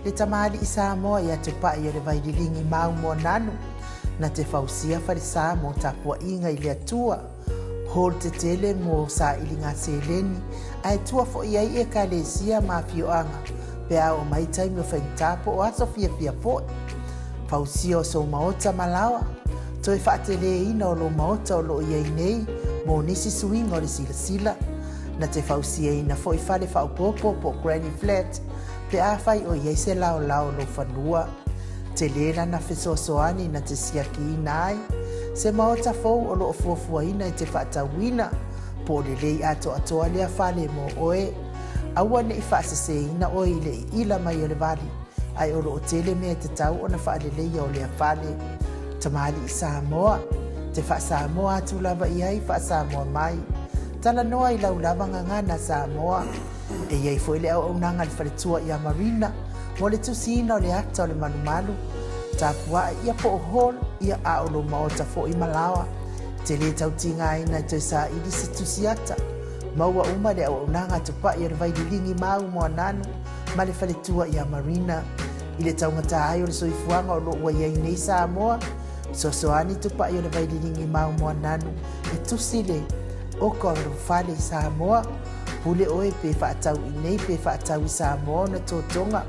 Le tamalii Samoa ia Tupai o le Vaililigi ma Moananu, na te fausia falesa mo tapuaiga i le Atua. Hall tetele mo sailiga seleni, ae tua foi ai ekalesia ma afioaga, pe a oo mai taimi o faigata po o aso fiafia foi. Fausia o sou maota ma laoa, toe faateleina o lou maota o loo i ai nei mo nisi suiga o le silasila. Na te fausiaina foi fale faaopoopo po o granny flat, pe afai o i ai se laolao o lou fanua. Tele lana fesoasoani na te siakiina ai se maota fou o loo fuafuaina e te faatauina, po o lelei atoatoa lea fale mo oe. Aua nei faaseseina oe i le iila mai o le vali, ae o loo tele mea e tatau ona faaleleia o lea fale. Tamalii Samoa, te faa-Samoa atu lava i ai faa-Samoa mai. Talanoa i lau lava gagana Samoa. E i ai foi le auaunaga a le faletua ia Marina mo le tusiina o le ata o le malumalu. Tapuai ia po o hall ia a o lou maota foi ma laoa. Te lē tautigaina e toe saili se tusi ata. Maua uma le auaunaga a Tupai o le Vaililigi ma au Moananu ma le faletua ia Marina. I le taugata ai o le soifuaga o loo ua i ai nei Samoa, fesoasoani Tupai o le Vaililigi ma au Moananu e tusi le oka o lou fale i Samoa. Pule oe pe faatau i nei pe faatau i Samoa ona totoga.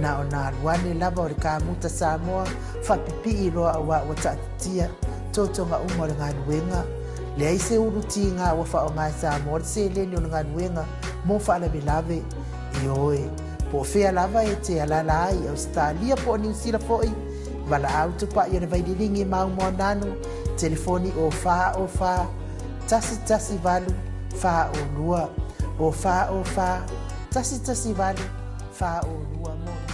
Na ona alu ane lava o le kamuta Samoa faapipii loa auā ua taatitia totoga uma o le galuega. Leai se ulu tiga ua faaaoga e Samoa le seleni o le galuega mo faalavelave. Ioe, po o fea lava e te alaala ai i Ausetalia po o Niu Sila foi, valaau Tupai o le Vaililigi ma Moananu, telefoni o 4 o 4 118 42, o 4 o 4 118 42 mo nisi.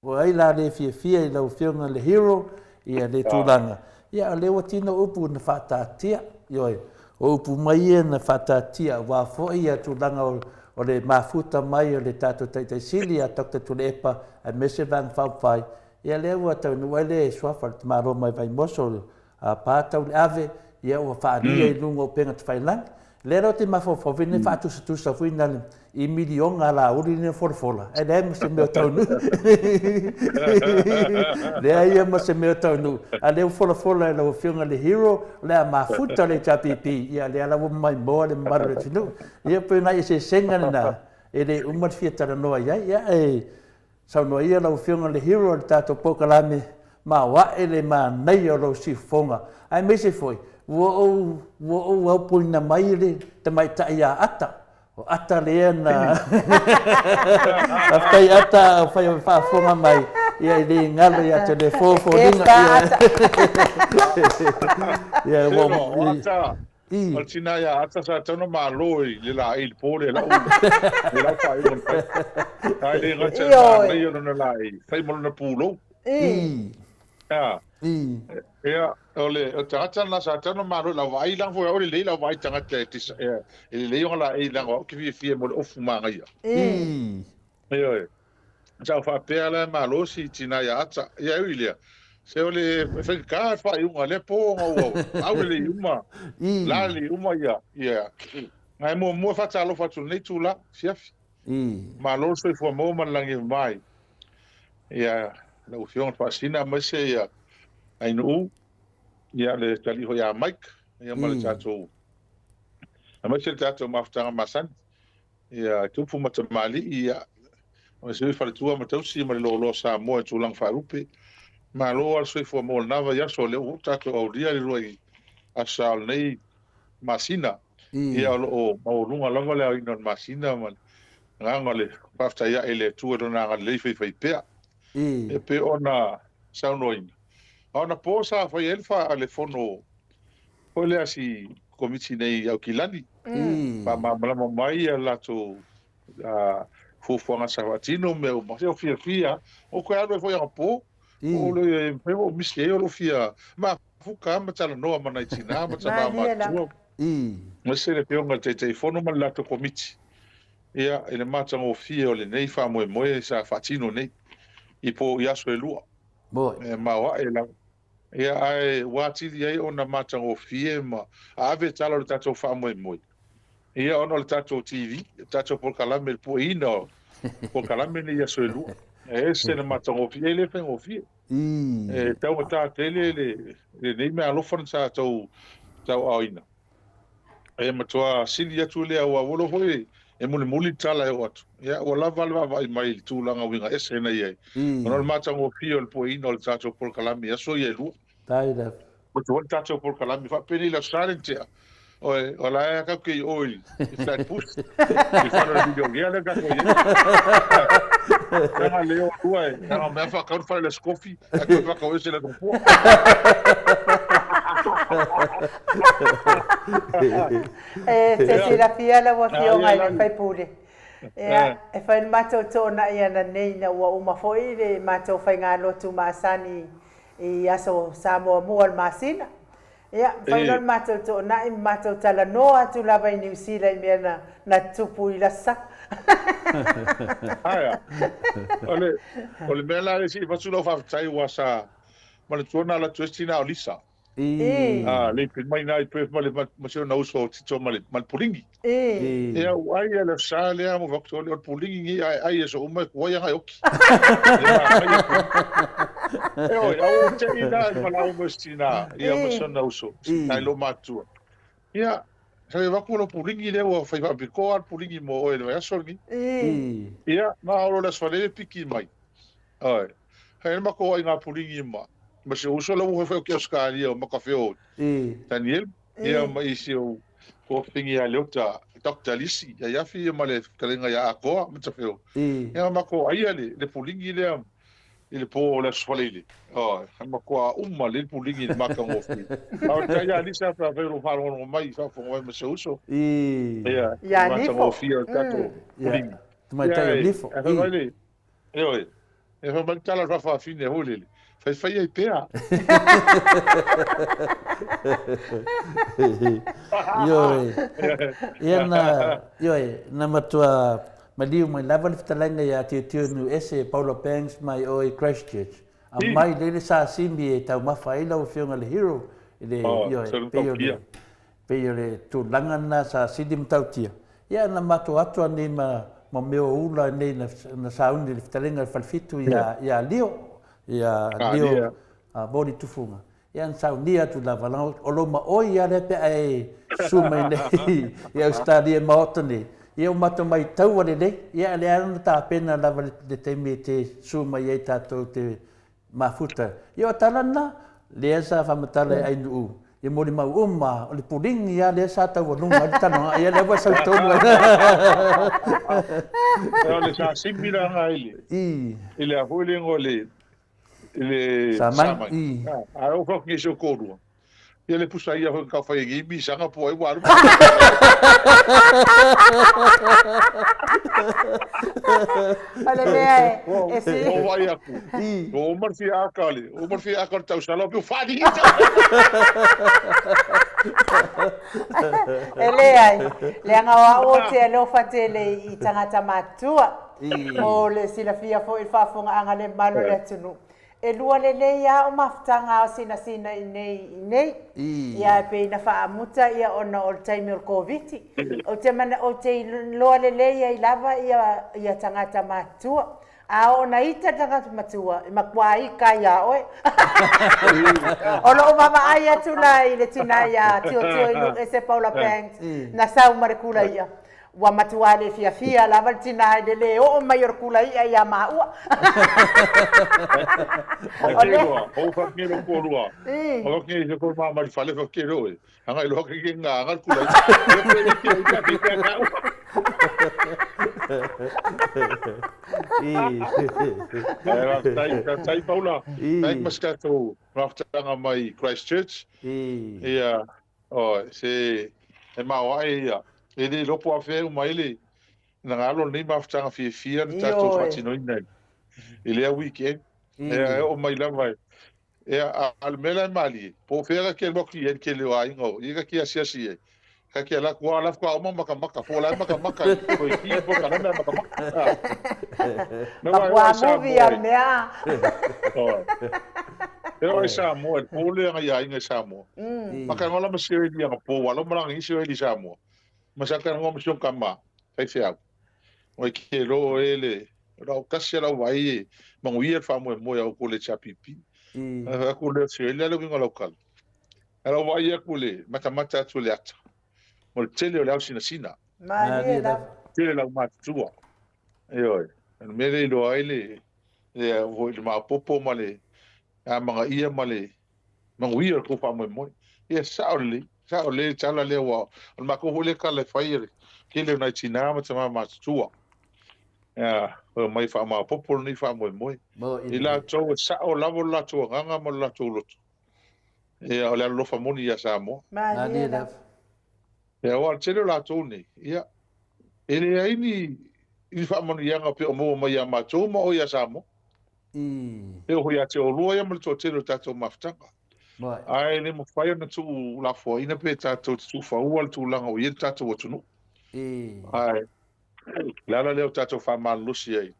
Ua ai la le fiafia i lau Afioga le Hero ia le tulaga, ia o lea ua tino upu na faataatia, ioe, o upu mai ia na faataatia aua foi ia tulaga o le mafuta mai o le tatou Taitai Sili ia Doctor Tuilaepa aemaise le Vaega Faaupufai, ia lea ua taunuu ai le suafa o le tamaloa mai Vaimoso A pa tau le ave, ia ua faalia i luga o upega tafailagi. Lea la ou te mafaufau foi nei faatusatusa foi na i miliona a Laauli nei folafola, ae leai ma se mea o taunuu. Leai ia ma se mea o taunuu. A lea ua folafola e lau Afioga le hero, o le a mafuta le HRPP, ia lea la ua maimoa le mamalu o le atunuu. Ia pei o nai eseesega na e le uma le fia talanoa i ai. Ia e Saunoa ia lau Afioga le hero o le tatou polokalame, maoae le manaia o lou siufofoga, aemaise foi ua ou ua ou aupoina mai le tamaitai ia Ata. O Ata lea na Faafetai Ata o fai o faafofoga mai, ia e le galo ia te le fofoliga. Ia ua O Ata, O le tina ia Ata sa tatau ona malo i le laei i le po lea i lau i lau faaiuga na fai. Ae le gata i le manaia o lona laei, fai ma lona pulou. Ia. Ia, o le tagata lena sa tatau ona malo i lau vaai, leaga foi o au e lelei lau vaai i tagata e lelei ona laei leaga o au ou te fiafia mo le ofu manaia. Ioe. Sa ou faapea la e malo si tina ia Ata. Ia e ui i lea, se o le faigata le faaiuga o lea po ona ua au lelei uma, la lelei uma ia, ia. Ae muamua e faatalofa atu i lenei itula afiafi. Malo le soifua maua ma le lagi e mama i ia lau Afioga i le Faasina aemaise ia Ainuu, ia le talii foi ia Mike, ia ma le tatou, aemaise le tatou mafutaga masani. Ia, tupu ma tamalii, ia, aemaise foi faletua ma tausi ma le loaloa Samoa i tulaga faalupe. Malo lava le soifua maua i lena vaiaso, o lea ua tatou aulia le uluai aso sa o lenei masina. Ia, o lo o maualuga lava le aoina o le masina ma le agaga o le faafetai ae i le Atua i Lona agalelei faifaipea. E pei ona saunoaina, a o anapo sa fai ai le fono foi lea a si Komiti nei i Aukilani, faamalamalama mai ia latou fuafuaga sa faatino ma mea uma. Se o fiafia, ou toe alu ai foi anapo, o le mafai ona ou misi ai o lou fia mafuta lava ma talanoa ma nai tina ma tama matutua, aemaise le Afioga i le Taitaifono ma le latou Komiti, ia, i le matagofie o lenei faamoemoe sa faatino nei i po i aso e lua. E maoae lava. Ia, ae ua atili ai ona matagofie ma ave tala o le tatou faamoemoe. Ia ona o le tatou TV, le tatou polokalame i le pueina o polokalame nei i aso e lua. E ese le matagofie, e le faigofie. E taugata tele lenei meaalofa na sa tau tauaaoina. E matua sili atu lea aua ua iloa foi e mulimuli le tala e oo atu. Ia ua lava le vaavaai mai i le tulaga uiga ese na i ai, ona o le matagofie o le pueina o le tatou polokalame i aso ia e lua. Ua tuai le tatou polokalame faapenei i le Aso Sa lea na tea. Oe, o la e tatou te i o i Flatbush, i fale o le milionea lea tatou i ai. Leaga lea o lua e, leaga mea faatau le fale i le Aso Kofi, ae toe faatau ese i le Aso Gafua. E te silafia lau Afioga i le sui usufono, ia, e fai le matou toonai ananei ina ua uma foi le matou faigalotu masani i aso sa muamua o le masina. Ia, fai loa le matou toonai ma matou talanoa atu lava i Niu Sila i mea na, na tupu i lasa. Aea. O le, o le mea la e se i avatu lau faafetai aua sa manatua na alu atu ai si tina o Lisa. A, le pili mai ina i Perth ma le, ma si ona uso o Tito ma le, ma le puligi. Ia, ua ai le sa lea mo vaku o le puligi ni ai ai e so uma e kuai anga e oki. E oi, au te i na e malau mo si tina, ia ma si ona uso, nai lo matua. Ia, sa i vaku lo puligi lea ua fai faapitoa le puligi mo oe i le vaiaso lenei. Ia, na olo le aso faleele piki mai. Oi. Hei le makou aiga puligi ma ma si ou uso la ua fai o ke Australia o Makafeo Daniel ia ma isi o tofiga ia Leota Doctor Lisi ia Iafi ia ma le fetalaiga ia Akoa ma Tafeo ia makou aia le le puligi lea i le po o le Aso Faraile. Oi, he matua uma le puligi i le matagofie. A o le tai ia Lisa pe afai o lo o faalogologo mai, faafofoga mai ma si ou uso. Ia, le matagofie o le tatou puligi. Tamaitai o Nifo. Ia, e fai mai le, Ioe, e fai mai le tala a le faafafine foi lele, faifai ai pea. Ioe, ia na, ioe, na matua maliu mai lava le fetalaiga ia Tiotio Nuuese, Paula Banks mai o i Christchurch. Aumai lele sasimi e taumafa ai lau Afioga i le Hero, i le, ioe, pei o le, Pei o le tulaga lena sa sili matautia, ia na matou atu a nei ma ma mea o ula nei na na sauni i le fetalaiga i le falefitu ia ia Lio, ia Lio Moli Tufuga. Ia na saunia atu lava leaga o lou maoi lava lea pe a e susu mai nei i Ausetalia i Maota nei, ia ua matou maitaua lelei, ia a lea na tapena lava le taimi e te susu mai ai tatou te Mafuta. Ia o tala na, lea sa faamatala e Ainuu, ia molimau uma, o le puligi lava lea sa taualuga ai le talanoaga, ia lea ua sau tonu ai. O le sasimi la nga i le, i le a foi le igoa i le, i le samai. A o fai atu nei si ou toalua, Ia le pusa ia foi kau whai e mi sanga po ai waru. O le mea e, e si... O vai aku. O Omar fia akale. Omar fia akale tau sala o whani. E leai, leaga o au ou te alofa tele i tagata matutua. Mo le silafia foi i le faafofogaaga le mamalu o le atunuu. E lua lelei a o mafutaga o sinasina i nei i nei. Ia e pei na faamuta ia ona o le taimi o le Koviti. Ou te mana ou te iloa lelei ai lava ia ia tagata matutua. A oo na ita le tagata matua, e matua ika ia oe. O loo vaavaai atu la i le tina ia Tiotio i lou ese Paula Banks na sau ma le kula ia. Ua matua le fiafia lava le tina i le le oo mai o le kula i'a ia maua. Ai te iloa, o whakine lo kōrua. O whakine i te kōrua mā mari whale whakine roe. Hanga iloa ke ke ngā anga le kula i'a. Ia koe i te ita ki te anga ua. Faafetai Paula. Thank mas tatou mafutaga mai Christchurch. Ia, Oi, se e maoae ia. E le iloa po o afea e uma ai le nagalo lenei mafutaga fiafia na tatou faatinoina i lea weekend. Ea, e oo mai lava e. Ea, a o le mea la e malie, po o fea ka ke alu atu i ai le tele o aiga o ia ka ke asiasi i ai. Ka ke ala atu, a la faatoa uma makamaka, po o la e makamaka i koe ki po ka mea makamaka. Me wai wai Samoa. A mea. E oi Samoa, po le anga ia aiga i Samoa. Maka ngola ma sio eli anga po walo malanga i sio eli Samoa. Ma sa talanoa ma si ona tama, faifeau, Oi ke lo e le, o lau tasi a lau vaai e manuia le faamoemoe a outou le HRPP. Ona fai atu lea o si oe, le uiga o lau tala. Ae lau vaai atu le matamata atu i le ata, o le tele o le ao sinasina. Malie lava. Tele lau matutua. Ioe. O le mea lea e iloa ai le, le, le maopoopo ma le amanaia ma le manuia o le tou faamoemoe. Ia sao lelei, sao lelei le tala lea ua o le matou foi lea tala e fai e le tele o nai tinā ma tamā matutua. Ia, omai faamaopoopo lenei faamoemoe. I latou e sao lava lo latou agaga ma lo latou loto. Ia, o le alolofa moni ia Samoa. Malie lava. Ia, aua o le tele o latou nei, ia, e leai ni, ni faamanuiaga pei o maua mai ia matou ma o ia Samoa. E oo foi ia te oulua ia ma le toatele o le tatou mafutaga. Ae le mafai ona tuulafoaiina pe tatou te tuufaua le tulaga ua i ai le tatou atunuu. Ae o le ala lea o tatou faamalolosi ai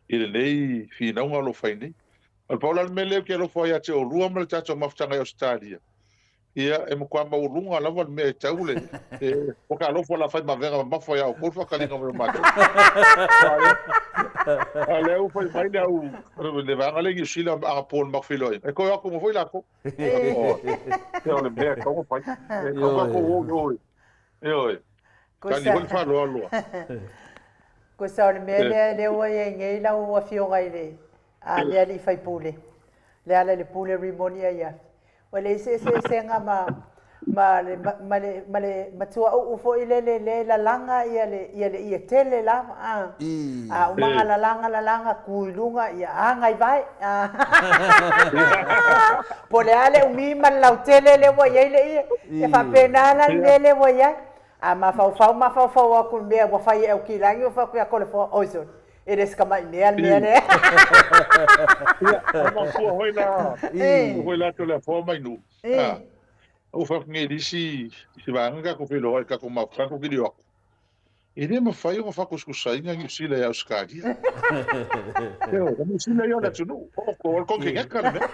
i lenei finauga o lo o fai nei. O le pau la le mea lea ou te alofa ai ia te oulua ma le tatou mafutaga i Ausetalia, Ia, e matua maualuga lava le mea e tau le... Ua ka alofa la fai mavega mamafa ia outou le faataliga mai o matou. A o lea ua fai mai le au le vaega lea i Niu Sila anapo i le matou feiloaiga, e toe o atu uma foi latou. Ia o le mea e tatau ona fai. E tatau tatou o i o i. Ioe. Tali foi le faaaloalo. Kosa o le mea lea lea ua i ai nei lau afioga i le a le alii faipule, le ala i le pule rimoni ai afi. Ua leai se eseesega ma ma le ma le ma le matuauu foi lele lea e lalaga ia le ia le ie tele lava a. A uma ona lalaga lalaga tu i luga ia aga i vae. Po o le a le umi ma le lautele lea ua i ai le ie. E faapena la le mea lea ua i ai. A mafaufau mafaufau atu i le mea ua fai e Aukilani ua fai atu ia Toleafoa, oi sole, e le o se tamai mea le mea lea. Ia, o matua foi la, matua foi la Toleafoa mai Nuu. A, ua fai atu nei i le isi, isi vaega tatou feiloai i tatou mafutaga tatou tilio atu. E le mafai ona faatusatusaina Niu Sila ia Ausetalia. Ioe, o Niu Sila ia o le atunuu, o outou o le konekeneta le mea.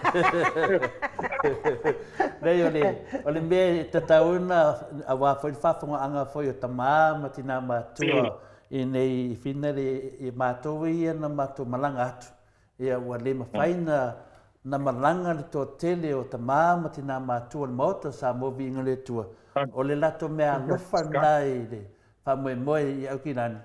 Leai, o le, o le mea e tatau ona, aua foi le faafogaaga foi o tama ma tina matua i nei fina le, i matou ia na matou malaga atu, ia ua le mafai na, na malaga le toatele o tama ma tina matua o le Maota o Samoa Viiga o le Atua, o le latou mea alofa lena i le faamoemoe i Aukilani,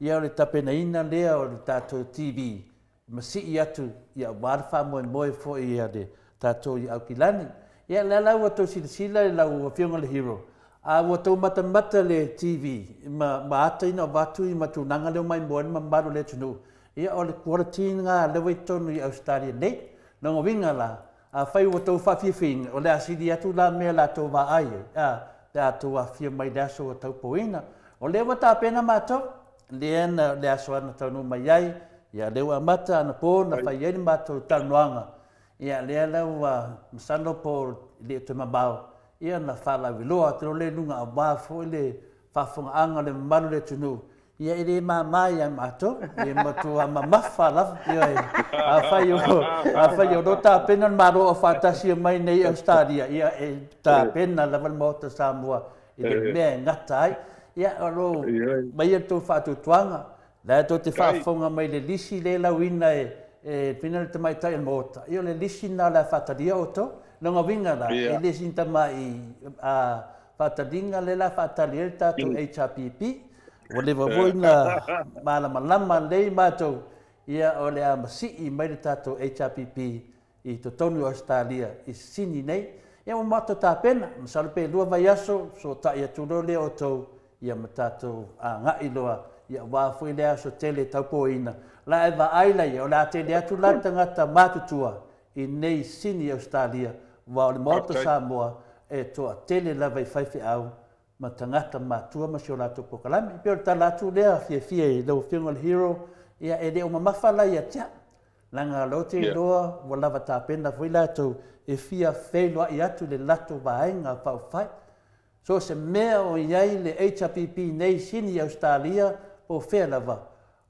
ia o le tapenaina lea o le tatou TV ma sii atu ia aua le faamoemoe foi a le tatou i Aukilani. Ia lea la ua tou silasila i lau Afioga i le Hero, a ua tou matamata le TV ma, ma ata ina avatu i matunaga lea o maimoa ai le mamalu o le atunuu, ia o le quality lena lea ua i totonu i Ausetalia nei. Lona uiga la, Afai ua outou faafiafiaina, o le a sili atu la mea la outou vaai ai, a, pe a outou afifio mai i le aso ua taupoina. O lea ua tapena matou, lea na, le aso na taunuu mai ai, ia lea ua amata anapo na fai ai le matou talanoaga, ia lea la ua masalo po o le toe mamao, ia na faalauiloa atu loa lea i luga aua foi le faafofogaaga a le mamalu o le atunuu, Ia e le mama ia matou, e matua mamafa lava. Ioe, afai o, afai o lo tapena le Malo Aufaatasi mai nei i Ausetalia, ia e tapena lava le Maota o Samoa i le mea e gata ai. Ia o lo maia le tou faatuatuaga, la e tou te faafofoga mai i le lisi lea e lauina e e pina le tamaitai o le Maota, ia o le lisi lena o le a faatalia outou. Lona uiga la, e le sina tamai faataliga lea o le a faatali ai le tatou HRPP, Ua leva foi na malamalama lelei matou, ia o le a masii mai le tatou HRPP i totonu o Ausetalia i Sisini nei. Ia ua matou tapena, masalo pe lua vaiaso, fesootai atu loa lea outou ia ma tatou agai loa, ia aua foi lea aso tele taupoina. La e vaai laia, o le a tele atu la tagata matutua i nei Sini i Ausetalia, aua o le Maota Samoa e toatele lava i faifeau ma tagata matua ma si o latou polokalame. E pei o le tala atu lea fiafia i lau Afioga i le Hero, ia e le o mamafa la ia te au, leaga o lea ou te iloa ua lava tapena foi latou e fia feiloai atu i le latou vaega faaupufai. So o se mea o i ai le HRPP nei sini i Ausetalia po o fea lava,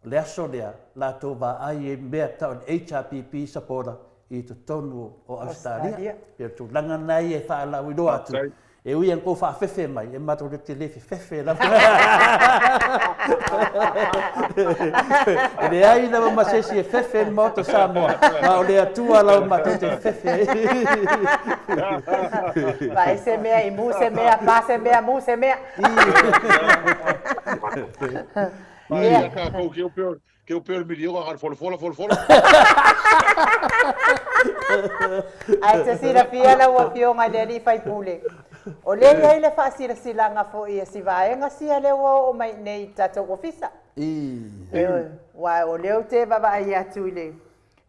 O le aso lea, latou vaai ai mea tau le HRPP supporter i totonu o Ausetalia. Pei o le tulaga lena ia e faalauiloa atu. E ui ina tou faafefe mai, e matou te le fefefe lava. E leai lava ma se isi e fefe i le Maota o Samoa, ma o le Atua lava matou te fefe ai. Vaai se mea i mu se mea, pa se mea, mu se mea. Ia tatou ke o Ke o pea le miliona na folafola folafola. Ae te silafia lau Afioga i le alii faipule, o lea e i ai le faasilasilaga foi a si vaega sia lea ua oo mai i nei i le tatou ofisa. Ioe, aua o lea ou te vaavaai atu i le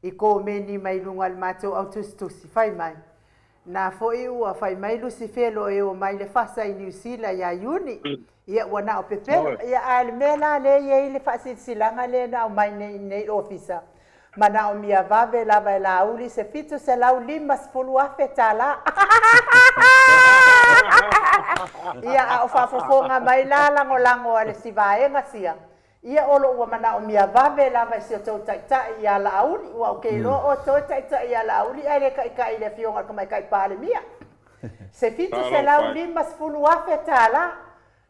i komeni mai luga o le matou au tusitusi, fai mai, Na foi ua fai mai Lusifelo e o mai le fasa i Niu Sila ia Iuni. Ia ua na o pepelo. Ia ae le mea la lea e i ai le faasilasilaga lea na aumai nei i nei i le ofisa, manaomia vave lava e Laauli se $750,000 tala. Ia a o faafofoga mai la lagolago a le si vaega sia, Ia o lo ua manaomia vave lava e si outou taitai ia Laauli, ua ou ke iloa outou e taitai ia Laauli ae le taitai i le afioga i le Tamaitai Palemia. Se $750,000 tala.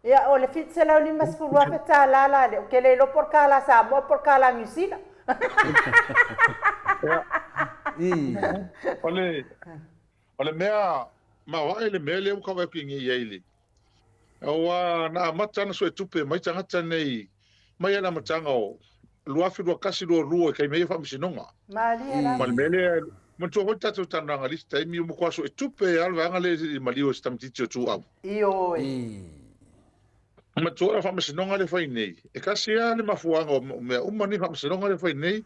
Ia o le $750,000 tala la lea, ou te le iloa po o le tala Samoa po o le tala Niu Sila. O le mea maoae le mea lea ua tau atu nei i ai le Aua na amata ona suetupe mai tagata nei mai lava i le amataga o 2021, 22 i taimi ai o faamasinoga. Malie lava. Ma le mea lea, manatua foi le tatou talanoaga i le isi taimi, ua matua suetupe lava le vaega lea i maliu o si tamaitiiti o Tuuau. Ioe. Manatua o le faamasinoga lea e fai nei, e tasi lava le mafuaaga o mea uma nei faamasinoga lea e fai nei,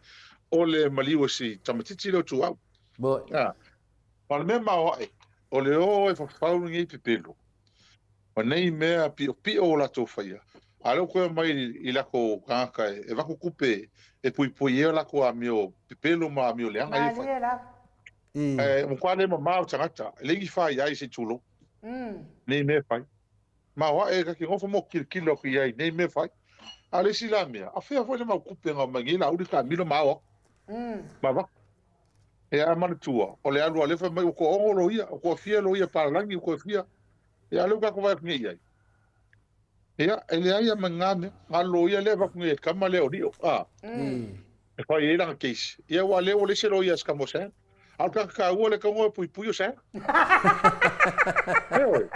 o le maliu o si tamaitiiti lea o Tuuau. Ma o le mea maoae, o le o e fafau lenei pepelo, ma nei mea piopio o latou faia, a o lea ua toe omai i latou tagata e avatu tupe e puipui ai o latou amio pepelo ma amio leaga ia e fai. Ae ua matua le mama o tagata, e leai ni faiai se i tulou, nei mea e fai. Maoae ta te nofo ma ou tilotilo atu i ai i nei mea e fai. A o le isi la mea, a fea foi le mau tupe na omai nei Laauli taamilo ma ao atu, ma avatu. Ia, ae manatua, o le alu a lea fai mai ua toaono loia, ua toafia loia palalagi, ua toafia. Ia, a o lea ua tatou vaai atu nei i ai. Ia, e leai lava ma ni na mea. Na o le loia lea e avatu nei e le tama lea o Lio, a, e fai ai lana case. Ia, aua o lea ua leai se loia a si tama o Sam. A o le tagata taua lea e tatau ona o e puipui o Sam. Ioe.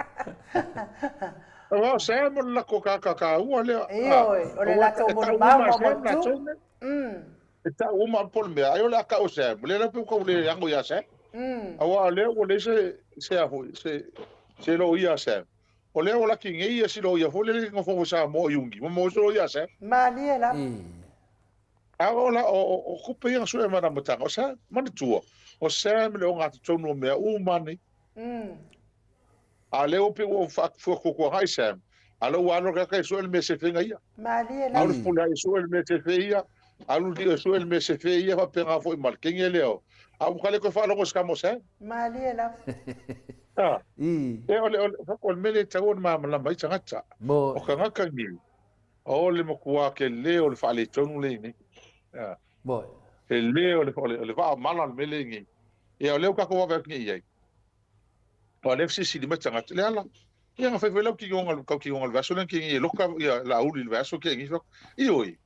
Aua o Sam o le latou tagata taua lea. Ioe, o le latou molimau ma mautu. E tau uma po o le mea, ai o le a tau e Sam. O lea la pei ua tau le ano ia Sam. Aua o lea ua leai se, se a foi, se, se loia a Sam. O lea ua laki nei ia si loia foi lele nofo i Samoa i Iuni, ua maua se loia a Sam. Malie lava. A o la, o, o, o kupe ia na sue mai na amataga, o Sam, manatua, o Sam le ogatotonu o mea uma nei. A o lea ua pei ua faatuatuagai Sam, a o lea ua alu le tagata e sue le mea sefe na ia. Malie lava. Alu le Fuliai e sue le mea sefe ia, alu le Lio e sue le mea sefe ia, faapena foi ma le kenge lea o. A ua le toe faalogo i se tama o Sam. Malie lava. A. E, o le, o le, o le mea lea e tatau ona malamalama ai tagata. O tagata nei, o le matua tele o le faaletonu lea i nei. A. Tele o le, o le, o le vaa mala o le mea lea i nei. Ia, o lea ua tatou vaavaai atu nei i ai. Aua o lea e fesilisili mai tagata, Leala, ia na fai foi lau tinoga, tau tinoga i le vaiaso lea na tei e loka ia Laauli i le vaiaso tea nei. Ioe,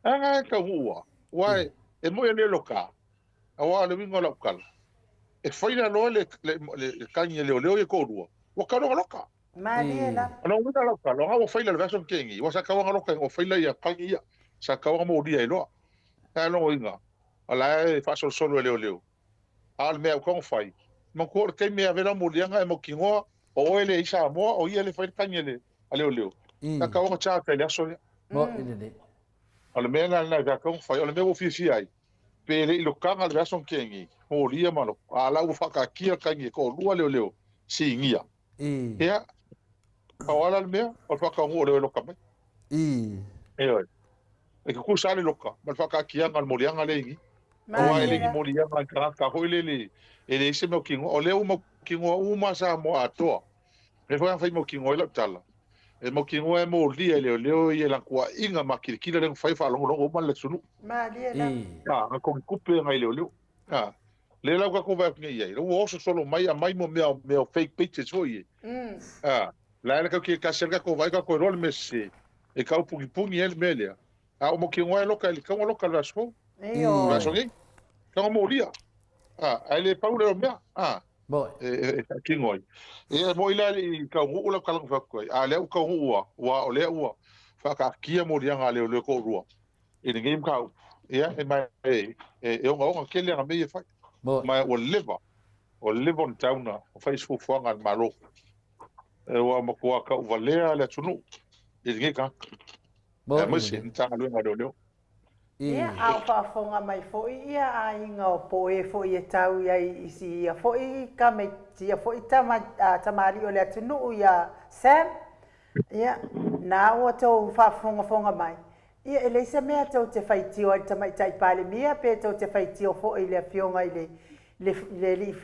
a na e taunuu lava, aua e moi e le loka, aua o le uiga o lau tala, e faila loa le, le, le, le tagi a leoleo ia e toalua, ua tau loa loka. Malie lava. O lona uiga o lau tala, o na ua faila i le vaiaso na tea nei, aua sa tatau lava ona loka ina ua faila ia tagi ia, sa tatau lava ona molia ai loa. Ae o lona uiga, o la e faasolosolo e leoleo, A o le mea ua fai, manatua o le taimi e ave lau moliaga e mautinoa o oe le i Samoa o ia le fai le tagi a le a leoleo. Sa tatau ona charge i le aso lea. Moni lelei. O le mea lena lena sa tatau ona fai. O le mea ua ou fiafia ai, pe le i lokaga le vaiaso na tea nei, molia ma loko, a o la ua faataatia le tagi e toalua leoleo sinia. Ia, pau lava la le mea, o le faataunuu o le o e loka mai. Ioe. E tutusa lava le loka ma le faataatiaga o le moliaga lea i i. Aua e le ni moliaga i tagata foi lele e leai se mautinoa. O lea ua mautinoa uma Samoa atoa. O lea foi na fai mautinoa ai lau tala. E mautinoa e molia e leoleo ia lana tuuaiga makilikila lea na fai o faalogologo uma le atunuu. Malie lava. A, na togitupe nai leoleo. A. Lea la ua tatou vaai atu nei i ai, la ua oso solo mai aumai mo mea mea o fake pictures foi ia. A, la e tau te tasi lava le tatou vaai tatou iloa le mea sese, e tau punipuni ai le mea lea. A ua mautinoa e loka e le tatau ona loka i le vaiaso fou. I le vaiaso nei. Tatau ona molia. A, ae le pau lea o mea. A, e faatino ai. Ia, e moni la e le i taunuu lau tala na fai atu ai, a o lea ua taunuu lava, aua o lea ua faataatia moliaga a leoleo toalua i lenei mataupu. Ia, e ma e, e ogaoga tele ana mea ia e fai. Ma ua leva, ua leva ona tatau ona fai se fuafuaga a le Malo. Ua matua tauvalea le atunuu i lenei tagata, aemaise le Matagaluega a Leoleo. Ia, a o faafofoga mai foi ia aiga o po o e foi e tau i ai i si ia foi tamaiti, ia foi tama, tamalii o le atunuu ia Sam, ia, na ua tou faafofogafoga mai, ia e leai se mea tou te faitio ai i le Tamaitai Palemia pe tou te faitio foi i le Afioga i le, le, le alii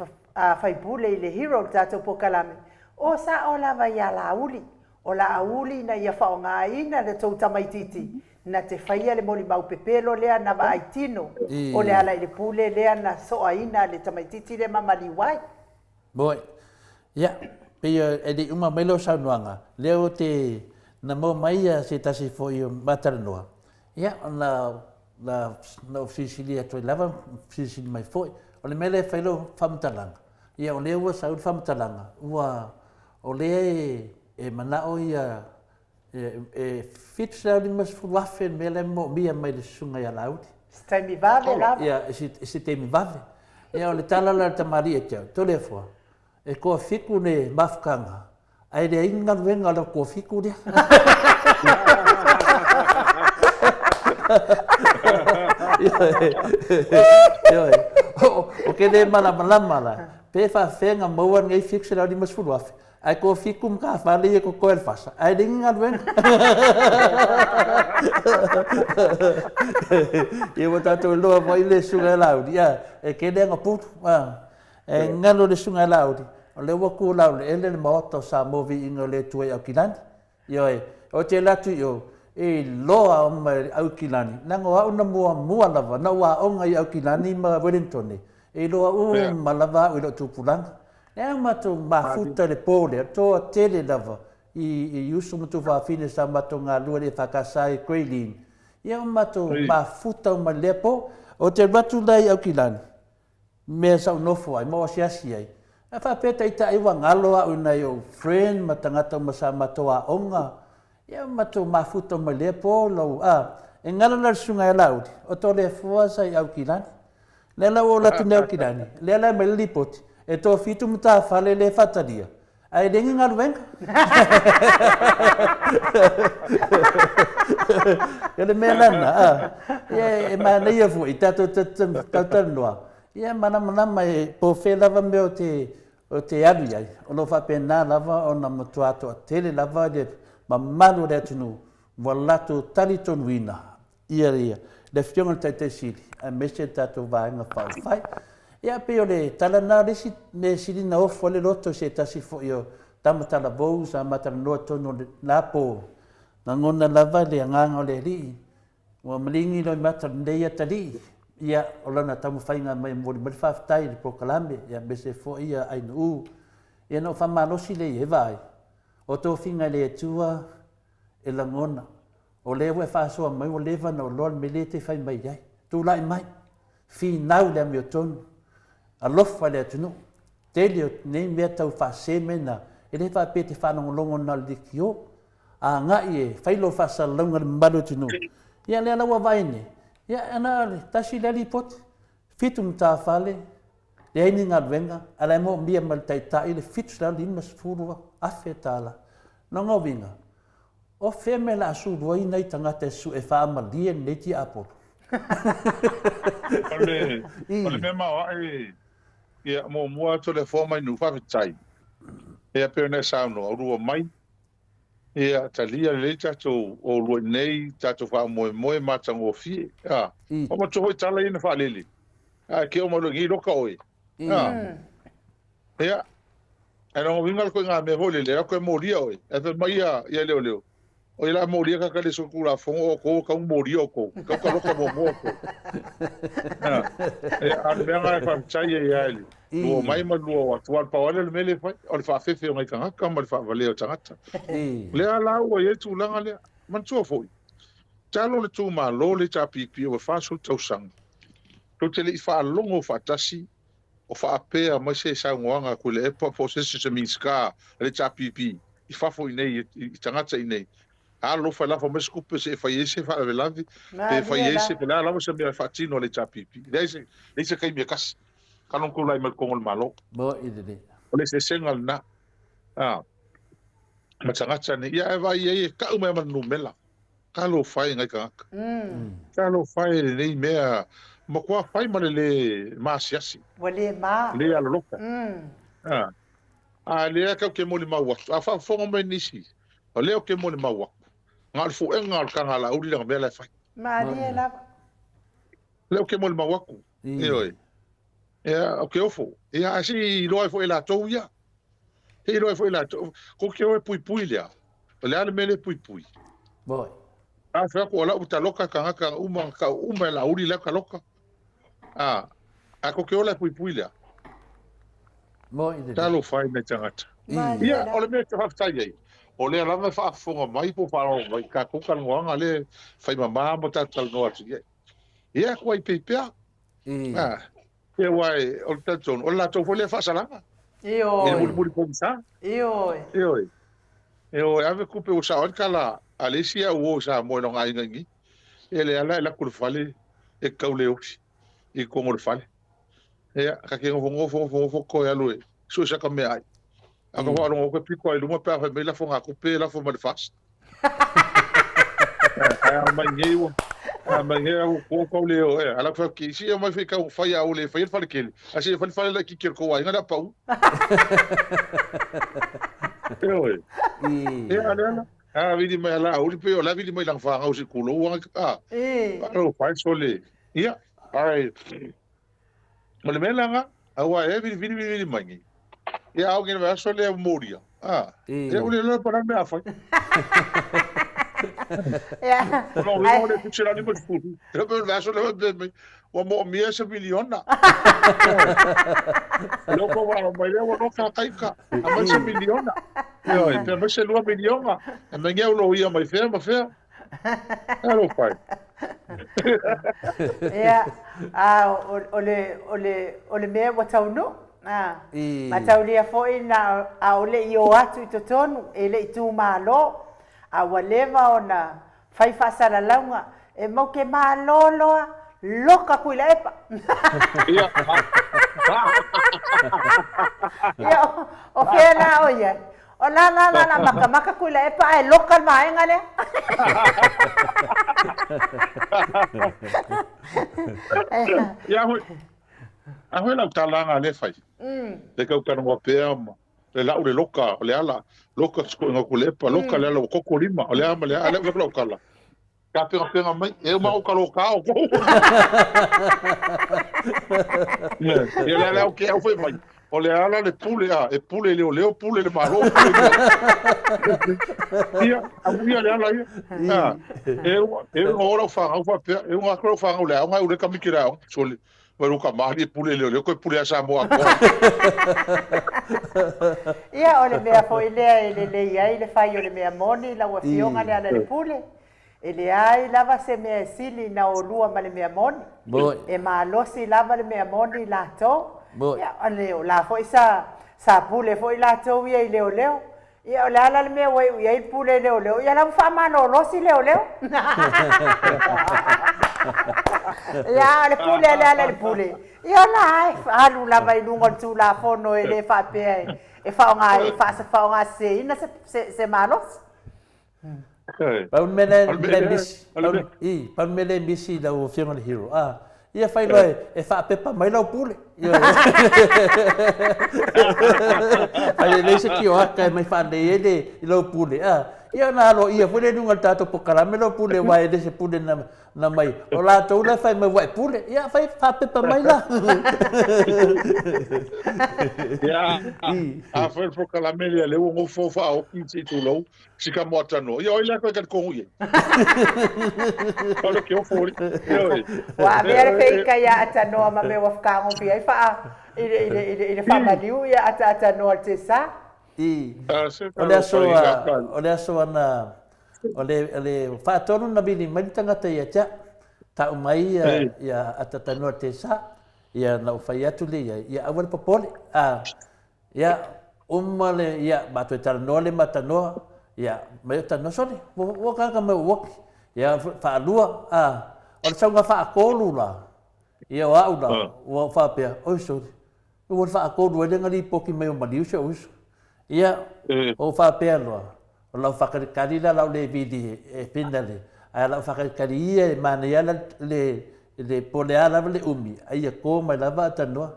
faipule i le Hero i le tatou polokalame, o sao lava ia Laauli, o Laauli ina ia faaaogaina le tou tamaititi na te faia le molimau pepelo lea na vaai tino o le ala i le pule lea na soaina le tamaititi lea ma maliu ai. Moi. Ia, pei e le i uma mai lau saunoaga, lea ou te na maua mai ia se tasi foi o matalanoa, ia ona na na ou fesilisili atu ai lava, fesilisili mai foi. O le mea lea e fai lau faamatalaga, ia o lea ua sau le faamatalaga, ua o lea e e manao ia E 750 afe le mea lea e moomia mai le susuga ia Laauli. Se taimi vave lava. Ia, se taimi vave. Ia, o le tala la a le tamalii ia te au, Toleafoa, e toafitu le mafutaga, ae leai ni galuega a lau toafitu lea. Ioe, ou te le malamalama la, pe faapefea ona maua lenei 750 afe, Ae toafitu matafale ia totoe le fasa, ae leai ni galuega. Ia ua tatou iloa foi le susuga ia Laauli, ia, e tele ana pulu. E galo le susuga ia Laauli, o lea ua tu laueleele le Maota o Samoa Viiga o le Atua i Aukilani. Ioe, ou te alu atu i o, e iloa uma e Aukilani, leaga o au na muamua lava na ou aoga i Aukilani ma Wellingtone, e iloa uma lava au i lou tupulaga. Lea matou mafuta i le po lea, toatele lava i uso ma tuafafine sa matou galue i le EFKS i Grey Lynn, ia ua matou mafuta uma i lea po. Ou te alu atu la i Aukilani, mea sa ou nofo ai ma ou asiasi ai, ae faapea taitai ua galo au i nai ou friend ma tagata uma sa matou aoga, ia ua matou mafuta uma i lea po, lou, a, e galo la le susuga ia Laauli, o Toleafoa sa i Aukilani. Lea la ua ou alu atu nei Aukilani, lea la e aumai le lipoti, e toafitu matafale lea e faatalia, ae leai ni galuega. O le mea lena, a, ia e manaia foi tatou talatalanoa, ia malamalama e po o fea lava mea o te, o te alu i ai, o lo o faapena lava ona matua toatele lava le mamalu o le atunuu ua latou talitonuina Ia, ia, le Afioga i le Taitai Sili, aemaise le tatou Vaega Faaupufai. Ia, pei o le tala lena, o le isi mea sili ona ofo ai le loto i se tasi foi o tama talavou sa ma talanoa i totonu o lena po, lagona lava le agaga o le Alii, ua maligi loimata o lenei atalii, ia, o lana taumafaiga mai e momoli mai le faafetai i le polokalame, ia, aemaise foi ia Ainuu. Ia, ona ou faamalosi lea i ai, vaai, o tofiga e le Atua e lagona. O lea ua e faasoa mai ua leva ona ou iloa le mea lea e te fai mai ai. Tulai mai, finau le amiotonu, alofa i le atunuu. Tele o nei mea tau faasese mea na, e le faapea e te faalogologo na o le leitio. Agai e fai lou faasalalauga i le mamalu o le atunuu. Ia lea la ua vaai nei, ia na o le tasi lea lipoti, 7 matafale, leai ni galuega, a o la e moomia mai le Taitai le $750,000. Lona uiga, O fea mea la a sulu ai nai tagata e sue faamalie lenei tiapolo? O le, o le mea maoae, ia, muamua atu le foa mai nuu, faafetai. Ia, pei ona e saunoa, ulua mai, ia, talia lelei tatou oulua i inei, tatou faamoemoe matagofie. A, o matua foi tala ia na faalele, ae ke oo mai loa i inei loka oe. A, ia, Ae lona uiga le koiga mea foi lele, atu e molia oe, ae fai mai ia, ia leoleo, O ia la molia ka kale so tulafono o kou kau molia o kou. Kau ka loka muamua o kou. E a le mea nga e faafetai ai ia le lua mai ma lua o atu. Aua pau lava lea o le mea lea e fai, o le faafefe o nai tagata ma le faavalea o tagata. Lea la ua i ai le tulaga lea. Manatua foi, talo le itumalo le HRPP ua 40 tausaga, tou te le i faalogo faatasi o faapea mai se saunoaga a Tuilaepa po o se isi o se Minisita a le HRPP i fafo i inei i tagata i inei, Alofa e lafo mai se tupe se i fai ai se faalavelave, pe fai ai se, po o le a lava se mea e faatino a le HRPP. Leai se, leai se taimi e tasi. Talu ona tulai mai i totonu o le Malo. O le eseesega lena. A, ma tagata nei. Ia, ae vaai i ai e tau mai lava ma le numera. Talofa e i nai tagata. Talofa e i lenei mea, matua fai ma le lē maasiasi. Ua lē ma. Lē alolofa. A, a lea tatou te molimau atu, a faafofoga mai nisi, o lea ou te molimau atu, na o le fuega o le taga a Laauli lana mea la e fai. Malie lava. Lea ou te molimau atu. Ioe. Ia, ou te ofo. Ia, ae se i iloa ai foi e latou ia. Se i iloa ai foi e latou. Kou te o e puipui lea. O le a le mea lea e puipui? Moi. A fai atu o lau taloka tagata uma na tau uma e Laauli lau taloka. A, a kou te ola e puipui lea. Moi lelei. Talofa e nai tagata. Ia, o le mea e te faafetai ai, o lea lava e faafofoga mai po o faalogologo mai i tatou talanoaga lea e fai mama ma tatou talanoa atu i ai. Ia, tuai pei pea. Ah, ia aua e, o le talitonu, o le latou foi lea faasalaga. Ioe. I le mulimuli pogisa. Ioe. Ioe. Ioe, ave tupe ua sao ai le tala a le isi au o i Samoa i lona aiga i inei. E le ala e alu atu i le fale e tau le ofi i totonu o le fale. Ia, ta te nofo nofo nofo nofo toe alu e sue saka meaai. A ka faalogo atu e pito lava i luma pe a fai mai lafo ngā tupe, lafo mai le FAST. Ae a mai nei ua, a mai nei au ko kau le o, e, ala ku ki si mai fai kau fai au le fai le fale kele. A si fai le fale laitiiti o le kou aiga le a pau. Ioe. Ia, ale ala. A vili mai ala auli pe o la vili mai lana whāngau si kulou anga a. Alo fai sole. Ia, ai. O le mea langa, aua e vili vili vili vili mai nei. Ia au ngene aso le moria. Ah. Ia ule loa pa mea fai. Ia. No, ui o le kusi la ni mo furu. Ia pe le aso le pe mai. Ua moomia se miliona. Leo ko wa mai leo no ka taika. Aumai se miliona. Ioe, pe aumai se lua miliona. Aumai ngea ulo ia mai fea ma fea. Alo fai. Ia, a o le, o le, o le mea ua taunuu. A, mataulia foi na ʻaʻole i o atu i totonu, e le i itumalo, a ua leva ona Fai faasalalauga, e mau ke malo loa, loka Tuilaepa. Ia. Ia, o fea la o i ai? O la la la la makamaka Tuilaepa ae loka le vaega lea. Ia, a hoi, a hoi lau tala lea e fai. Le kau talanoa pea ma le lau le loka, o le ala, loka se koʻiga o Tuilaepa, loka le ala ua koko lima, o le a ma le a, a lea ua lau tala. Tapegapega mai, e uma ou ka loka o kou. Ia le ala o ke au fai mai, o le ala le pule a, e pule i leoleo, pule i le Malo, pule i Ia, amuia le ala ia. A, e uga, e uga o lau whangau whapea, e uga atu lau whangau le aoga, e ule kamiki le aoga, sole. Mai lou kamali'i e pule i leoleo, koe pule ia Samoa atoa. Ia, o le mea foi lea e lelei ai le fai o le mea moni lau Afioga Lealailepule, e leai lava se mea e sili na olua ma le mea moni. E malosi lava le mea moni i latou. Ia, o la foi sa, sa pule foi latou ia i leoleo. Ia, o le a la le mea ua iu i ai le pule i leoleo? Ia, la ua faamalolosi leoleo. Ia, o le pule a Lealailepule, ia o la e alu lava i luga o le Tulafono e le faapea e faaaoga e faaaogaseseina se malosi. Pau le mea lea e misi, pau le mea lea e misi i lau Afioga i le Hero, a, ia fai loa e faapepa mai lau pule. Fai lelei se kioaka e mai faalelei ai le, i lau pule, a. Ia ona aloaia foi lea i luga o le tatou polokalame lea o pule aua e le se pule na, na mai. O latou la e fai mai ua e pule. Ia fai faapepa mai la. Ia, a fai le polokalame lea, lea ua nofo faaoki se i tulou, si ka mo atanoa. Ia, o ai lea koe talitonu i ai? O le ke ofo oli. Ioe. Ua avea le feika ia Atanoa ma mea ua fakagofi ai faa i le i le i le i le faamaliu ia ata Atanoa le tesa. I. O le aso o le aso ana o le o le faatonu na vili mai le tagata ia te au. Tau mai ia ia Atatanoa Tesa, ia na ou fai atu lea i ai, ia aua le popole. A Ia, uma le, ia, ma toe talanoa le ma tanoa, ia, mai o tanoa, sole, ua, ua kaka mai ua oki. Ia, faalua, a, o le sauga faatolu la, ia, o au la, ua ou faapea, oi sole, ua le faatolu ai lea na lipoti mai o maliu si ou uso. Ia, ou faapea loa, o lau faakalikali la lau le vili e finale, ae lau faakalikali ia e manaia la le, le, po o le a lava le umi, a ia kō mai lava a tanoa.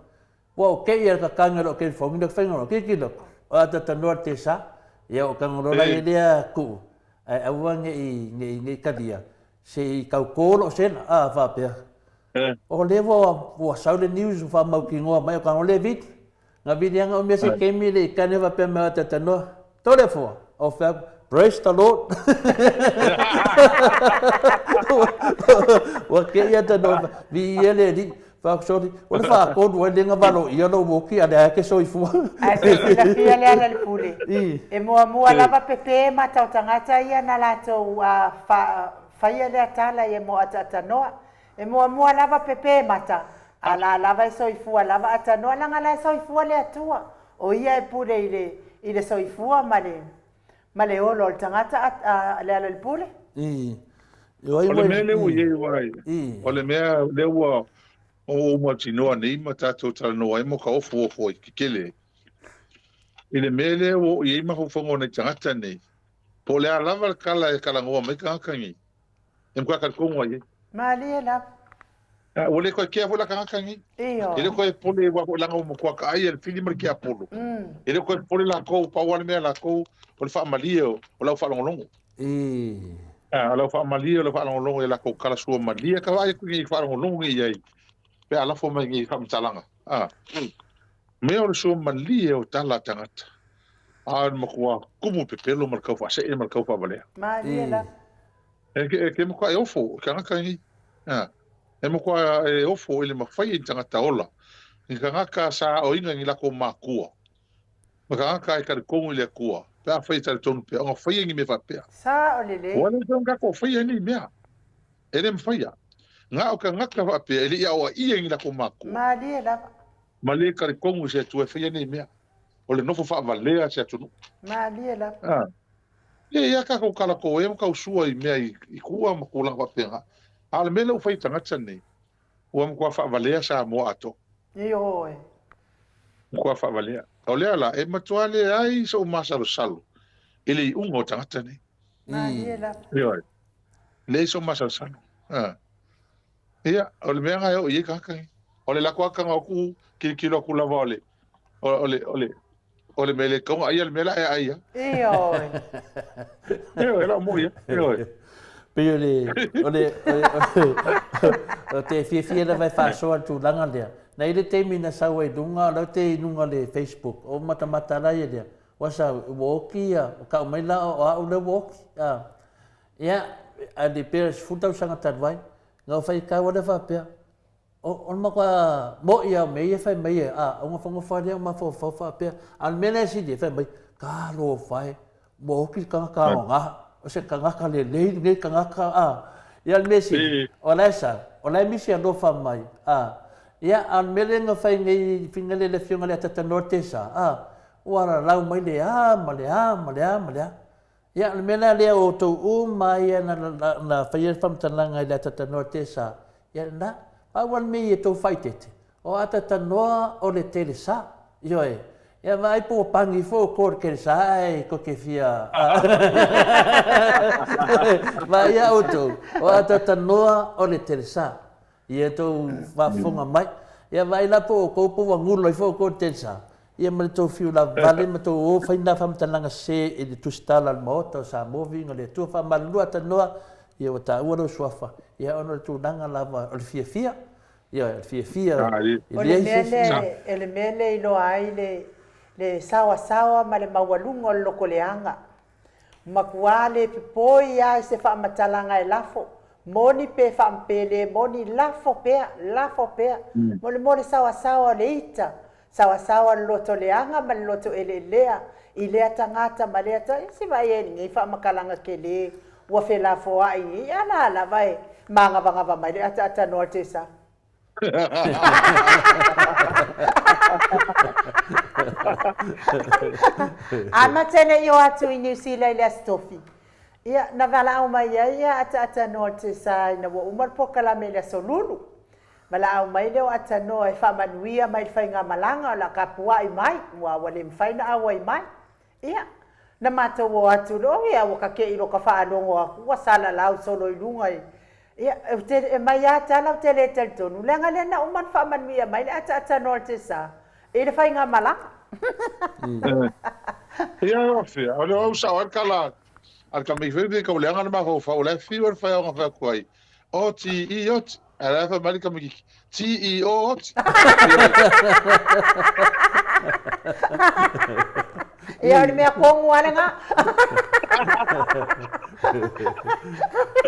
Ua o keia le kakagi o loo kelifogi le faiga o kiki loko o ata tanoa le tesa ia o kanga lola ia lea kuu ae aua nei nei nei kalia se i kau ko loo sela a faapea o lea ua ua sau le news ua faamautinoa mai o kanga le vili na vili anga o mea se kemi le i kane faapea mai o ata tanoa tole foa o fea Praise the Lord. Ua keia tanoa vi ia le alii. Fai sorry, o le faatonu ai lea na valoia lou oki a lea e te soifua. Ae se silafia le Alaleupule, e muamua lava pepe mata o tagata ia na latou faia lea tala ia mo Ataatanoa. E muamua lava pepe mata, a la lava e soifua lava Atanoa, leaga la e soifua le Atua. O ia e pule i le, i le soifua ma le, ma le ola o le tagata a Lealailepule. O le mea lea ua i ai aua o le mea lea ua ou mautinoa nei ma tatou talanoa ai ma ka ofoofo ai kekele i le mea lea ua oo i ai mafaufauga o nai tagata nei, po o le a lava le tala e talanoa mai tagata nei, e matua talitonu lava i ai. Malie lava. Ua le toe kea foi la tagata nei. E le toe popole aua foi leaga ua matua taai e le fili ma le tiapolo. E le toe popole latou, pau lava le mea a latou o le faamalie o lau faalogologo. O lau faamalie o lau faalogologo i a latou tala suamalie. Ka vaai atu nei i faalogologo nei i ai pe a lafo mai nei faamatalaga. Mea o le suamalie o tala a tagata, a o le matua tumu pepelo ma le tau faasee ma le tau faavalea. Malie lava. E ke matua e ofo i tagata nei. E matua e ofo i le mafai e ni tagata ola, ni tagata sa aoina ni lakou makua, ma tagata e talitonu i le Atua, pe afai e talitonu pea, ona faia ni mea faapea. Sao lelei. Ua le mafai ona tatou faia nei mea. E le mafaia. Na o tagata faapea e le i aoaia e ni lakou makua. Malie lava. Ma le talitonu i se Atua e faia nei mea. O le nofo faavalea se atunuu. Malie lava. Ia, ia tatou talatou e ma tau sua i mea i tua ma tulaga faapena. A o le mea lea ua fai e tagata nei, ua matua faavalea Samoa atoa. Ioe. Matua faavalea. O lea la, e matua leai sou masalosalo i le iuga o tagata nei. Malie lava. Ioe. Leai sou masalosalo. Ia, o le mea lena e oo i ai tagata nei. O le lako atu atu, tilotilo atu lava o le, o le, o le, o le mea le tatau ona aia le mea la e ai a. Ioe. Ioe, la mo ia. Ioe. Pei o le, o le, o te fiafia lava e faasoa le tulaga lea. Na i le taimi na sau ai luga, o lau te i luga o le Facebook, o matamata la ia lea, ua sau, ua oki ia, o kau mai la o au lea ua oki. Ia, a le pea 10 tausaga talu ai, na o faitau lea faapea, O le matua mo'i lava o mea ia e fai mai e, a, o nofonofo lava lea o mafaufau faapea, a o le mea la e sili ai, fai mai, talofa e, ua oti le tagata aoga, o se tagata lelei lenei tagata, a. Ia o le mea sili, o la e sau, o la e misi alofa mai, a. Ia, a o le mea lea na fai nei i finagalo e le Afioga ia Leatatanoa Tesa, a, ua lalau mai le a ma le a ma le a ma le a. Ia, o le mea la lea o outou uma ia na, na, na faia le faamatalaga i le atatanoa tesa, ia lena, pau lava le mea ia tou faaeteete, o atatanoa o le telesa. Ioe, ia vaai po ua pani foi outou i le telesa ae tou te fia vaai ia outou, o atatanoa o le telesa. Ia tou faafofoga mai. Ia vaai la po o outou po ua gula ifo outou i le telesa. Ia ma le tou fiu lavale ma tou o fai na faamatalaga sese i le tusitala a le Maota o Samoa viiga o le Atua faamalulu atanoa ia ua taua lou suafa ia ona o le tulaga lava o le fiafia ia o le fiafia e O le mea lea o le mea lea e iloa ai le le saoasaoa ma le maualuga o le lotoleaga. Matua le popoi lava i se faamatalaga e lafo, moni pe pe le moni, lafo pea, lafo pea. Mo le mo le saoasaoa o le ita, saoasaoa o le loto leaga ma le loto eleelea i lea tagata ma lea tagata. Ia se vaai ai i lenei faamatalaga tele ua felafoai nei, a la lava e magavagava mai le ataatanoa o le tesa. A ma te le i o atu i Niu Sila i le Aso Tofi, ia, na valaau mai ai ia Ataatanoa o le Tesa ina ua uma le polokalame i le Aso Lulu. Valaau mai lea o Atanoa e faamanuia mai i le faigamalaga o le a tapuai mai, aua ua le mafai ona auai mai. Ia, na matou o atu loa, ia ua tate'i loa ka faalogo atu ua salalau solo i luga i, ia, ou te, e mai lava tala ou te le talitonu, leaga lea na uma ona faamanuia mai le ataatanoa o le Tesa i le faigamalaga. Ia, e afea, o lea ua sao ai le tala a le tamaiti foi lenei tau leaga le mafaufau, o la e fiu ai le faiaoga fai atu ai, Oti i oti. Ae la e fai mai le tamaitiiti, Ti i o oti. Ia, o le mea kogu lava lena.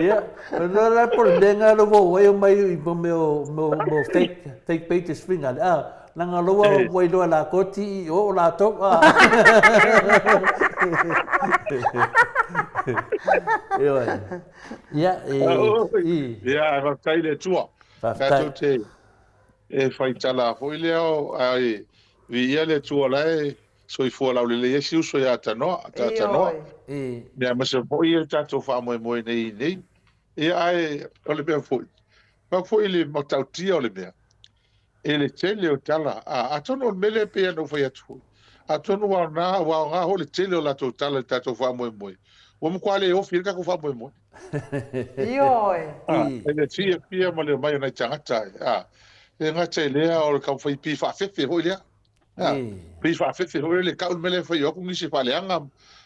Ia, o le la po le mea nga lo ua ai o mai i mo mea o mo fake fake pages fringa le a langa lo ua ua iloa la ko ti i o la to a. Ioe. Ia, e, i. Ia, e faafetai i le Atua. Faafetai. Tatou te e fai tala foi lea, ai, viia le Atua la e soifua laulelei ai si uso ia Tanoa, ta Tanoa. I. Ia, aemaise foi le tatou faamoemoe nei nei. Ia, ae o le mea foi, fai foi le matautia o le mea, E le tele o tala, a, atonu o le mea lea e pei ona ou fai atu foi, atonu ua aoga, ua aoga foi le tele o latou tala i le tatou faamoemoe, ua matua le ofi ai le tatou faamoemoe. Ioe. A, e le fiafia ma le omai o nai tagata, a, e le gata i lea o le taumafai pei faafefe foi lea. A, pei faafefe foi lea, le tau le mea lea e fai o atu nisi e faaleaga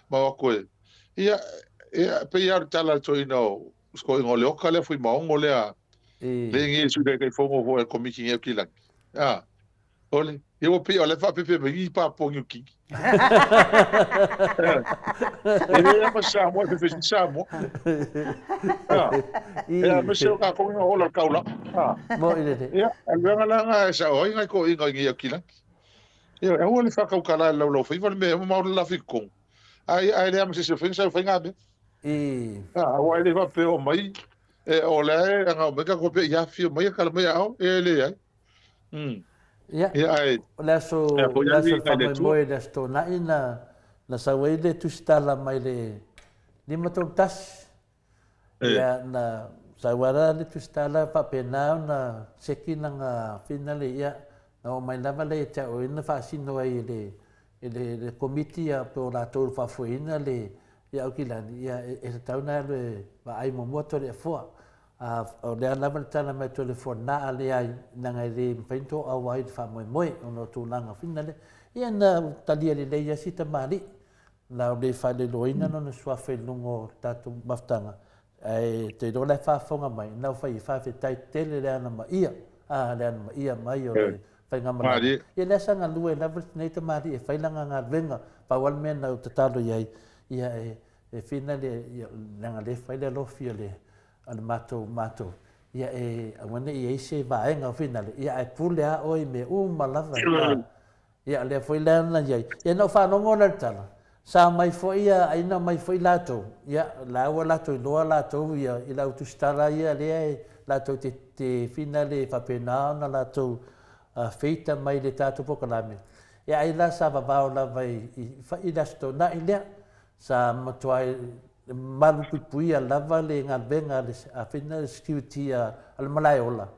ma o atu e, ia, ia, pei lava o le tala a le toeaina o, Sikoiga o le oka lea Fuimaono lea le ngi le Sui Taitaifono foi a le Komiti Niu Kilani. A, ole, ia ua pei o le faapepe mai ngi Papua Niu Kini. E le ama Samoa e fefe si Samoa. A, e a mese o kākou ina ola kaula. A, Mo i le le. Ia, aluega la nga e sao ai ngai ko inga i Niu Kilani. Ia, aua le whakaukala e laulau whaiva le mea, ma o le lafi kong. Ai, ai le ama se se whainga sa whainga mea. I. A, aua e le faapea o mai, e, o lea e anga o mai ka kope i afio mai e kala mai ao, e le ai. Ia, Ia, ai, o le aso, ia, foi le aso ai le ngai le Atua. faamoemoe i le Aso Toonai na, na sau ai le tusitala mai le 531. E. Ia, na sau lava le tusitala faapena ona seki lana finale, ia, na oo mai lava lea ia te au na faasino ai e le, e le, le komiti ia po o latou faafoeina le ia Aukilani, ia e tatau ona alu e vaai muamua Toleafoa. A o lea lava le tala mai Toleafoa na a leai, leaga e le mafai ona toau ai le faamoemoe ona o tulaga finale. Ia na talia lelei ai si tamalii, na o le faailoiloaina lona suafa i luga o le tatou mafutaga, ae te iloa la e faafofoga mai, na o fai e faafetai tele le anamaia, a, le anamaia mai o le faigamalaga. Ia lea sa galue lava lenei tamalii e fai lana galuega, pau lava le mea na ou tatalo i ai, ia e, e fina le, ia, leaga lea e fai le alofi o le, o le matou, matou, ia e aua ne i i ai se vaega o finale, ia ae pule lava oe i mea uma lava, a. Ia, lea foi la na i ai. Ia, na ou faalogo la i le tala, sa omai foi ia, ai na omai foi latou, ia, la ua latou iloa latou ia i lau tusitala ia lea e latou te, te finale faapena ona latou feita mai le tatou polokalame. Ia, ai la sa vavao lava i, i, i le Aso Toonai lea, sa matua malupuipuia lava le galuega a le, a finale security a, a le Malaeola,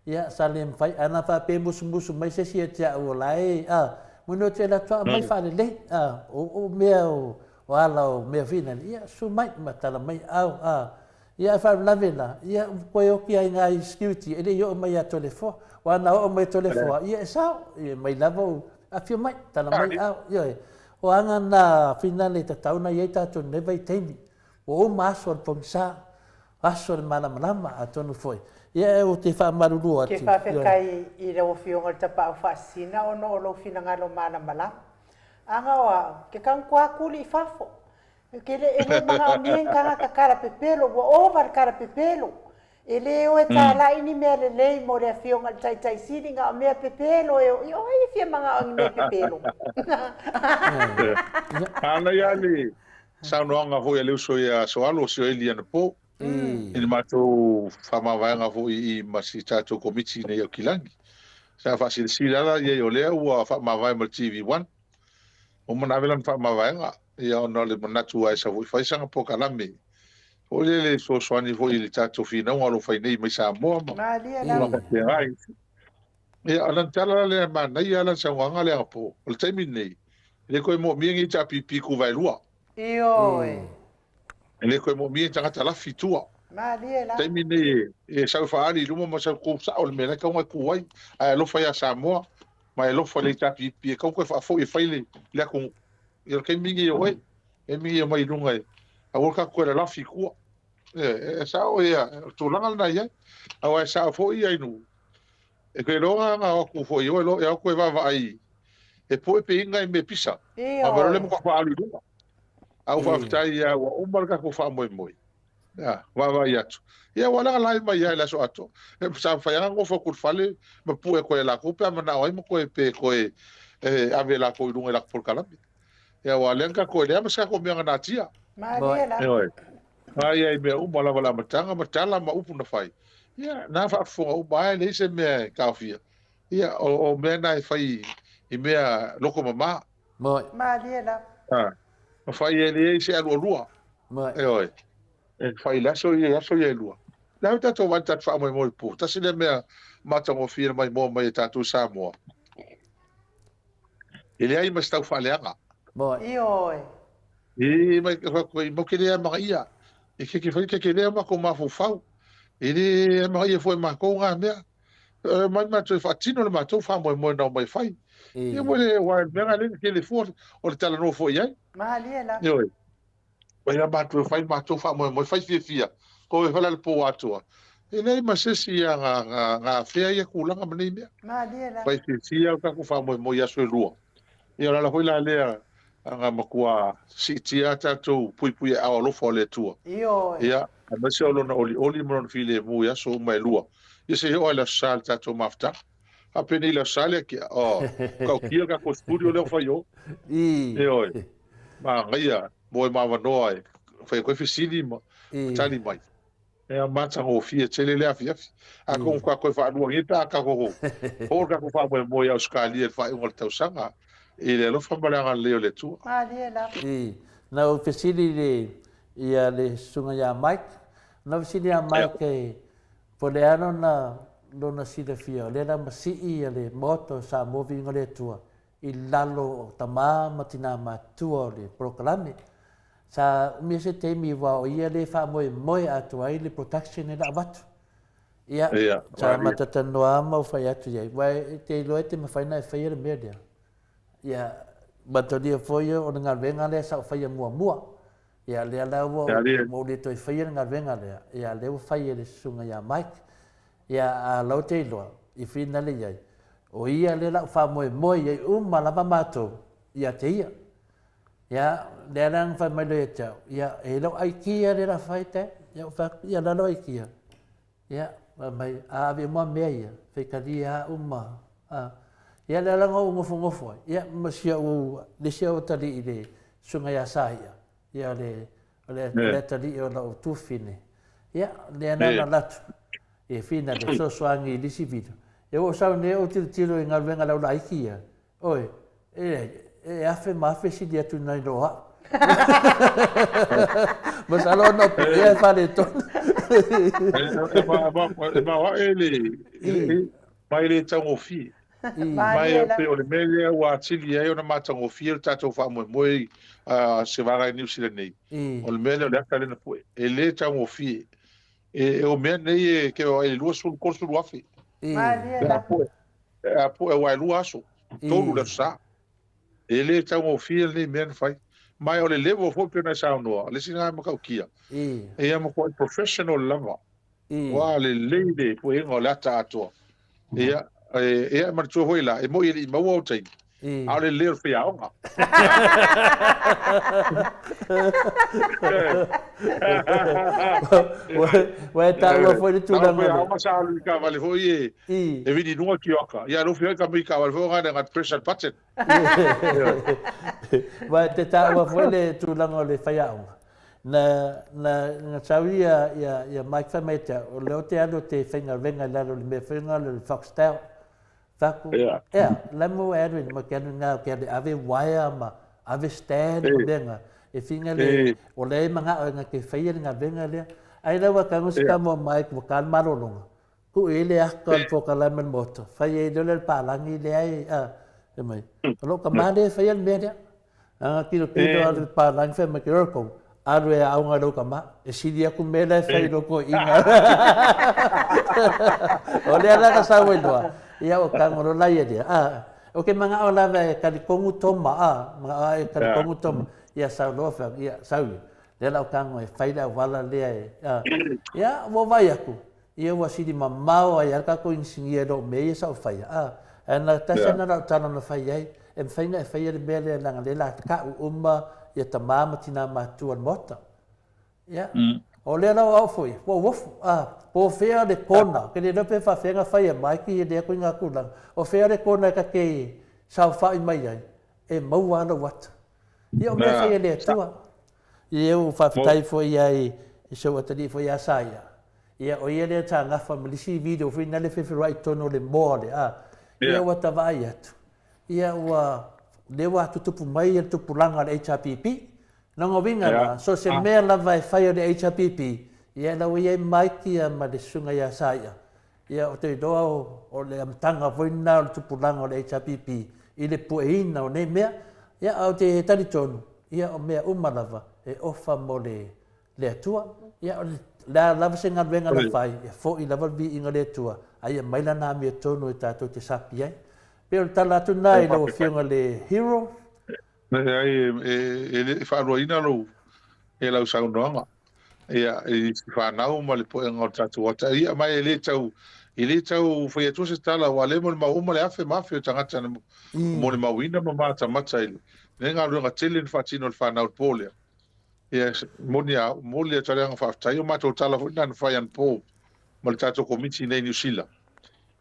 Ia, sa le mafai, ana faapea e musumusu mai se isi ia te au o la e, a, moni ou te alu atu a aumai faalelei, a, o, o mea o, o ala o mea foi nale, ia, susu mai ma tala mai au, a. Ia, ae faalavelave la, ia, ua toe oti ai nai security e le i oo mai ia Toleafoa. Aua ana oo mai Toleafoa, ia e sao, ia, mai lava ou, Afio mai, tala mai au, ioe. O aga na finale e tatau ona i ai tatou i lenei vaitaimi. Ua uma aso o le pogisa, aso o le malamalama, atonu foi, ia ou te faamalulu atu. Ke faafetai i lau Afioga i le Tapaau Faasisina ona o lou finagalo malamalama. Aga o au, ke kankoa kuli i fafo. Ke le e le manaomia ni tagata kalapepelo, ua ova le kalapepelo. E le o e tālaʻi ni mea lelei mo le Afioga i le Taitai Sili, na o mea pepelo e o i o ai e fia manao i ni mea pepelo. Manaia le saunoaga foi a le uso ia Soalo Sioeli anapo i le matou faamavaega foi i ma si tatou Komiti nei o Kilagi. Sa faasilasila la i ai o lea ua faamavae ma le TV One. Ua uma ona ave lana faamavaega, ia ona o le manatu ae sau foi fai sana polokalame foi lele e fesoasoani foi i le tatou finauga o lo o fai nei mai Samoa ma tulaga faapena. Ia, o lana tala la lea, manaia lana saunoaga lea anapo. O le taimi lenei, e le toe moomia ni HRPP ku vaelua. Ioe. E le toe moomia ni tagata lafi i tua. Malie la. Taimi lenei e sau e faaali i luma ma sau tu sao le mea la e tatau ona tu ai. Ae alofa ia Samoa ma e alofa i le HRPP e tatau ona toe faafoi e fai le le atunuu. Ia o le taimi lenei o oe. Taimi lenei e omai i luga e aua le tatou toe lalafi i tua. E, e sao ia, o le tulaga lena e i ai. Aua e sao foi ia Ainuu, e toe iloa na o atu foi i o, e o atu e vaavaai e poe pe inga i mea pisa. A valo le matua faaalu i luga. A ua faafetai ia ua uma le tatou faamoemoe. Ia, vaavaai atu. Ia ua laga lai mai ia i le aso atoa. E sa mafai lava ona nofo atu i le fale ma pue atu ai e latou pe a manao ai ma toe pe toe e ave e latou i luga i latou polokalame. Ia aua o lea na tatou e leai ma se tatou mea na natia. Malie la. Ioe. Aia i mea uma lava le amataga ma tala ma upu na fai. Ia, na faafofoga uma lava e leai se mea e taofia. Ia, o, o mea na e fai i mea loko mama. Moi. Malie la. A, ma fai e leai se alualua. Moi. Ioe. E fai i le aso ia, i aso ia e lua. Le a tatou vaai tatou faamoemoe i le po. Tasi lea mea matagofie na maimoa mai e tatou i Samoa. E leai ma se tau faaleaga. Moi. Ioe. E mai i mau ke le amanaia. E ke ke fai ke ke le matou mafaufau. E le amanaia foi e matou ngā mea. E mai matou e faatino le matou faamoemoe na omai e fai. Ia mo le aua le mea na lea na tele fua o le talanoa foi i ai. Malie la. Ioe. Mai a matou e fai le matou faamoemoe, fai fiafia, ko e fai la le po atoa. E leai ma se isi a na, na, na afea ia tulaga ma nei mea. Malie la. Fai fiafia le tatou faamoemoe i aso e lua. Ia o le ala foi la lea na matua siitia a tatou puipui aao alofa o le Atua. Ioe. Ia, aemaise o Lona olioli ma Lona filemu i aso uma e lua. Ia se i oo lava i le Aso Sa i le tatou mafutaga. Faapenei i le Aso Sa lea kia, oh, tautia le tatou studio lea ua fai i o. Ioe. Manaia, mo e ma avanoa e fai atu ai fesili ma tali mai. Ea matagofie tele le afiafi. Atonu tatou e faaluagia pe a tatou oo le tatou faamoemoe i Ausetalia i le faaiuga o le tausaga i le alofa ma le agalelei o le Atua. Malie lava. I, na ou fesili i le, ia le susuga ia Mike, na ou fesili ia Mike e, po o le a lona, lona silafia, o lea la masii ia le Maota o Samoa Viiga o le Atua i lalo o tama ma tina matutua o le polokalame. Sa umia se taimi aua o ia lea e faamoemoe atoa ai le production lea na avatu. Ia, sa matou talanoa lava ma ou fai atu i ai, aua e te iloa e te mafai ona e faia le mea lea. Ia, manatua foi o le galuega lea sa ou faia muamua. Ia, lea la ua ou le toe faia le galuega lea, ia lea ua fai e le susuga ia Mike. Ia, a o la ua te iloa, i finale i ai, o ia lea la ua faamoemoe i ai uma lava matou ia te ia. Ia, lea la na fai mai loa ia te au, ia, e i lau aikia lea la fai te, ia ou fai atu, ia la lau aikia. Ia, fai mai, a ave uma mea ia, faitalia lava uma. A, ia lea la na ou nofonofo ai, ia, ma si au, le isi au atalii le susuga ia Saia, ia le, o le, le atalii o lau tuafafine. Ia, lea na na alu atu, e fina le fesoasoani i le isi video. Ia ua ou sau nei ou tilotilo i galuega a lau laiti ia, Oi, e, e afe ma afe sili atu nai lo au. Masalo ona o puea e faaletonu. E maoae le, mai le taugofie. Mai e pei o le mea lea ua atili ai ona matagofie le tatou faamoemoe a se vaega i Niu Sila nei. O le mea lea o le ata lea na pue. E le taugofie. E, o mea nei e ke o ai le 20, 30 afe. Malie la. E a pue, aua e lua aso. 3 le Aso Sa. E le taugofie lenei mea na fai. Ma o le level foi pei ona e saunoa, o le isi lena e matautia, ia matuai professional lava. Ua lelei le puega o le ata atoa. Ia, e, e manatua foi la, e moi e le i maua o taimi, a o le lelei o le faiaoga. Ua e taua foi le tulaga. Faiaoga sa alu i taavale foi e, e vili i luga tioaka. Ia, alofi ai ka mai taavale foi ona na press le button. Ua e te taua foi le tulaga o le faiaoga. Na, na, na sau ia, ia, ia Mike fai mai te au, o lea o te alu o te faigaluega i lalo o le mea foi lena o le Foxtel. Faku, yeah. Ea, la mo e alu i ma ke alu ngā, ke alu ave wire ma ave stand ma mea ngā. E whinga le, o lea e mangao e ngā ke whaia le ngaluega lea. Ai la ua kango se ka mua Mike, ua ka le malolonga. Ku i le aka o le polokalame o le Maota, fai ai loa lea le palagi lea e, a, fai mai, o lou tama lea e faia le mea lea. A tilotilo alu i le palagi fai mai, Kiroko, alu e aoga i lou tama, e sili atu mea la e fai i lou toeaina. O lea la na sau ai loa, ia ua tago loa la ia lea, a, ou te manao lava e talitonu Toma, a, manao lava e talitonu Toma, ia sau loa fai atu, ia sau ia, lea la ou tago e fai le auala lea e, a, ia ua vaai atu, Ia ua sili mamao ai lava le tatou inisinia i lou mea ia sa ou faia, a, ae na tasi lava na o lau tala na fai ai, e mafai ona e faia le mea lea leaga o lea la tau uma ia tama ma tina matutua o le Maota. Ia, o lea la o au foi, ua ou ofu, a, po o fea le kona, ou te le iloa pe faafefea ona fai e Mike ia lea ituaiga tulaga, o fea le kona e ta te saofai mai ai, e maua lava lou ata. Ia o mea fai e le Atua. Ia ua faafetai foi ai i si ou atalii foi ia Saia. Ia o ia lea sa gafa ma le isi video foi lena le feferoai i totonu o le moa le a. Ia ua ta vaai atu. Ia ua lea ua tutupu mai ia le tupulaga o le HRPP. Lona uiga la, so o se mea lava e fai o le HRPP, ia la ua i ai Mike ia ma le susuga ia Saia. Ia ou te iloa o le amataga foi lena o le tupulaga o le HRPP i le pueina o nei mea. Ia ae ou te talitonu, ia o mea uma lava e ofa mo le le Atua. Ia o le a lava se galuega na fai, e foi lava le viiga o le Atua, a ia mai lana amiotonu e tatou te sapi ai. Pei o le tala atu lena i lau Afioga i le Hero. Leai, e le faaluaina lou, e lau saunoaga. Ia, i fanau ma le poega o le tatou ata. Ia, ma e le tau, e le tau fai atua se tala, aua o lea e molimau uma le afe ma afe o tagata na molimauina ma matamata i lenei galuega tele na faatino e le fanau i le po lea. Ia, moni a, momoli atu le agaga faafetai. O matou tala foi lena na fai anapo ma le tatou Komiti i inei i Niu Sila.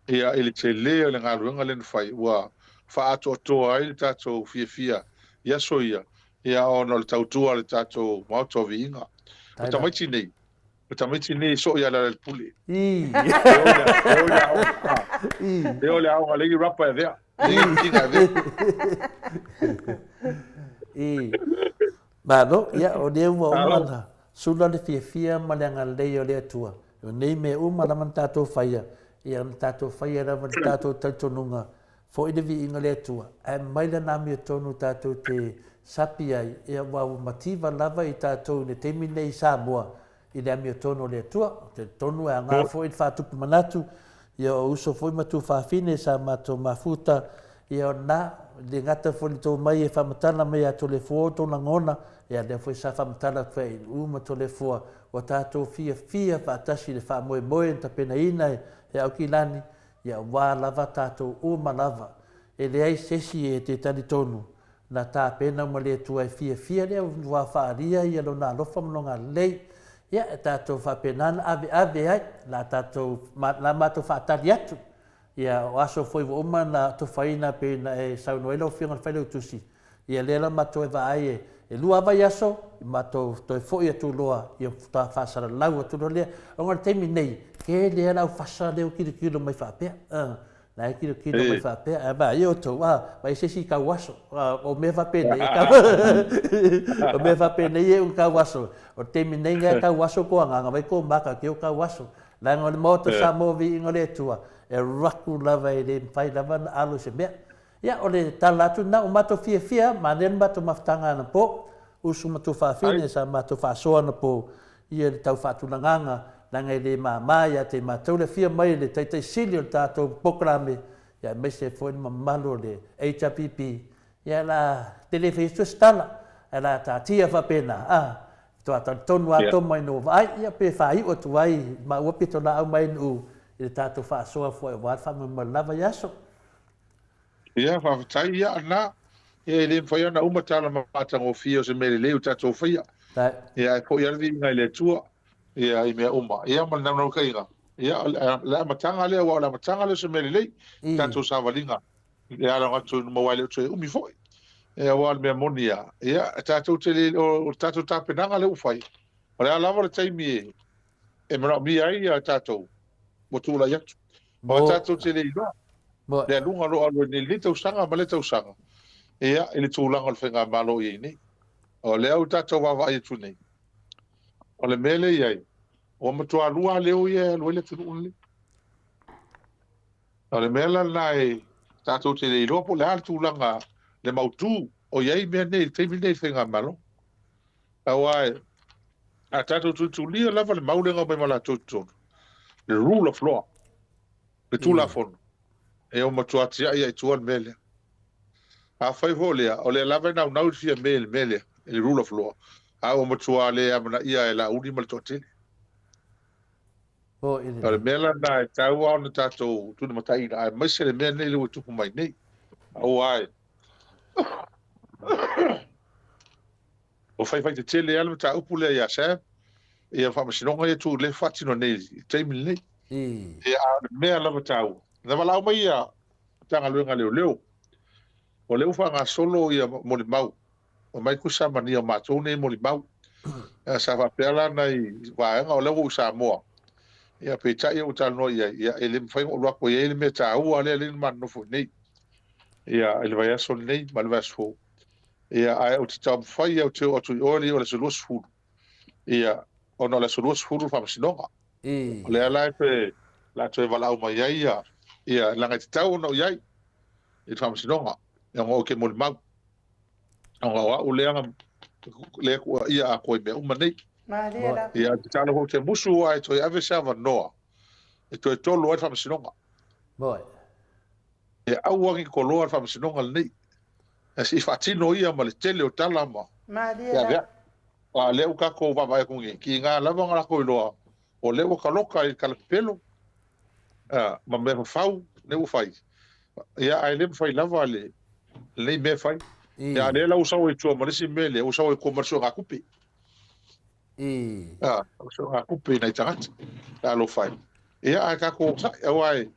Ia, i le tele o le galuega lea na fai, ua faaatoatoa ai le tatou fiafia i aso ia, ia ona o le tautua a le tatou Maota o Viiga. O tamaiti nei, o tamaiti nei e soo ia Lealailepule. E o i le aoga, e o i le aoga, leai ni rapa e avea, leai ni tiga e avea. Malo, ia o lea ua uma ona sula le fiafia ma le agalelei o le Atua. O nei mea uma lava na tatou faia, ia na tatou faia lava i le tatou talitonuga, foi le viiga o le Atua, ae mai lana amiotonu tatou te sapi ai, ia aua ua mativa lava i tatou i le taimi lenei i Samoa, i le amiotonu o le Atua. Ou te talitonu e aoga foi le faatupu manatu, ia o uso foi ma tuafafine sa matou mafuta, ia o lena, e le gata foi i le tou mai e faamatala mai ia Toleafoa outou lagona, ia lea foi sa faamatala atu ai i Uu ma Toleafoa, ua tatou fiafia faatasi i le faamoemoe na tapenaina e Aukilani, ia aua lava tatou uma lava. E leai se isi e te talitonu Na tapena uma le Atua e fiafia lea ua faaalia ia Lona alofa ma Lona agalelei. Ia, e tatou faapena ona aveave ai, la tatou, la matou faatali atu. Ia, o aso foi ua uma ona atofaina pei ona e saunoa ai lau Afioga i le Failautusi, ia lea la matou e vaai e, e lua vaiaso, matou toe foi atu loa, ia faatoa faasalalau atu loa lea. Ona o le taimi nei, tele lava le aufasa lea ua tilotilo mai faapea. La e tilotilo mai faapea, ae vaai outou, a, vaai se isi tau aso. O mea faapenei, o mea faapenei e tau aso. O le taimi nei e tau aso ko agaga, vai ko maka ke o tau aso. Leaga o le Maota Samoa viiga o le Atua, e alu atu lava e le mafai lava ona alo i se mea. Ia, o le tala atu lena, ua matou fiafia, manaia le matou mafutaga anapo, usu ma tuafafine sa matou faasoa anapo ia le tau faatulagaga, leaga e le mama ia te matou le afio mai o le Taitai Sili o le tatou polokalame, ia aemaise foi le mamalu o le HRPP, ia la te le fai atu se tala, ae la taatia faapena, a, faatoa talitonu lava Toma ina ua vaai, ia pe faaiu atu ai maua pitolaau mai Nu'u i le tatou faasoa foi aua le faamoemoe lava i aso. Ia, faafetai, ia, na, ia, e le mafai ona uma tala matagofie o se mea lelei ua tatou faia. Ia, ae foi lava le viiga i le Atua, ia, i mea uma. Ia, ma le naunautaiga, ia, o le amataga lea, aua o le amataga lea o se mea lelei, tatou savaliga, i le ala atu i luma, aua e le o toe umi foi. Ia, aua o le mea moni lava, ia, tatou te le, o le tatou tapenaga lea ua fai, o le a lava le taimi e manaomia ai ia tatou, ua tulai atu. Aua tatou te le iloa le aluga o lo o alu ai nei i lenei tausaga ma lea tausaga, ia, i le tulaga o le faigamalo o i ai nei. O lea ua tatou vaavaai atu nei, o le mea lea e i ai, ua matua lua leo ia e alu ai le atunuu lenei. O le mea la lena e tatou te le iloa po o le a le tulaga le mautu o i ai mea nei i le taimi lenei i le faigamalo. Aua a tatou tulitulia lava le mau lea na omai ma latou i totonu, le rule of law, le Tulafono, e ua matua atiae lava i tua le mea lea. Afai foi o lea, o lea lava e naunau i le fia me i le mea lea, i le rule of law, a ua matua le amanaia e Laauli ma le toatele. O le mea la lena e tatau lava ona tatou tulimataiina, aemaise le mea lenei lea ua tupu mai nei. Aua e Ua faifai tetele lava le mataupu lea ia Sam, ia faamasinoga ia tu lea faatino nei i le taimi lenei. Ia, a o le mea lava taua, na valaau mai ia Matagaluega a Leoleo, o lea ua faagasolo ia molimau, aumai kusamania o matou nei molimau. Sa faapea la nai vaega o lea ua ou i Samoa, ia peitai ua talanoa i ai, ia e le mafai ona ou alu atu e i ai le mea taua lea lea na ma nonofo i inei, ia i le vaiaso lenei ma le vaiaso fou. Ia, ae ou te taumafai au te oo atu i o e le i oo i le aso 20, ia, ona o le aso 20 le faamasinoga. O lea la e toe, la toe valaau mai ai ia, ia, leaga e tatau ona ou i ai i le faamasinoga, ona ou te molimau, ona o au lea na, lea e tuuaia atoa i mea uma nei. Malie la. Ia, ou te tatalo foi ou te musu aua e toe ave se avanoa e toe tolo ai le faamasinoga. E aua ne i toloa le faamasinoga lenei. Ae se i faatino ia ma le tele o tala ma Malie la. A lea ua tatou vaavaai atu nei, tiga lava ona latou iloa o lea ua taloka i le talapepelo ma mea fafau lea ua fai. Ia, ae le mafai lava lenei mea e fai. Ia, a lea la ua sau ai i tua ma le isi mea lea, ua sau ai i tua ma le suegatupe. O le suegatupe i nai tagata. Talofa e. Ia, ae tatou onosai, aua e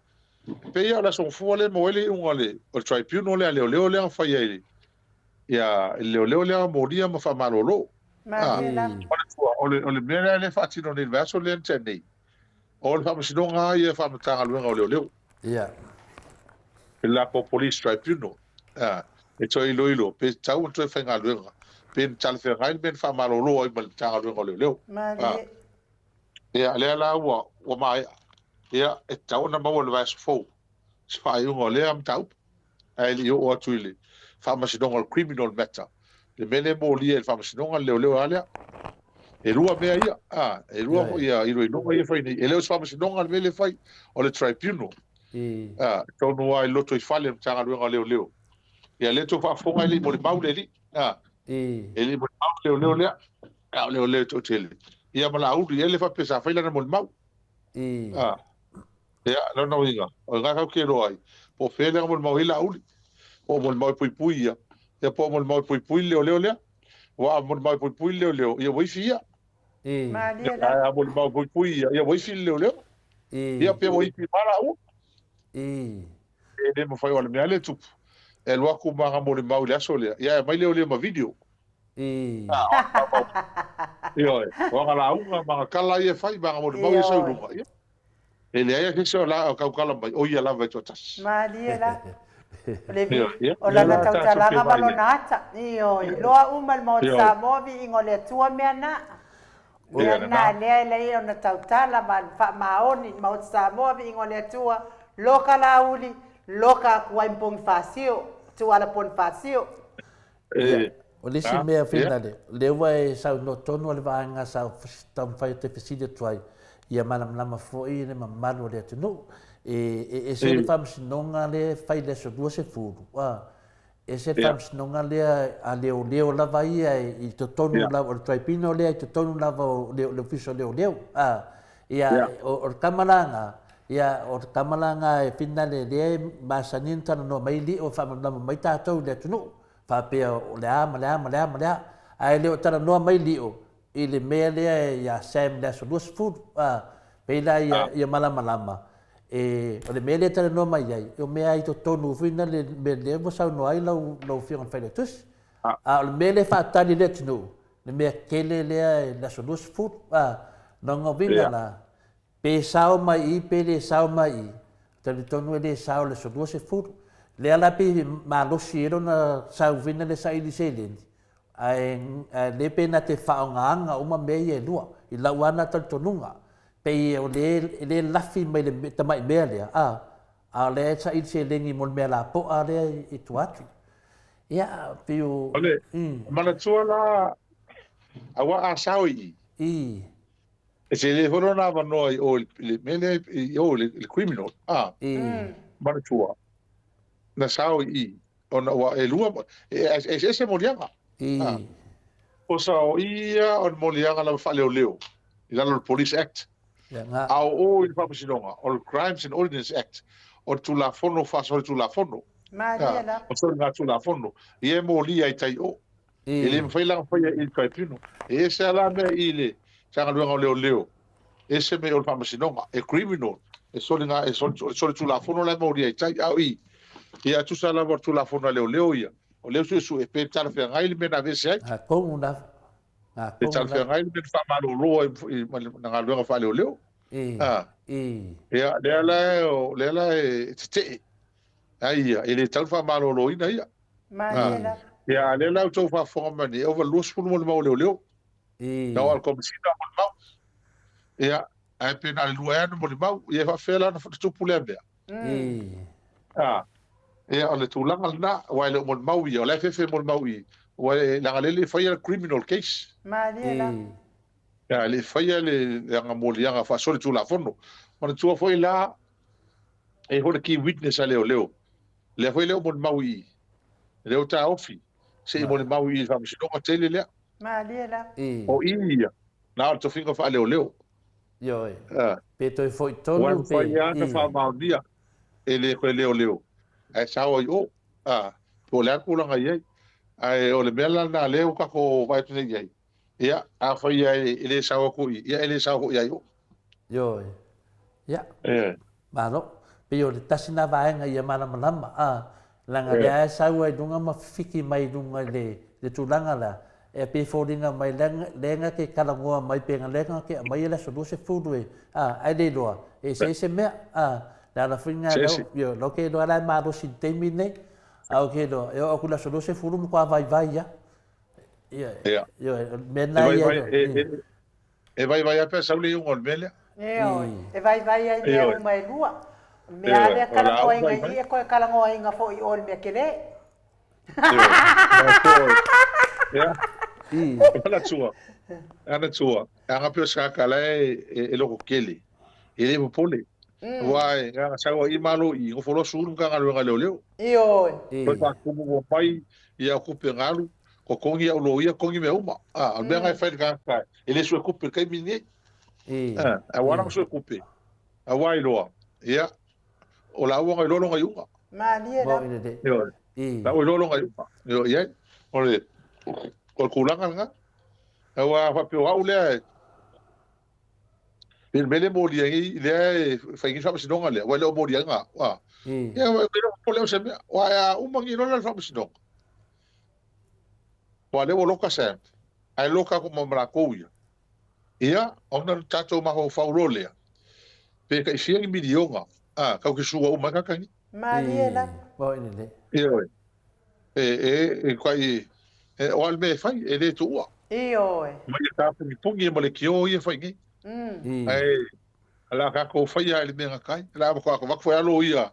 pei lava o le Aso Gafua lea e maua ai le iuga o le tribunal lea a leoleo lea na faia i le leoleo lea na molia ma faamalolo. O le mea lea lea e faatino nei i le vaiaso lea na tea nei, o le faamasinoga lava ia faa-Matagaluega o Leoleo. I le latou Police Tribunal. E toe iloilo pe tatau ona toe faigaluega, pe na talafeagai le mea na faamalolo ai ma le Matagaluega o Leoleo. Ia, lea la ua ua maea, ia, e tatau ona maua i le vaiaso fou se faaiuga o lea mataupu, ae le i oo atu i le faamasinoga o le criminal matter, le mea lea e molia i le faamasinoga, le leoleo lava lea. E lua mea ia, a, e lua foi ia iloiloga ia e fai nei. E le o se faamasinoga le mea lea e fai, o le tribunal, a, tonu lava i lotoifale o le Matagaluega o Leoleo. Ia, lea tou faafofoga e le i molimau le alii, a, e le i molimau le leoleo lea. A o leoleo toatele. Ia ma Laauli ia le faapea sa fai lana molimau. A, ia, lona uiga, o lena tatou te iloa ai, po o fea lea na molimau ai Laauli. Po o molimau e puipui ia, ia po o molimau e puipui le leoleo lea. Aua a molimau e puipui le leoleo, ia ua ifi ia. Malie la. Ae a molimau e puipui ia, ia ua ifi le leoleo. Ia pe ua ifi ma Laauli. E le mafai, o le mea lea e tupu, e alu atu ma ana molimau i le aso lea, ia ae aumai leoleo ma video. Ioe, o ana lauga ma ana tala ia e fai ma ana molimau ia e sau i luga, ia, e leai lava se isi o la o tautala mai, o ia lava e toatasi. Malie la. O le vi, o lana tautalaga ma lona ata. Ioe, iloa uma e le Maota Samoa viiga o le Atua mea na. Mea na lea e leai ona tautala ma faamaoni i le Maota Samoa viiga o le Atua, loka Laauli, loka atu ai ma Ponifasio, Tuala Ponifasio. Ia, o le isi mea finale, lea ua e saunoa tonu o le vaega sa taumafai atu e fesili atu ai, ia malamalama foi le mamalu o le atunuu. E ese le faamasinoga lea e fai i le aso 20, a, ese le faamasinoga lea a leoleo lava ia i totonu lava, o le tribunal lea i totonu lava o le Ofisa o Leoleo. A, ia, o le tama la na, ia, o le tama la na e finale lea e masani ona talanoa mai alii o faamalamalama mai tatou i le atunuu, faapea o le a ma le a ma le a ma le a. Ae le o talanoa mai Lio i le mea lea ia Sam i le aso 20, a, pei la ia, ia malamalama, e, o le mea lea e talanoa mai ai, o mea i totonu foi na le mea lea ua saunoa ai lau, lau Afioga i le Failautusi. A o le mea lea e faatali i le atunuu, le mea tele lea i le aso 20, a, lona uiga la, Pe sao mai i, pe le sao mai i, talitonu e le sao i le aso 20. Lea la pei malosi ai lona sauina le saili seleni, ae le pe na te faaaogaina uma mea ia e lua. I lau lava na talitonuga, pei o le e le lafi mai le tamai mea lea, a, a o lea e saili seleni mo le mea lapoa lea i tua atu. Ia, pei o... O le manatua la, aua a sao i i. E tele foi lona avanoa i o i le mea lea i o i le criminal, a. Manatua, na sao i i, ona ua e lua, e eseese moliaga. O sao i ia o le moliaga lava faaleoleo i lalo o le Police Act. A o o i le Faamasinoga, o le Crimes and Ordinance Act, o le Tulafono faasolitulafono. O soligatulafono, ia e molia i tai o. E le mafai la ona faia i le tribunal. E ese lava la mea i le Matagaluega o Leoleo, ese mea i o le Faamasinoga. E criminal, e soliga, e solitulafono la e molia i tai. A o i, ia e tusa lava o le Tulafono a Leoleo ia, o lea ua suesue pe talafeagai le mea na aveese ai. Atonu lava. Pe talafeagai le mea na faamalolo ai i le galuega faaleoleo. Ia, lea la, lea la e tetee ai ia, e le tatau ona faamaloloina ia. Malie lava. Ia, a lea la ua outou faafofoga mai nei, e ova i le 20 molimau a leoleo. Na o le Komesina molimau. Ia, ae pe na o le lua ea na molimau. Ia, e faapefea la ona tupu lea mea? Ia, o le tulaga lena, aua e le o molimau ia, o la e fefe molimau i i, aua leaga o lea e le i faia le criminal case. Malie lava. Ia, e le i faia le aga moliaga faasolitulafono. Manatua foi la, e i ai foi le key witness a leoleo, lea foi e le o molimau i i, lea ua taofi, se i molimau i i le Faamasinoga tele lea. Malie la. O i ia, na o le tofiga faaleoleo. Ioe. Pe toe foi tonu pe. Ua mafai lava ona faamaonia e le koe leoleo, ae sao ai o, po o le a le tulaga e i ai. Ae o le mea la lena lea ua tatou vaai atu nei i ai, Ia, afai e le sao atu i i, ia e le sao foi ia i o. Ioe. Ia. Malo. Pei o le tasi na vaega ia malamalama, a, leaga lea e sau ai luga ma fifiki mai luga i le, le tulaga lea, e pei e foliga mai lea na te talanoa mai pe na lea na te aumaia le aso 20 e, a, ae le iloa, e eseese mea, a, le ala foi lena lea, ioe, lea ou te iloa la e malosi i le taimi lenei, a ou te iloa, e oo atu i le aso 20 matua vaivai lava. Ia. E vaivai lava pe a sau le iuga o le mea lea. Ioe, e vaivai ai mea uma e lua. O le mea lava lea talanoaina i i e toe talanoaina foi i o i le mea tele. Ia. Manatua, manatua, leaga pei o se tagata la e lototele, e le popole. Aua e na ona sau ai i malo i i, nofo loa sulu le Matagaluega a Leoleo. Ioe. Toe faatumu mua mai ia au tupe na alu, totogi au loia, totogi mea uma. A, o le mea na e fai i le tagata e le sue tupe i le taimi lenei. Aua la na sue tupe, aua iloa, ia, o la ua na iloa lona iuga. Malie la. Ioe. La ua iloa lona iuga. Ioe i ai. O le, o le tulaga lena. Aua faapea o au lea e, I le mea lea e molia ai, lea e fai nei le faamasinoga lea, aua e le o molia ai na au. A. Ia, e le o popole au i se mea. Aua a uma nei loa la le faamasinoga, aua o lea ua loka Sam, ae loka atu ma latou ia, ia, ona tatou mafaufau loa lea, pe tai fia ni miliona, a, tatou te sua uma ai tagata nei. Malie la. Ioe. E, e, e, tai, e, o a le mea e fai, e le tuua. Ioe. Mai e tāpungipuni e ma le kio ia e fai nei. Ae, o le a tatou faia i le mea gata ai. O le a avatu foi alo ia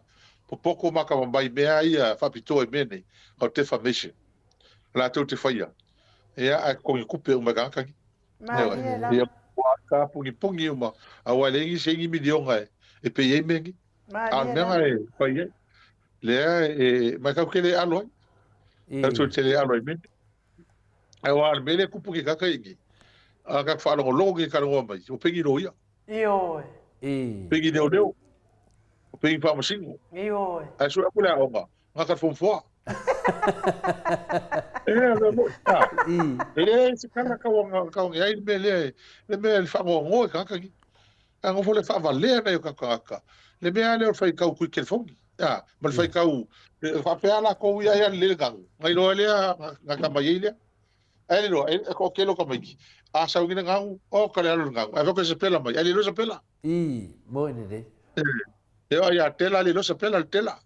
popoko ma kava mai mea ia faapitoa i mea nei, o defamation. Latou te faia. Ia, ae totogi tupe uma e tagata nei. Malie lava. Ia, ua tāpungipuni uma, aua e leai nisi e i ai ni miliona e pay ai mea nei. A o le mea lena e fai ai, lea e, ma e tatou te le alo ai. Tatou te le alo ai mea. Ae aua o le mea lea e tupu nei tagata ia i nei, a tatou faalogologo nei i talanoa mai, ua pei ni loia. Ioe. Pei ni leoleo. Ua pei ni faamasino. Ioe. Ae sue atu le aoga, gata le Form Four. E le moi. E leai se tala tau age ai le mea lea, le mea e faanoanoa i tagata nei. A nofo le faavalea nai o tatou tagata, le mea lava lea o le faitau tui telefoni, a, ma le faitau, faapea lava latou ia ai lava lelei le ganu, na iloa ai lea gata mai ai lea. Ae le iloa, e toatele o tamaiti, a sau nei le ganu, oka le alo i le ganu, ae fai atu e sapela mai, ae le iloa sapela. I, moni lelei. E oo ia Tela, le iloa sapela le Tela.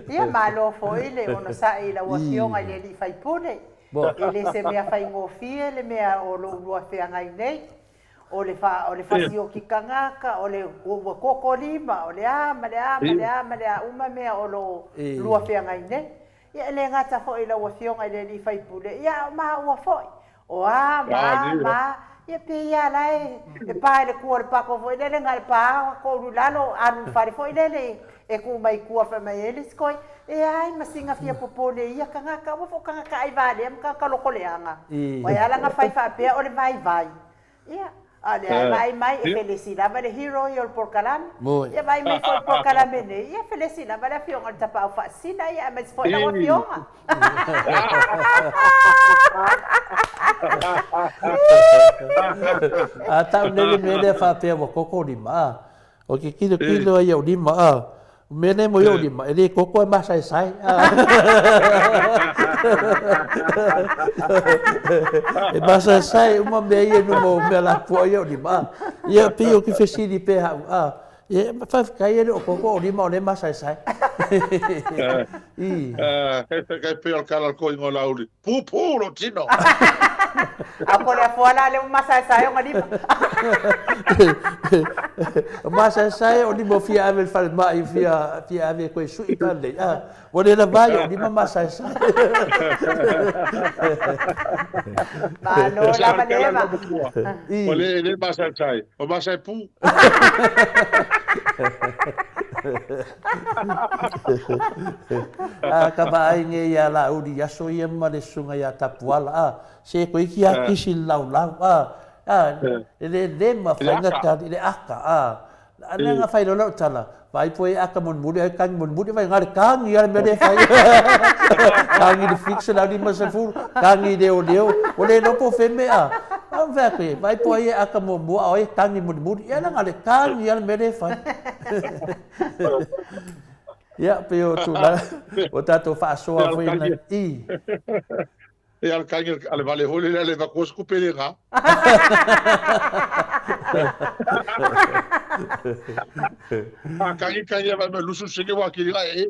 Ia, malo foi le onosai i lau Afioga i le alii faipule. E le se mea faigofie le mea o lo o lua feagai nei. O le fa, o le fasioki tagata, o le ua koko lima, o le a ma le a ma le a ma le a uma mea o lo o lua feagai nei. Ia e le gata foi i lau Afioga i le alii faipule, ia a o maua foi. O a ma a ma a, ia pei lava la e e pa i le kua o le pako foi lele na o le pa koulu i lalo alu i le fale foi lele e tuu mai i tua fai mai ai le isi koi, e ai ma sina fia popole i ia tagata, aua foi o tagata ai valea ma tagata loko leaga. Ua e ala na fai faapea o le vaivai. Ia, a o lea e vaai mai e felesi lava le hero ia o le polokalame. Ia vaai mai foi i le polokalame nei, ia felesi lava le afioga i le Tapaau Faasisina, ia aemaise foi lau afioga. A tau nei le mea lea faapea ua koko lima, a. O ke kilokilo ai ou lima, a. O mea nei mo i ou lima, e le koko e masaesae. E masaesae uma mea ia i luma o mea lapoa ia ou lima, a. Ia pei o ke fesili pea haʻu, a. Ia, faafetai e le o koko ou lima o lea e masaesae. I. Kai pei o le tala a le toeaina o Laauli, Pupū lou tino! A ko le afoa la lea ua masaesae ona lima. O masaesae o lima o fia ave i le falemai fia fia ave koe sui pa lelei. Ah, ua le lava ai o lima masaesae. Malo lava leva. O le le masaesae, o masae pū. A ka vaai nei iā Laauli i aso ia ma le susuga ia Tapuala, a, se koe ki a kisi le laulau, a, a, e le le mafai na tali, le aka, a, a lea na fai loa lau tala, vaai po e aka mulimuli ai kagi mulimuli, vai na le kagi a le mea lea e fai. Kagi le fix le 50, kagi leoleo, ua le iloa po o fea mea. A fai atu e, vaai po o ai e aka muamua a o ai e kagi mulimuli, ia leaga le kagi a le mea lea e fai. Ia, pei o tulaga, ua tatou faasoa foi i nai, i. E ala kagi a le vale hole le va kosa ku pele nga. A kagi kagi va me lusu senge wa kiri ga e.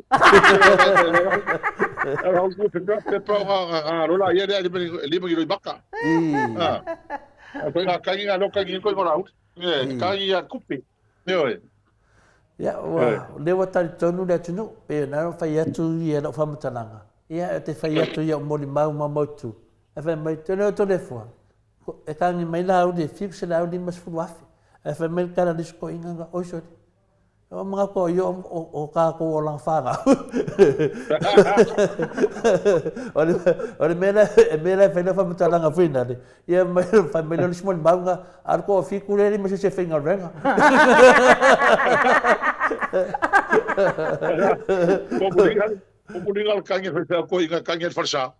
A hau ku pe pe pa nga nga lola ia le le le le baka. A. A ko nga kagi nga lo kagi ko ngora ut. E kagi ia kupe. Ioe. Ia, ua lea ua talitonu le atunuu, pei ona fai atu ia lau faamatalaga. Ia, e te fai atu ia o molimau ma mautu. Ae fai mai, Tele o Toleafoa, e kagi mai la auli e fiu 150,000. Ae fai mai le tala a le isi toeaina na, Oi sole, o manatu au ia o tatou olaga fanau. O le mea lea, e mea la e fai lau faamatalaga foi nale, ia fai mai lea o le isi molimau na, a o le toafitu lea e leai ma se isi e faigaluega. O muliga le kagi whai koe i ngā kagi a le wharesa.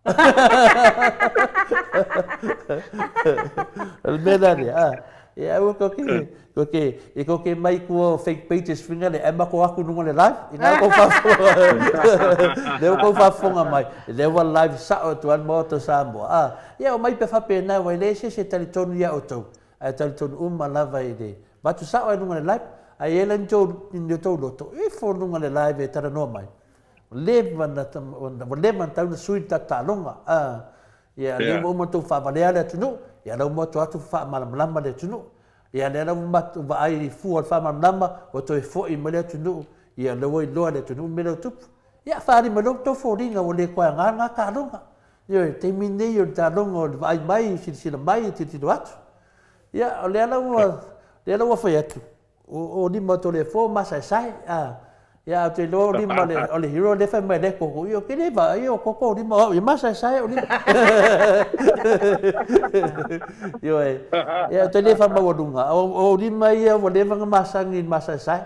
O le mea la lea, a, e aua ko ke, ko ke, e ko ke mai kua o fake pages whinga le, ai mako aku nunga le live, i ngā kou whaafonga, lea kou whaafonga mai, lea ua live sao atu al maota Samoa, a, ia o mai pe whapena wai le se se talitonu ia outou, ae talitonu uma lava i le, vatu sao ai nunga le live, ai e la ni tou, ni tou loto, ifo nunga le live e talanoa mai. Ua leva na, ua leva na tatau ona sui le tatou taaloga, a, ia, lea ua uma ona outou faavalea le atunuu, ia lea ua uma atu faamalamalama le atunuu. Ia lea la ua matou vaai i fua o le faamalamalama, ua toe foi mai le atunuu, ia lea ua iloa e le atunuu le mea lea ua tupu. Ia, faaali mai loa outou foliga ua le toe aoga lena taaloga. Ioe, le taimi lenei o le taaloga o le vaai mai, silasila mai, tilotilo atu. Ia, o lea la ua, lea la ua fai atu. O lima o Toleafoa masaesae a ia ou te iloa o lima o le hero lea fai mai lea koko ia ke le vaai o koko o lima o au ia masaesae o lima. Ioe. Ia ou te le faamaualuga o lima ia ua leva ona masani i le masaesae.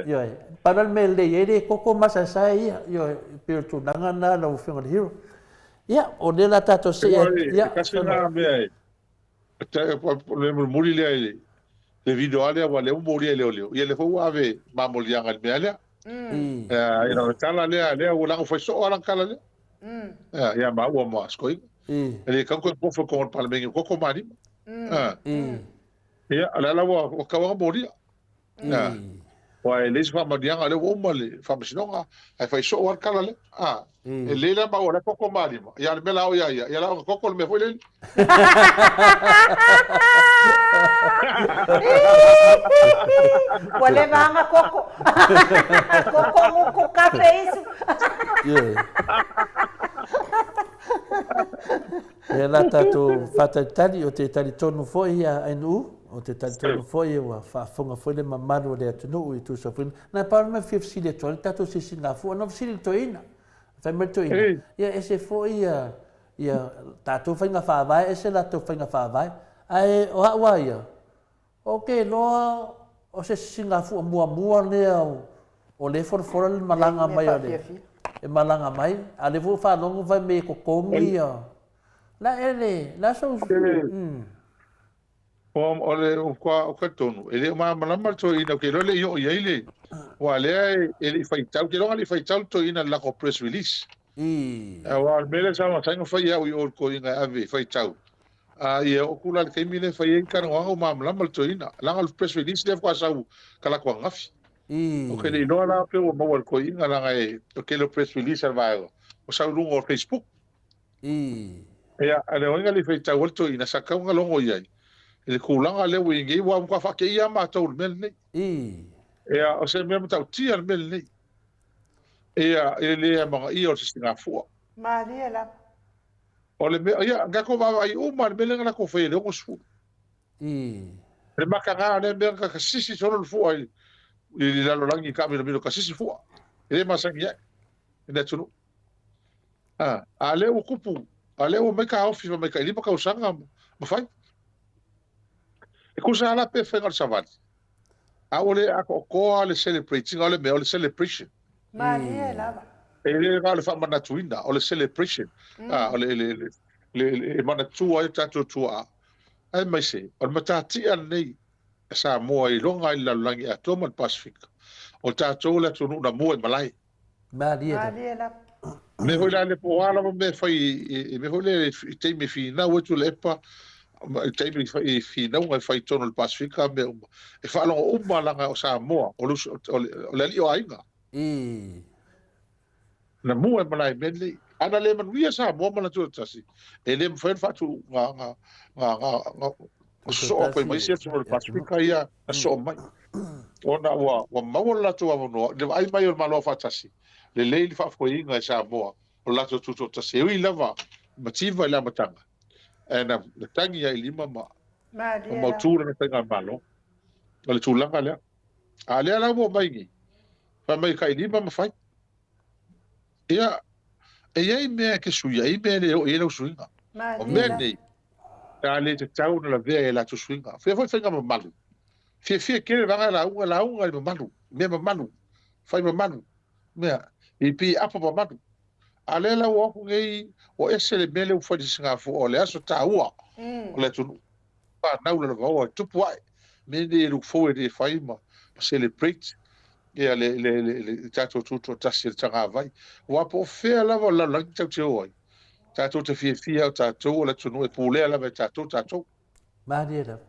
Ioe. Pau la le mea lelei ai le koko masaesae ia. Ioe. Pei o le tulaga lena lau Afioga i le hero. Ia o lea la tatou see atu. Ia. Tasi lena mea e O le mulimuli lea i le video lava lea, aua o lea ua molia e leoleo, ia lea foi ua ave mamoliaga i le mea lea. I lana tala lea, lea ua leaga ua fai soo lava lana tala lea. Ia maua ma Sikoiga. E le tatau ona toe nofo i totonu o le Palemene o koko ma lima. Ia, o lea la ua tatau lava ona molia. Aua e leai se faamanuiaga, o lea ua uma le faamasinoga, ae fai soo lava le tala lea. A, e lelei la maua o la e koko ma lima, ia a o le mea la o ia ia, ia la ona koko le mea foi lele. Ua leva lava ona koko. Koko gutu kafe isu. Ia la tatou faatalitali, o te talitonu foi ia Ainuu, o te talitonu foi ua faafofoga foi le mamalu o le atunuu i tusa foi. Na pau le mea fia fesili atu ai le tatou sisigafua, na fesili i le toeaina. Fai mai le toeaina, ia ese foi ia ia tatou faiga faavae ese latou faiga faavae. Ae o au a ia, Ou te iloa o se sisigafua muamua lea o lea e folafola le malaga mai o le e malaga mai, a o lea foi ua faalogo fai mai e totogi ia la e le la sou O le ou talitonu, e le o malamalama le toeaina, ou te iloa e le i oo i ai le, aua o lea e le i faitau, ou te iloa na le i faitau le toeaina i le latou press release. Aua o le mea lea sa masani ona fai e au i o i le toeaina e ave e faitau, A ia oo atu la i le taimi lea e fai ai le talanoaga ua malamalama le toeaina. Leaga o le press release lea faatoa sau talaatu ananafi. Ou te le iloa la pe ua maua e le toeaina leaga e o le tele o press release a le vaega ua sau i luga o Facebook. Ia, a o le uiga le i faitau ai le toeaina sa tatau ona logo i ai i le tulaga lea ua i ai nei aua ua matua faateia lava matou i le mea lenei. Ia, o se mea matautia le mea lenei. Ia, i le le amanaia o le sisigafua. Malie lava. O le mea, ia, na tatou vaavaai uma i le mea lea na latou faia i le 60. Le mataga o lea mea na tasisi solo le fua i le lalolagi i taamilomilo, tasisi fua. E le masani ai i le atunuu. A, a lea ua tupu, a lea ua mai taofi fai mai tai 5 tausaga ma fai. E tusa lava la pe faiga o le savali. A ua le atoatoa le celebrate ina o le mea o le celebration. Malie lava. E le na o le faamanatuina, o le celebration. A, o le, le, le, le, le, e manatua ai o tatou tuaa. Aemaise, o le matatia lenei a Samoa e iloga ai le lalolagi atoa ma le Pasefika, o tatou le atunuu na mua i malae. Malie lava. Malie lava. Mea foi la le po o a lava mea e fai i mea foi lea i taimi e finau ai Tuilaepa, i taimi i finauga e fai i totonu o le Pasefika mea uma, e faalogo uma leaga o Samoa, o le uso, o le alii o aiga. Na mua e malae mea nei. A na le manuia Samoa ma lana tuatasi, e le mafai ona faatu nga nga nga nga nga sosoo atu ai ma isi atunuu o le Pasefika ia na sosoo mai. Ona ua ua maua lo latou avanoa i le vaai mai o le Malo Aufaatasi, lelei le faafoeina e Samoa o le latou tutoatasi. E ui lava i mativa i le amataga, ae na tagi lava i lima ma ma mautu lana faigamalo. O le tulaga lea. A o lea la ua omai nei, fai mai e tai lima ma fai. Ia, e i ai mea e te suia, e i ai mea e le oo i ai lau suiga. O mea nei, sa le tatau ona lavea i a latou suiga. Fia foi faiga mamalu. Fiafia tele vaega e lauga, lauga i le mamalu, mea mamalu, fai mamalu, mea, i pi apo mamalu. A lea la ua o atu nei, ua ese le mea lea ua fai i le Sisigafua, o le aso taua o le atunuu. Fanau lalovaoa e tupu ae, mea nei e look forward e fai ma celebrate ia le, le, le, le tatou tutoatasi e le tagavai. Aua po o fea lava o le lalolagi tatou te o ai, tatou te fiafia o tatou o le atunuu e pulea lava e tatou tatou. Malie lava.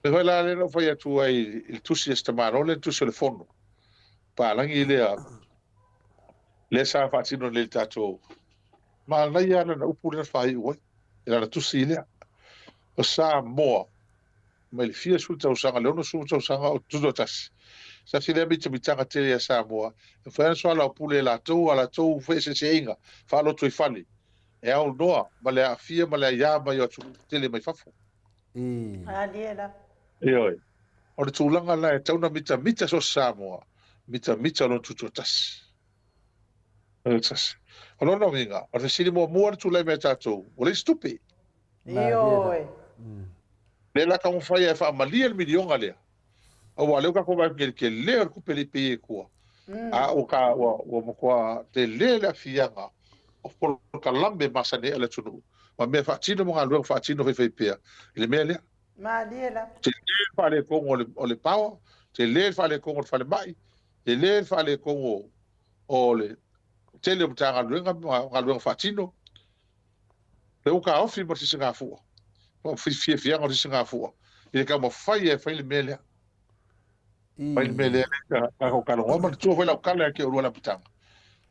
Mea foi la lea na ou fai atu ai i le tusi a si tamaloa lea, le tusi o le fono. Palagi lea, lea sa faatino nei i le tatou, manaia lava lana upu lea na faaiu ai, i lana tusi lea. O Samoa, mai le fia sefulu tausaga i le 60 tausaga o tutoatasi. Tasi lea mitamitaga tele ia Samoa, e mafai ona soalaupule e latou a latou feeseeseaiga faalotoifale e aunoa ma le aafia ma le aia mai o atunuu tetele mai fafo. Malie lava. Ioe. O le tulaga la e tatau ona mitamita so o se Samoa, mitamita o lona tutoatasi. Tutoatasi. O lona uiga, o le fesili muamua na tulai mai ia tatou, ua leai se tupe. Ioe. Lea la taumafai e faamalie le miliona lea, aua o lea ua tatou vaai atu nei i le tele o le tupe e le i pay atua, a ua ta, ua, ua matua tele le aafiaga o polokalame e masani ai a le atunuu ma mea faatino ma galuega faatino faifaipea i le mea lea. Malie lava. Tele le faaletonu o le, o le power, tele le faaletonu o le falemai, tele le faaletonu o le tele o Matagaluega ma galuega faatino. Lea ua taofi ma le sisigafua, ma fiafiaga o le sisigafua i le taumafai e fai le mea lea. Fai le mea lea, tatou talanoa. Manatua foi lau tala ia te oulua i le amataga,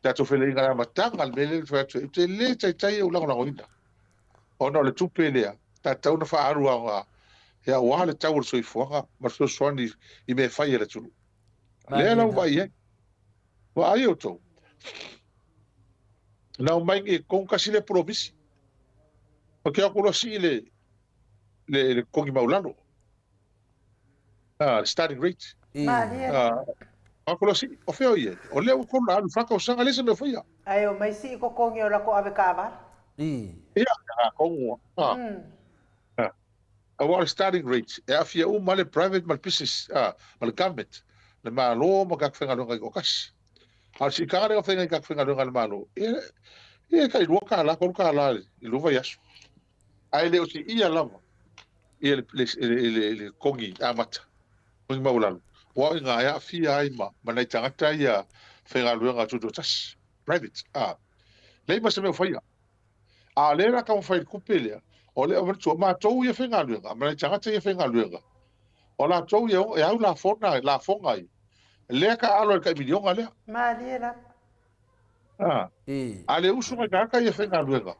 tatou feiloaiga i le amataga, le mea lea na fai atu ai, ou te le taitai ou lagolagoina. Ona o le tupe lea, sa tatau ona faaalu aoga aua le tau o le soifuaga ma le fesoasoani i mea e fai a le atunuu. Lea la ua vaai ai. Vaai outou. Na omai i totonu tasi lea polomisi. Ou te o atu loa sii le, le, le totogi maualalo. Ah, le starting rate. Malie. Ah, o atu loa sii. O fea o i ai? O lea ua tolu na alu i fa tausaga, leai se mea o faia. Ae omai sii totogi o latou avekaavale. Ia, atonu. Ah. Ah. Aua o le starting rate, e aafia uma le private ma le business, ah, ma le government, le Malo ma tagata faigaluega taitoatasi. A o le siitaga lea na fai nai tagata faigaluega a le Malo, ia, ia e tai $2, $3 i le lua vaiaso. Ae le o siia lava ia le, le, le, le, le totogi amata, totogi maualalo, aua o i ina e aafia ai ma, ma nai tagata ia faigaluega tutoatasi, private. Ah, leai ma se mea o faia. A o lea la taumafai i le tupe lea, o lea, manatua, matou ia faigaluega, ma nai tagata ia faigaluega, o latou ia e au lafona, lafoga ia, lea taaalo ai le tai miliona lea. Malie lava. A, a le usu nai tagata ia faigaluega,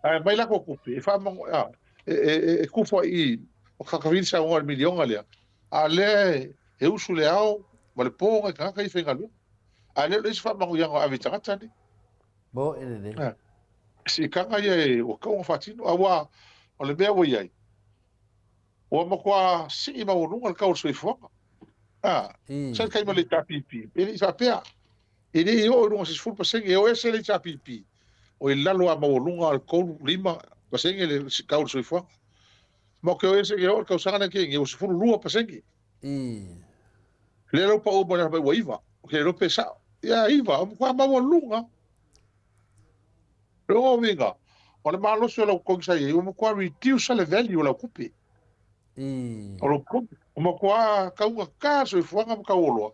ae aumai latou tupe, e faamanu, a, e, e, e, e tufa i i, o kakafili saunoa i le miliona lea, a lea e, e usu le ao ma le po nai tagata ia faigaluega. A lea o le isi faamanuiaga o ave i tagata nei. Mo e lelei. Siitaga ia e ua tatau ona faatino, aua o le mea ua i ai, ua matua sii maualuga le tau o le soifuaga. A, sa le taimi o le HRPP, e le i faapea, e le i oo i luga o se 10%, e o ese le HRPP, o i lalo lava maualuga o le 3, 5% le tau o le soifuaga. Ma ou te o ese e oo i le tausaga lea na tea nei, ua 12%. Lea la ua pau mai lalo mai ua 9, ou te le iloa pe sao. Ia 9, ua matua maualuga. O lona uiga, o le malosi o lau totogi sa i ai, ua matua reduce le value o lau tupe. O lou totogi. Ua matua taugata le soifuaga ma tau oloa.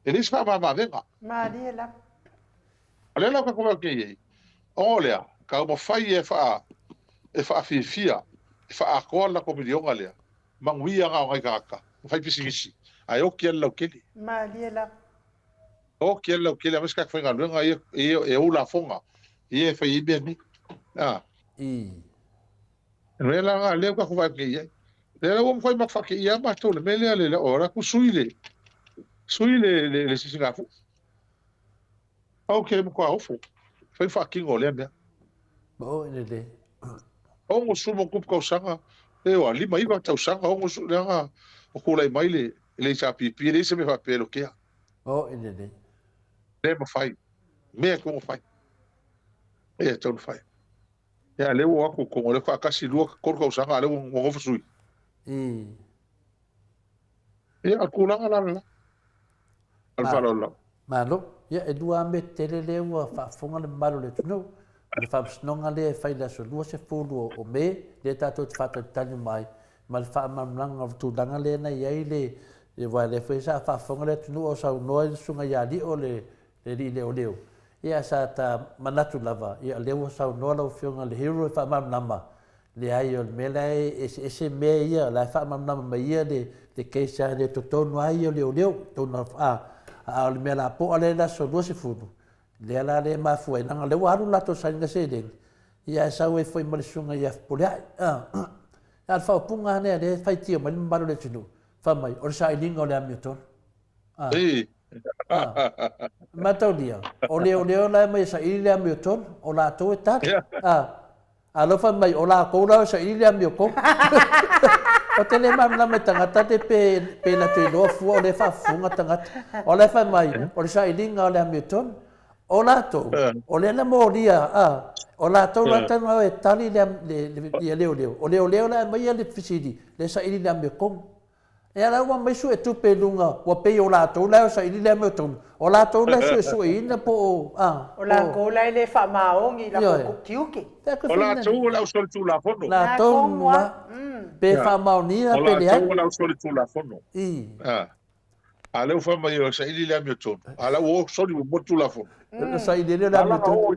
E leai se faamama-avega. Malie lava. O lea la ua tatou vaai i ai, ona o lea, taumafai e faa, e faafiafia, e faaatoa le latou miliona lea, manuia na o nai tagata ma fai pisinisi, ae oti lava le lautele. Malie lava. Oti lava le lautele, aemaise tagata faigaluega ia, ia e ou lafoga, ia e fai ai mea nei. A. O le mea la lena lea ua tatou vaai atu nei i ai. Lea la ua mafai ma faateia lava matou i le mea lea, le o atu sui le, sui le, le, le sisigafua. Ok, matua ofo. Fai faatino o lea mea. Mo e lelei. 60 ma tupu tausaga, eoa, 59 tausaga, 60, leaga o tulai mai le, le HRPP, e leai se mea faapea e lotea. O e lelei. Le mafai. Mea e tatau ona fai. Mea e tatau ona fai. Ia, lea ua o atu totonu, lea faatoa tasi, lua, tolu tausaga, a lea ua nofo sui. Ia, o le tulaga la lena. Ma le faaaloalo lava. Malo. Ia, e lua lava mea tetele lea ua faafofoga le mamalu o le atunuu. O le faamasinoga lea e fai i le aso 20 o Me, lea tatou te faatalitali uma ai, ma le faamalamalamaga o le tulaga lea na i ai le, aua o lea foi sa faafofoga le atunuu a o saunoa le susuga ia Lio le alii leoleo. Ia, sa ta manatu lava, ia o lea ua saunoa lau Afioga i le Hero e faamalamalama, Leai, o le mea la e eseese mea ia, o la e faamalamalama mai ia le, le case a le totonu lava ia o leoleo, totonu a, a o le mea lapoa lea i le aso 20, lea la lea e mafua ai, leaga o lea ua alu le latou sailiga seleni, ia ae sau ai foi ma le susuga ia Fepuleai. A, a o le faaupuga lava lea, lea e faitio mai le mamalu o le atunuu, fai mai, o le sailiga o le amiotonu. A, a, mataulia, o leoleo la e aumai e saili le amiotonu, o latou e tali. A, Alofa mai, o lakou la e saili le amiotonu. Ou te le malamalama i tagata le pe, pe latou iloa fua o lea e faafofoga tagata. O la e fai mai, o le sailiga o le amiotonu. O latou, o lea na molia, a, o latou la talu e tali le, le, le, ia leoleo. O leoleo la e aumaia le fesili, le saili le amiotonu. Ia la ua aumai suetupe i luga, ua pei o latou la e saili le amiotonu. O latou la e suesueina po o, a, O latou la e le faamaoni i latou tiute. O latou o le ausolitulafono. Latou ma, pe faamaonia pe leai. O latou o le ausolitulafono. A o lea ua fai mai e saili le amiotonu, a o la ua soli muamua le Tulafono. Na saili le amiotonu.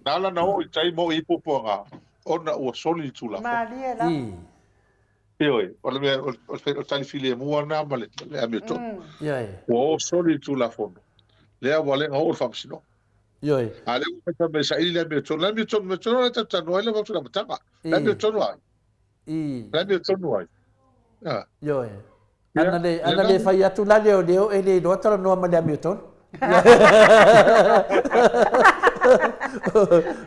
Na ala ona oo i tai ma oo i ai puapuaga, ona ua soli le Tulafono. Malie lava. Ioe, o le mea, o le tali filemu lava lena ma le amiotonu. Ua o soli le Tulafono, lea ua ala ai ona oo le Faamasinoga. Ioe. A o lea ua fai mai e saili le amiotonu, le amiotonu, le amiotonu lea tatou te talanoa ai lea i le amataga. Le amiotonu a ai? Le amiotonu a ai? Ioe. Ana le, ana le fai atu la leoleo e le iloa talanoa ma le amiotonu.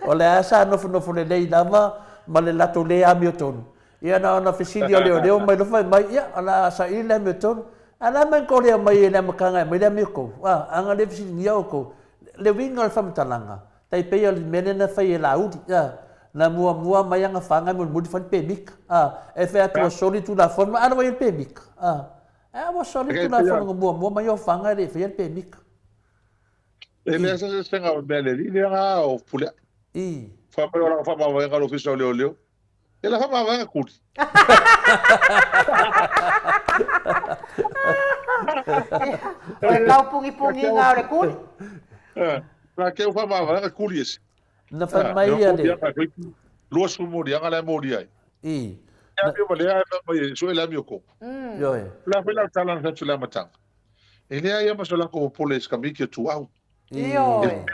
O le a sa nofonofo lelei lava ma le latou le amiotonu. Ia na ona fesili o leoleo mai loa fai mai, ia o le a saili le amiotonu. A la mai kou lea mai e le amataga e aumai le amiotonu. A, ana le fesiligia outou. Le uiga o le faamatalaga, tai pei o le mea lea na fai e Laauli, a, na muamua mai ana faga e mulimuli fai le pemita, a, e fai atu ua soli le Tulafono, a la ua i ai le pemita, a, a ua soli le Tulafono na muamua mai o faga e le i faia le pemita. E leai se eseesega o le mea a le alii lea na o Fepuleai. Fai mai o lana faamavaega i le Ofisa o Leoleo. Ia la faamavaega kuli. O le tau pugipugina o le kuli. La ke u faamavaega kuli ese. Na fai mai ia le. 20 moliaga la e molia ai. I. Ia ma lea e fai mai e sue le amiotonu. Ioe. La fai la tala na fai le amataga. E leai lava ma so latou popole i se kamiki o Tuau. Ioe.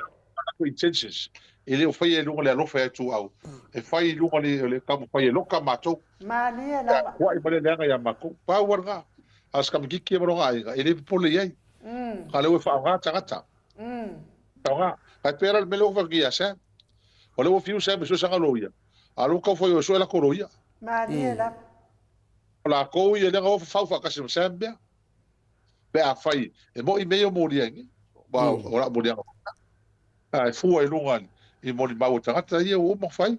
Intentions. E le o faia i luga o le alofa ia Tuau. E fai i luga o le taumafai e loka matou. Malie lava. Kuai ma le leaga ia matou. Pau lava lena. A o se kamikiki ia ma lona aiga, e le popole i ai. A o lea ua faaaoga tagata. Faaaoga. Ae pei la o le mea lea ua fai atu ia Sam. O lea ua fiu Sam e sue sana loia. A o lea ua tau fai o e sue latou loia. Malie lava. O latou ia lea na o fafau faatasi ma Sam mea. Pe afai e moni mea ia o molia ai nei, aua o lau moliaga foi lena, a e fua i luga i molimau a tagata ia ua uma ona fai,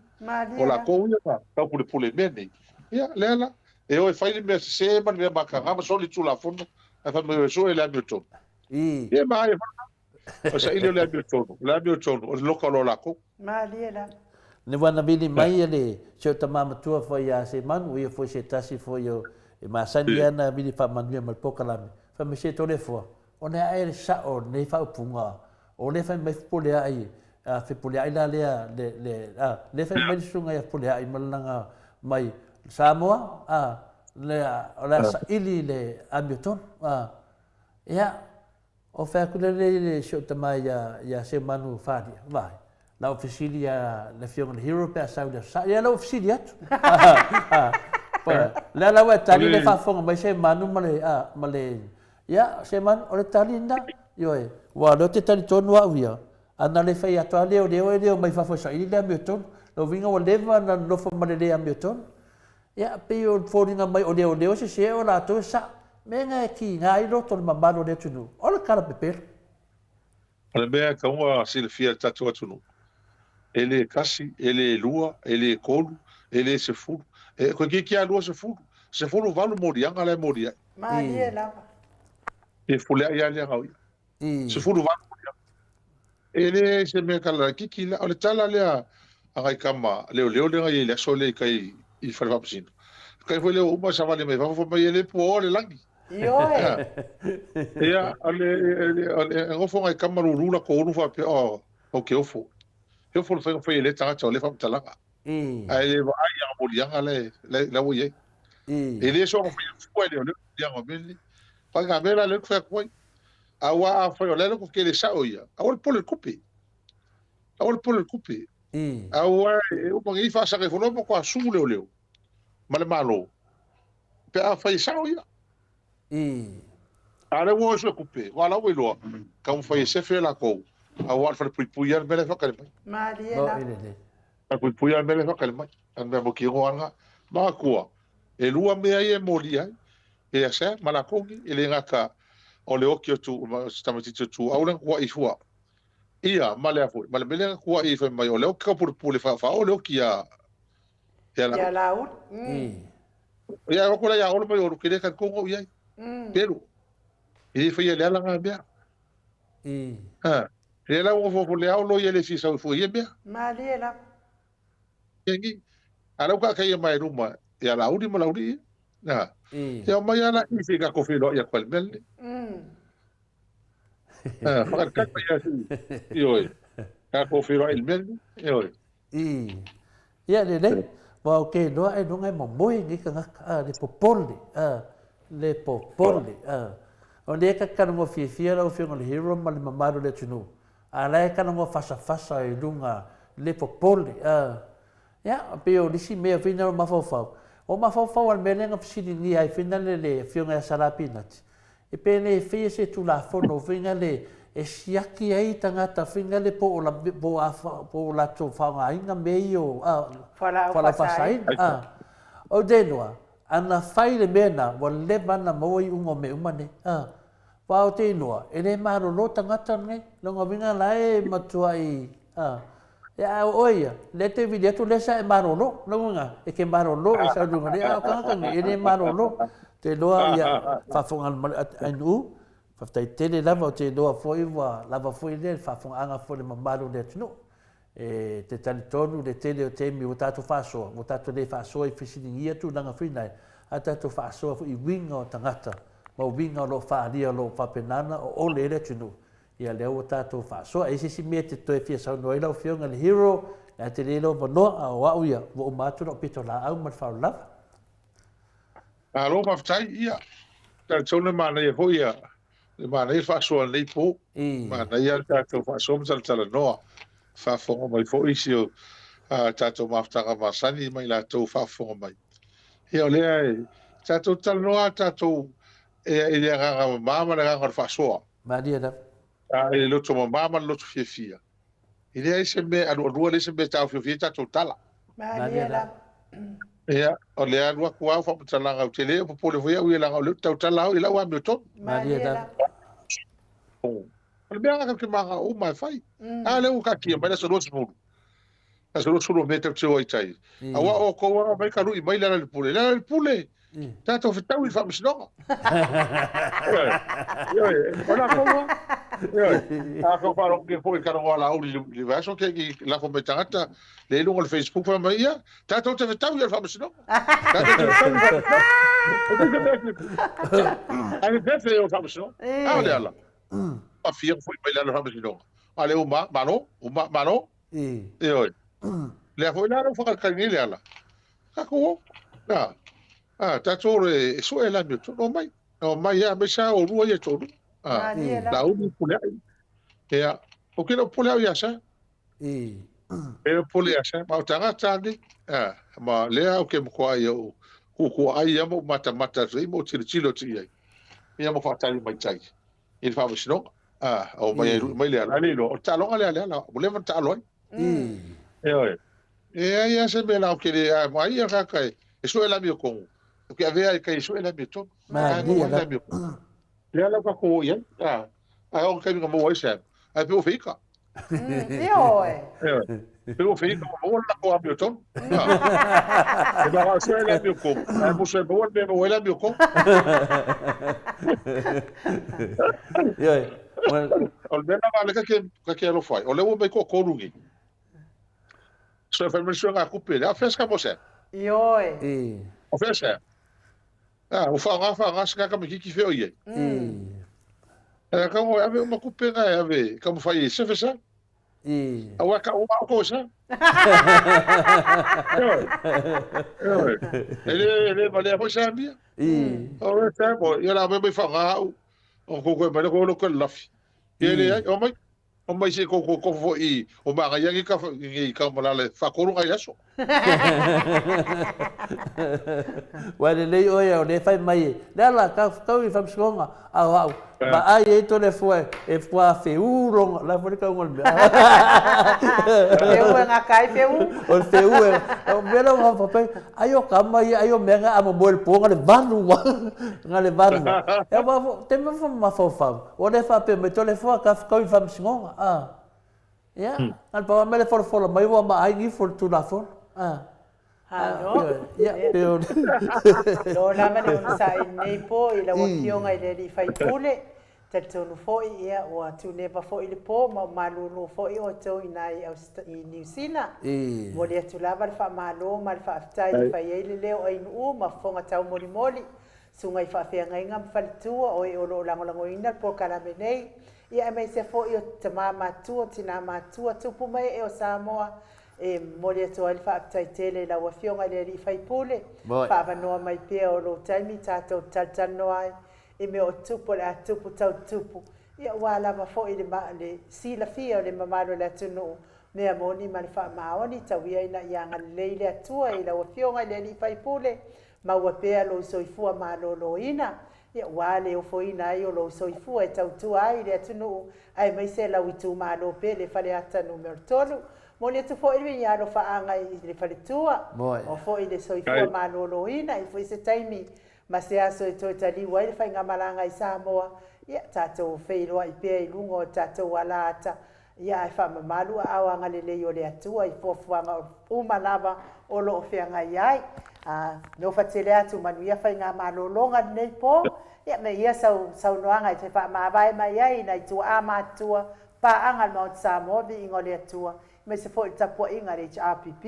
o latou ia na taupulepule i mea nei, ia, lea la, e o e fai le mea sese ma le mea mataga ma soli le Tulafono, ae fai mai o e sue le amiotonu. Ia, e manaia foi lena. O le saili o le amiotonu, o le amiotonu, o le loka o loa latou. Malie lava. Ne ua na vili mai e le si ou tama matua foi ia Semanu, o ia foi se tasi foi o e masani ana vili faamanuia ma le polokalame, fai mai se Toleafoa, o le ae le sao o lenei faaupuga, o lea fai mai Fepuleai, a Fepuleai la lea, le, le, a, lea fai mai le susuga ia Fepuleai ma le laga mai Samoa, a, le, o le a saili le amiotonu, a, ia, O fai atu lea i si ou tama ia Seumanu Falia, vaai, la ou fesili ia le afioga i le Hero pe a sau i le Aso Sa. Ia la ua fesili atu. Lea la ua e tali le faafofoga mai Seumanu ma le, ma le, ia Seumanu, o le tali lena, ioe, aua o lea ou te talitonu au ia, a na le fai atu lava leoleo e le omai fafo e saili le amiotonu. Lona uiga ua leva ona nonofo ma le le amiotonu. Ia, pei o foliga mai o leoleo e sese o latou e sao. Mea na e kiga ai loto o le mamalu o le atunuu, o le tala pepelo. O le mea e tatau ona silafia e le tatou atunuu, e le tasi, e le lua, e le tolu, e le sefulu, e toeitiiti lava 20, 18 moliaga la e moli ai. Malie lava. E fepuleai lava le aga o ia. 18 moliaga. E le se mea tala laitiiti la. O le tala lea a nai tama leoleo lea na i ai i le aso lea i tai i le fale faamasino. Tai foi lea ua uma savali mai fafo fai mai e le puaoa le lagi. Ioe. Ia, o le, o le, e nofo nai tama lulu latou ulu faapea, oh, ou te ofo. E ofo le faiga fai e lea tagata o lea faamatalaga. Ae le vaai i ana moliaga la ua i ai. E le soona faia fua e leoleo moliaga o mea nei. Faiga mea la lea ou te fai atu ai. Aua afai o le a tele sao ia, aua le popole i le tupe. Aua le popole i le tupe. Aua e uma nei faasaga ifo loa matua su leoleo ma le Malo pe afai e sao ia. A o lea ua o e sue tupe, aua o la ua iloa, taumafai e sefe latou, aua o le falepuipui lava le mea la e faatali mai. Malie lava. Falepuipui lava le mea la e faatali mai. O le mea mautinoa lava lena. Manatua, E lua mea ia e molia ai, e a Sam ma lakou nei, e le gata o le oki o tu, o si tamaitiiti o Tuuau lea na tuuai fua, ia, ma le a foi, ma le mea lea na tuuai ai fai mai o le oki taupulepule faaoo le oki ia, ia Laauli. Ia Laauli. Mm. Ia, e o atu la ia Olo mai Olo, ke le talitonu au i ai. Mm. Pelu, e le faia e Leala na mea. Mm. Ha. Lea la ua nofo le Olo ia le fia sau fua i ia mea. Malie lava. Ngi. A lau ka kai mai luma ia Laauli ma Laulii ia. Na. Ia omai lava la i se tatou feiloai atu ai i le mea lenei. Ha, whakataka mai ia si. Ioe. Tatou feiloai i le mea lenei. Ioe. Ia lelei. Aua ou te iloa ailoga e momoe nei tagata, a, le popole, a, le popole, a. O lea e talanoa fiafia lau Afioga i le Hero ma le mamalu o le atunuu, a o la e talanoa fasafasa i luga le popole, a. Ia, pei o le isi mea foi lena o mafaufau, o mafaufau lava i le mea lea na fesiligia ai foi lea le Afioga ia Sala Pinati, e pe le faia se Tulafono foi lea e siaki ai tagata foi lea po o po o po o latou faaaogaina mea ia o fualaau faasaina. A, ou te iloa, ana fai le mea lena, ua leva ona maua iuga o mea uma nei. A, aua ou te iloa, e le malolo tagata nei, lona uiga la e matuai, a, Ia, a o oe ia, lea e te vili atu lea sa e malolo. Lona uiga, e te malolo i sau luga nei, a o tagata nei, e le malolo. Te iloa, ia, faafofoga mai Ainuu, faafetai tele lava, ou te iloa foi ua lava foi lea i le faafofogaaga foi a le mamalu o le atunuu. E te talitonu le tele o taimi ua tatou faasoa, ua tatou le faasoa i fesiligia tulaga foi nae, a tatou faasoa foi i uiga o tagata ma uiga o lo o faaalia o lo o faapena ona oole ai le atunuu. Ia lea ua tatou faasoa. E i ai se isi mea e te toe fia saunoa ai lau Afioga i le Hero? La e tele lou avanoa, a o au ia, ua uma atu lau pitolaau ma le faaaloalo. Malo faafetai, ia, talitonu le manaia foi ia, le manaia le faasoa i lenei po. Manaia le tatou faasoa ma talatalanoa. Faafofoga mai foi isi o tatou mafutaga masani ma i latou faafofoga mai. Ia o lea e tatou talanoa tatou i le agaga mama ma le agaga o le faasoa. Malie lava. A i le loto mama ma le loto fiafia, e leai se mea e alualua, leai se mea e taofiofi ai tatou tala. Malie lava. Ia, o lea alu atu lava au faamatalaga, ou te le popole foi au ia leaga o lea ou te tautala au i lau amiotonu. Malie lava. O le mea lena tatou te mananao uma e fai. A lea ua taatia mai le aso 20, aso 20 o Me tatou te o ai i tai. Aua o outou lava mai ka lui mai Lealailepule. Lealailepule, tatou fetau i le faamasinoga. Ioe, ioe, o latou lava. Ioe, a tou faalogo nei foi i talanoa a Laauli i le vaiaso tea i lafo mai tagata lea i luga o le Facebook fai mai, ia, tatou te fetau i le faamasinoga. Tatou te fetau i le faamasinoga. O te mea Ae fefe i o faamasinoga. A o le ala. Afia foi mai le ala faamasinoga. A le uma, malo, uma, malo. Ioe. Lea foi la ua faatalitali nei Leala. Tatou o. A, a, tatou o e sue le amiotonu. Omai. Omai lava, aemaise lava oulua ia e toalua. A, Laauli ma Puleai. Ia, ou te le o popole au ia Sa. E le o popole ia Sa. Ma o tagata lava nei. A, ma lea ou te matuai ou tuutuuaai ia ma ou matamata atu i ai ma ou tilotilo atu i ai. Ia ma faatali mai tai. i le faamasinoga. A, omai ai mai Leala, ae le iloa, o le taaloga lea a Leala, ua leva ona taalo ai. Ioe. E leai lava se mea latou te le ai ia le tagata e sue le amiotonu, ou te avea ai kai e sue le amiotonu. Ae maua ai le amiotonu. Lea la ua tatou o i ai. A, ae oo i le taimi na maua ai se ae pei ua feita. Ioe. Pei ua feita ua maua le latou amiotonu. E manao e sue le amiotonu, ae musu e maua le mea e maua ai le amiotonu. Ioe. O le mea lava lea ta te alofa ai, o lea ua omai toatolu nei. So e fai mai le suegatupe lea, a o fea se kamosa? Ioe. O fea se? A, ua faaaoga faaaoga se tamaitiiti fea o i ai. E kau e ave uma tupe na e ave e taumafai e sefe sa. Aua e kau uma outou e sa. Ioe. Ioe. E le, e le valea foi sa mia. O le sa mo, ia la aumai mai faaaoga au. O kou koe mai le koe lo koe lafi. Ia leai, omai. Omai se i kou koe kofo foi i o Magaia nei ka nei ka malala e faatolu nai aso. Ua lelei oe o lea e fai mai e Leala, tau i le faamasinoga, a o au, Vaai ai Toleafoa e fua feū lona, la foi le tauga o le mea. Feū e gata ai feū. O le feū e, o mea la ua faapea, ai o tama ia, ai o mea na a momoe i le po na le valu a, na le valu a. Ia aua foi, taimi foi mafaufau, ua le faapea mai Toleafoa ta fetau i le faamasinoga, a. Ia, na o le pau lava mea le folafola mai ua maai nifo i le Tulafono, a. Alo. Ia, pe o le... Lo lava le onosai i lenei po i lau Afioga i le Alii Faipule, talitonu foi ia ua tuneva foi le po ma ua malulu foi outou i ina i i Niu Sila. Momoli atu lava le faamalo ma le faafetai e fai ai le leo Ainuu ma fofoga taumolimoli, susuga i faafeagaiga ma faletua o e o lo o lagolagoina le polokalame nei, ia aemaise foi o tama matua, tina matua, tupu ma ee o Samoa. E momoli atu ai le faafetai tele i lau Afioga i le Alii Faipule, faaavanoa mai pea o lou taimi tatou te talatalanoa ai i mea o tupu o le a tupu tau tupu, ia aua lava foi le le silafia o le mamalu o le atunuu, mea moni ma le faamaoni, tau ia ina ia agalelei le Atua i lau Afioga i le Alii Faipule, maua pea lou soifua maloloina, Ia, ua le ofoina ai o lou soifua e tautua ai i le atunuu aemaise lau itumalo pele Faleata Nu.3. Momoli atu foi le alofaaga i le faletua, o foi le soifua maloloina i foi se taimi ma se aso e toe taliu ai le faigamalaga i Samoa, ia tatou feiloai pea i luga o tatou alaata Ia ae faamamalu aao agalelei o le Atua i fuafuaga uma lava o lo o feagai ai. A nofo tele atu manuia faigamalologa lenei po, ia me ia sau saunoaga e te faamavae mai ai i nai tuaa matutua, paaga a le Maota Samoa, viiga o le Atua, aemaise foi le tapuaiga a le HRPP.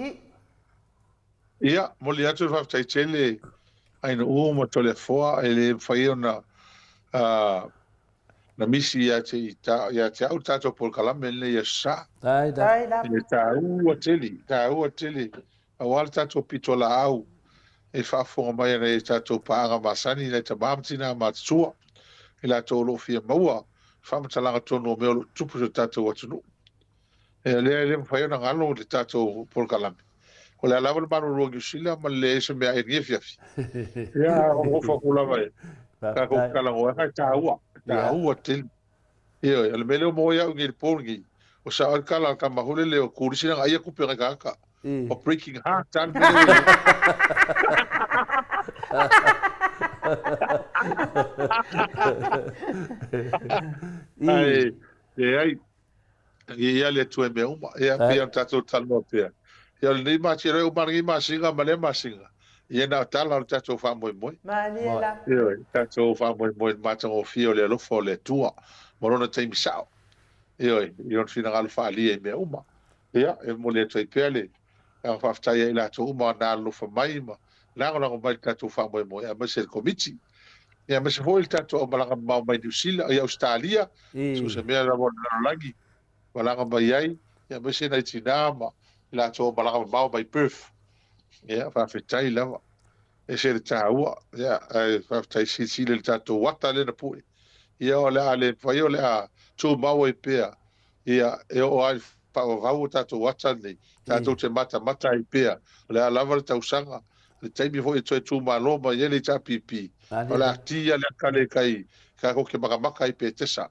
Ia, momoli atu le faafetai tele Ainuu ma Toleafoa, e le mafai ona na misi ia te ia te au le tatou polokalame lenei i Aso Sa. Faafetai lava. E taua tele, taua tele aua le tatou pitolaau e faafofoga mai ana i tatou paaga masani, nai tama ma tina matutua, i latou o lo o fia maua faamatalaga tonu o mea o lo o tutupu i so tatou atunuu. E lea e le mafai ona galo le tatou polokalame. O le a lava le malolo o Niu Sila ma le leai o se meaai i lenei afiafi. Ia, ofoofo atu lava e tatou te talanoa ai, e taua, e taua tele. Ioe, o le mea lea ua maua ai au i nei i le po lenei, ua sao ai le tala a le tama foi lele o turisi lana aia tupe a nai tagata. O breaking heart a le mea lea ua i ai. Ae, leai, Ia le Atua i mea uma. Ia, pei ona tatou talanoa pea. Ia, o lenei masina, e uma lenei masina ma lea masina. Ia, na o tala o le tatou faamoemoe. Malie la. Ioe, tatou faamoemoe i le matagofie o le alofa o le Atua ma lona taimi sao. Ioe, i lona finagalo faaalia i mea uma. Ia, e momoli atu ai pea le agaga faafetai ia i latou uma na alolofa mai ma lagolago mai i le tatou faamoemoe, aemaise le Komiti. Ia, aemaise foi le tatou aumalaga mamao mai Niu Sila, i Ausetalia, so se mea lava o le lalolagi malaga mai ai, ia, aemaise nai tina ma i latou aumalaga mamao mai Perth. Ia, faafetai lava. Ese le taua, ia, ae faafetai silasila i le tatou ata lea na pue. Ia, o le a le mafai, o le a tumau ai pea, ia, e oo lava i le faavavau o tatou ata nei, tatou te matamata ai pea, o le a lava le tausaga, le taimi foi e toe tumalo mai ai le HRPP, o le a ti lava le ata lea i tai, tatou te matamata ai Petesa,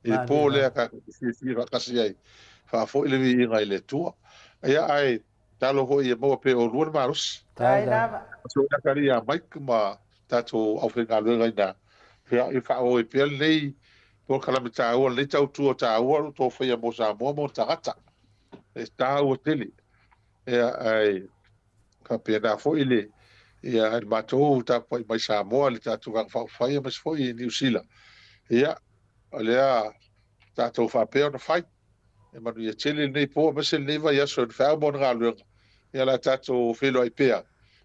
i le po lea tatou te fiafia faatasi ai, faafoi le viiga i le Atua. Ia, ae tatalo foi ia maua pea e oulua le malosi. Faafetai lava. Aso ina kali ia Mike ma tatou aufaigaluega ina, ia, ia faaauau ai pea lenei polokalame taua, lenei tautua taua o lo o outou faia mo Samoa ma ona tagata. E taua tele. Ia, ae faapena foi le, ia, le matou tapuai mai Samoa, le tatou Vaega Faaupufai aemaise foi i Niu Sila. Ia, o lea tatou faapea ona fai. E manuia tele lenei po aemaise lenei vaiaso i le feau ma ona galuega. Ia o le a tatou feiloai pea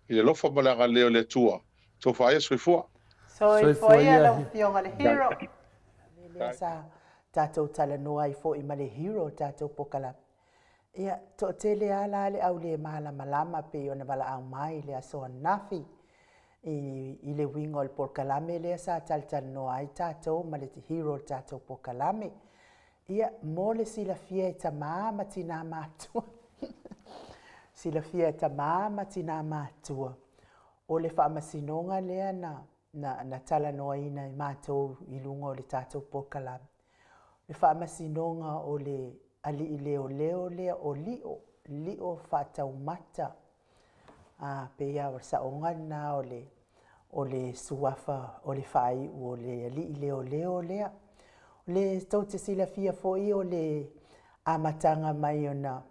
i le alofa ma le agalelei o le Atua. Tofa ia, soifua. Soifua ia lau Afioga le Hero. Lea sa tatou talanoa ai foi ma le Hero o le tatou polokalame. Ia, toatele lava la le au le malamalama pei ona valaau mai i le aso ananafi i le uiga o le polokalame lea sa talatalanoa ai tatou ma le Hero o le tatou polokalame. Ia, mo le silafia e tamā ma tinā matua, silafia e tamā ma tinā matua, o le faamasinoga lea na, na, na talanoaina e matou i luga o le tatou polokalame, le faamasinoga o le alii leoleo lea o Lio, Lio Faataumata, a, pei lava o le saoga lena o le, o le suafa o le faaiu o le alii leoleo lea. O le tou te silafia foi o le amataga mai ona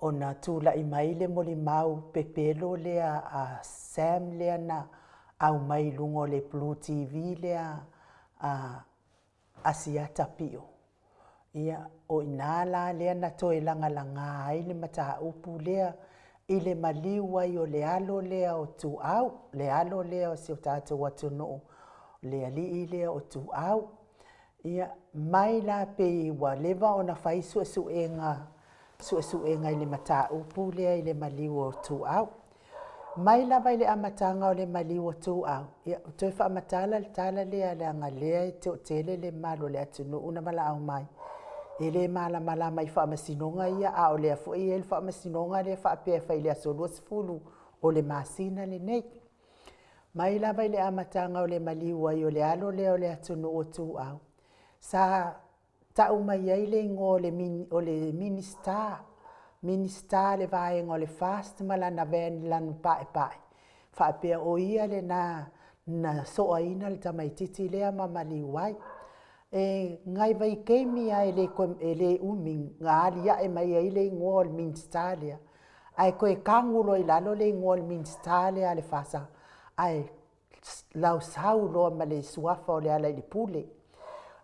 ona tulai mai le molimau pepelo lea a Sam lea na aumai i luga o le Blue TV lea a Asiata Pio. Ia, o i ina la lea na toe lagalaga ai le mataupu lea i le maliu ai o le alo lea o Tuau, le alo lea o si o tatou atunuu, le alii lea o Tuau. Ia, mai la pei ua leva ona fai suesuega, suesuega i le mataupu lea i le maliu o Tuau. Mai lava i le amataga o le maliu o Tuau, ia, ua toe faamatala le tala lea leaga lea e toatele le mamalu o le atunuu na valaau mai, e le malamalama i faamasinoga ia, a o lea foi e i ai le faamasinoga lea faapea e fai i le aso 20 o le masina lenei. Mai lava i le amataga o le maliu ai o le alo lea o le atunuu o Tuau, sa tau mai ai le igoa o le Minisita, Minisita le vaega o le FAST ma lana van lanu paepae, faapea o ia lena na soaina le tamaitiiti lea ma maliu ai. E nai vaitaimi lava e le e le umi na aliae mai ai le igoa o le Minisita lea, ae toe tagu loa i lalo le igoa o le Minisita lea a le FAST, ae lausau loa ma le suafa o Lealailepule.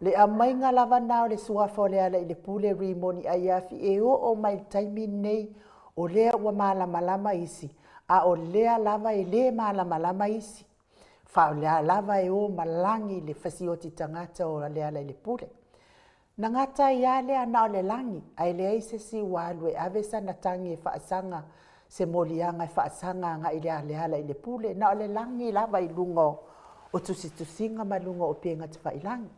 Le aumaiga lava lena o le suafa o Lealailepule Rimoni Aiafi e oo mai i le taimi lenei, o lea ua malamalama isi, a o lea lava e le malamalama isi. Fa o lea lava e o malagi le fasioti tagata o Lealailepule. Na gata ai lava lea na o le lagi, ae leai se isi ua alu e ave sana tagi e faasaga, se moliaga e faasaga agai ia Lealailepule, na o le lagi lava i luga o tusitusiga ma luga o upega tafailagi.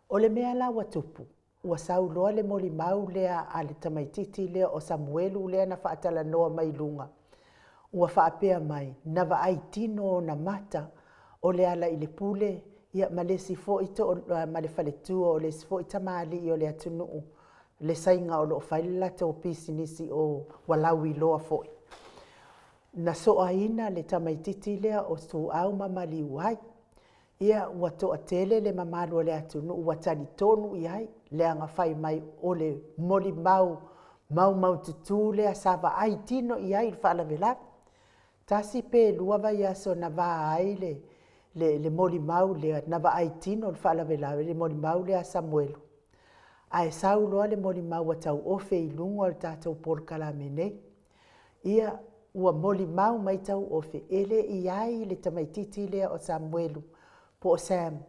O le mea la ua tupu, ua sau loa le molimau lea a le tamaitiiti lea o Samuelu lea na faatalanoa mai luga, ua faapea mai, na vaai tino ona mata o Lealailepule ia ma le isi foi ma le faletua o le isi foi tamalii o le atunuu, le Saina o lo o fai le latou pisinisi o ua lauiloa foi. Na soaina le tamaitiiti lea o Ituau ma maliu ai. Ia, ua toatele le mamalu o le atunuu ua talitonu i ai, leaga fai mai o le molimau maumaututu lea sa vaai tino i ai i le faalavelave. Tasi pe lua vaiaso na va ai le, le, le molimau lea, na vaai tino le faalavelave, le molimau lea a Samuelu. Ae sau loa le molimau a Tauofe i luga o le tatou polokalame nei. Ia, ua molimau mai Tauofe, e le i ai le tamaitiiti lea o Samuelu po o Sam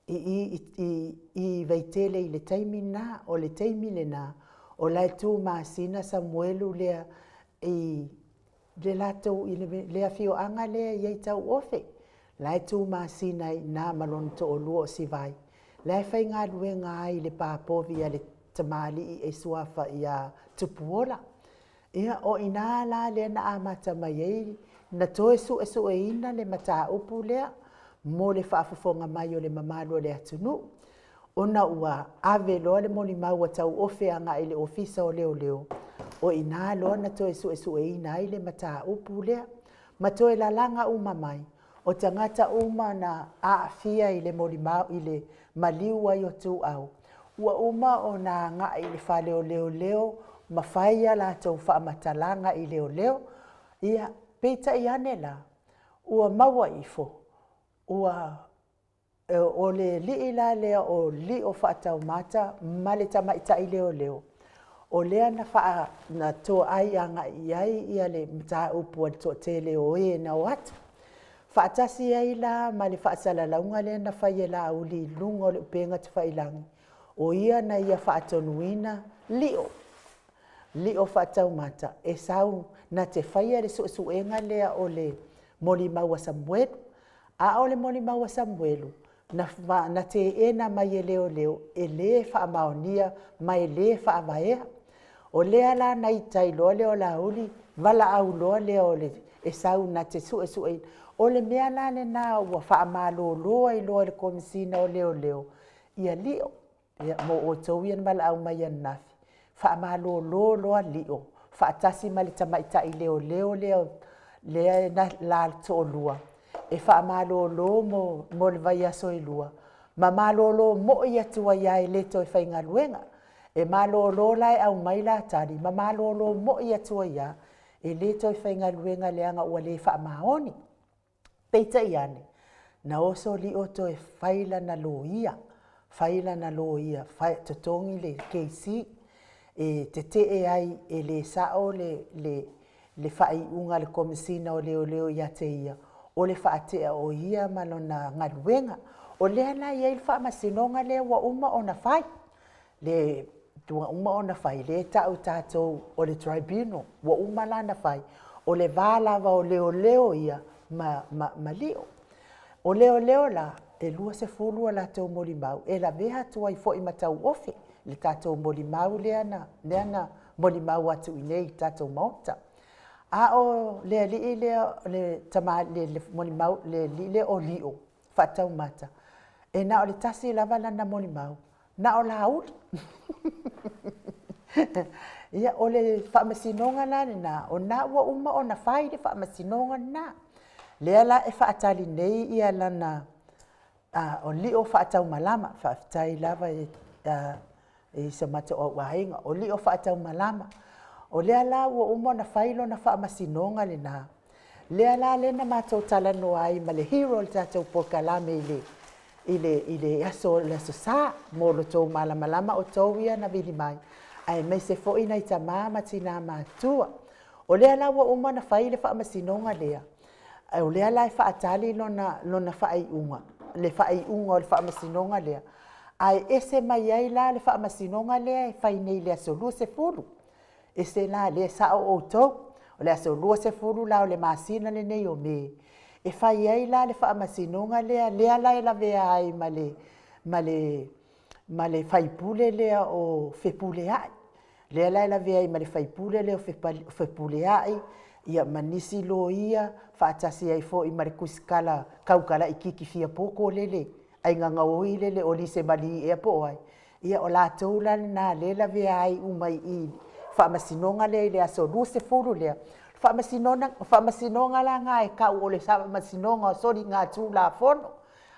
i i, i, i Vaitele i le taimi lena. O le taimi lena, o la e tu masina Samuelu lea i le latou, i le afioaga lea e i ai Tauofe. La e tu masina ai i ina ma lona toalua o Sivai. La e faigaluega ai i le pa povi a le tamalii e suafa ia Tupuola. Ia, o i ina la lea na amata mai ai na toe suesueina le mataupu lea mo le faafofoga mai o le mamalu o le atunuu, ona ua ave loa le molimau a Tauofe agai i le Ofisa o Leoleo, o i ina loa na toe suesueina ai le mataupu lea, ma toe lalaga uma mai o tagata uma na aafia i le molimau i le maliu ai o Tuau, ua uma ona agai i le fale o leoleo ma fai a latou faamatalaga i leoleo. Ia, peitai ane la, ua maua ifo, ua o le alii la lea o Lio Faataumata ma le tamaitai leoleo, o lea na faa na toai agai i ai ia le mataupu a le toatele o e na o atu. Faatasi ai la ma le faasalalauga lea na fai e Laauli i luga o le upega tafailagi, o ia na ia faatonuina Lio, Lio Faataumata e sau na te faia le suesuega lea o le molimau a Samuelu. A o le molimau a Samuelu, na, na teena mai e leoleo e lē faamaonia ma e lē faavaea. O lea la na ita ai loa lea o Laauli, valaau loa lea o le E sau na te suesueina. O le mea la lena ua faamalolo ai loa e le Komesina o Leoleo ia Lio. Ia, mo outou ia na valaau mai ananafi, faamalolo loa Lio faatasi ma le tamaitai leoleo lea lea na la toalua e faamalolo mo, mo le vaiaso e lua, ma malolo moi atu ai lava e le toe faigaluega. E malolo la e aumai la tali ma malolo moi atu ai lava e le toe faigaluega leaga ua le faamaoni. Peitai ane, na oso Lio toe fai lana loia, fai lana loia, fai, totogi le KC e tetee ai e le sao le, le, le faaiuga a le Komesina o Leoleo ia te ia, o le faatea o ia ma lona galuega. O lea la e i ai le faamasinoga lea ua uma ona fai, le ua uma ona fai, lea e tau e tatou o le tribunal, ua uma la ona fai, o le va lava o leoleo ia ma, ma, ma Lio. O leoleo la, e 20 a latou molimau e lavea atu ai foi ma tauofe le tatou molimau lea na, lea na molimau atu i inei i le tatou Maota. A o le alii lea, le tama, le, le molimau, le alii lea o Lio, Faataumata, e na o le tasi lava lana molimau, na o Laauli. Ia, o le faamasinoga la lena, o lena ua uma ona fai le faamasinoga lena. Lea la e faatali nei ia lana o Lio Faataumalama, faafetai lava i, i so matou auaiga, o Lio Faataumalama. O lea la ua uma ona fai lona faamasinoga lena, lea la lea na matou talanoa ai ma le hero o le tatou polokalame i le i le, i le aso, le aso Sa, mo lo outou malamalama outou ia na vili mai, aemaise foi nai tama ma tina matutua. O lea la ua uma ona fai le faamasinoga lea, o lea la e faatali lona, lona faaiuga, le faaiuga o le faamasinoga lea, ae ese mai ai la le faamasinoga lea e fai nei i le aso 20. Ese la, lea e sao outou, o le aso 20 la o le masina lenei o Me, e fai ai la le faamasinoga lea, lea la e lavea ai ma le, ma le, ma le faipule lea o Fepuleai. Lea la e lavea ai ma le faipule lea o Fepuleai, ia ma nisi loia, faatasi ai foi ma le kusikala kaukalaititi fia poto lele, aiga gaoi lele o Lisemali ea po o ai. Ia o latou la lena lea e lavea ai uma i i faamasinoga lea i le aso 20 lea. Faamasinoga, faamasinoga la na e tau o le faamasinoga o soligatulafono.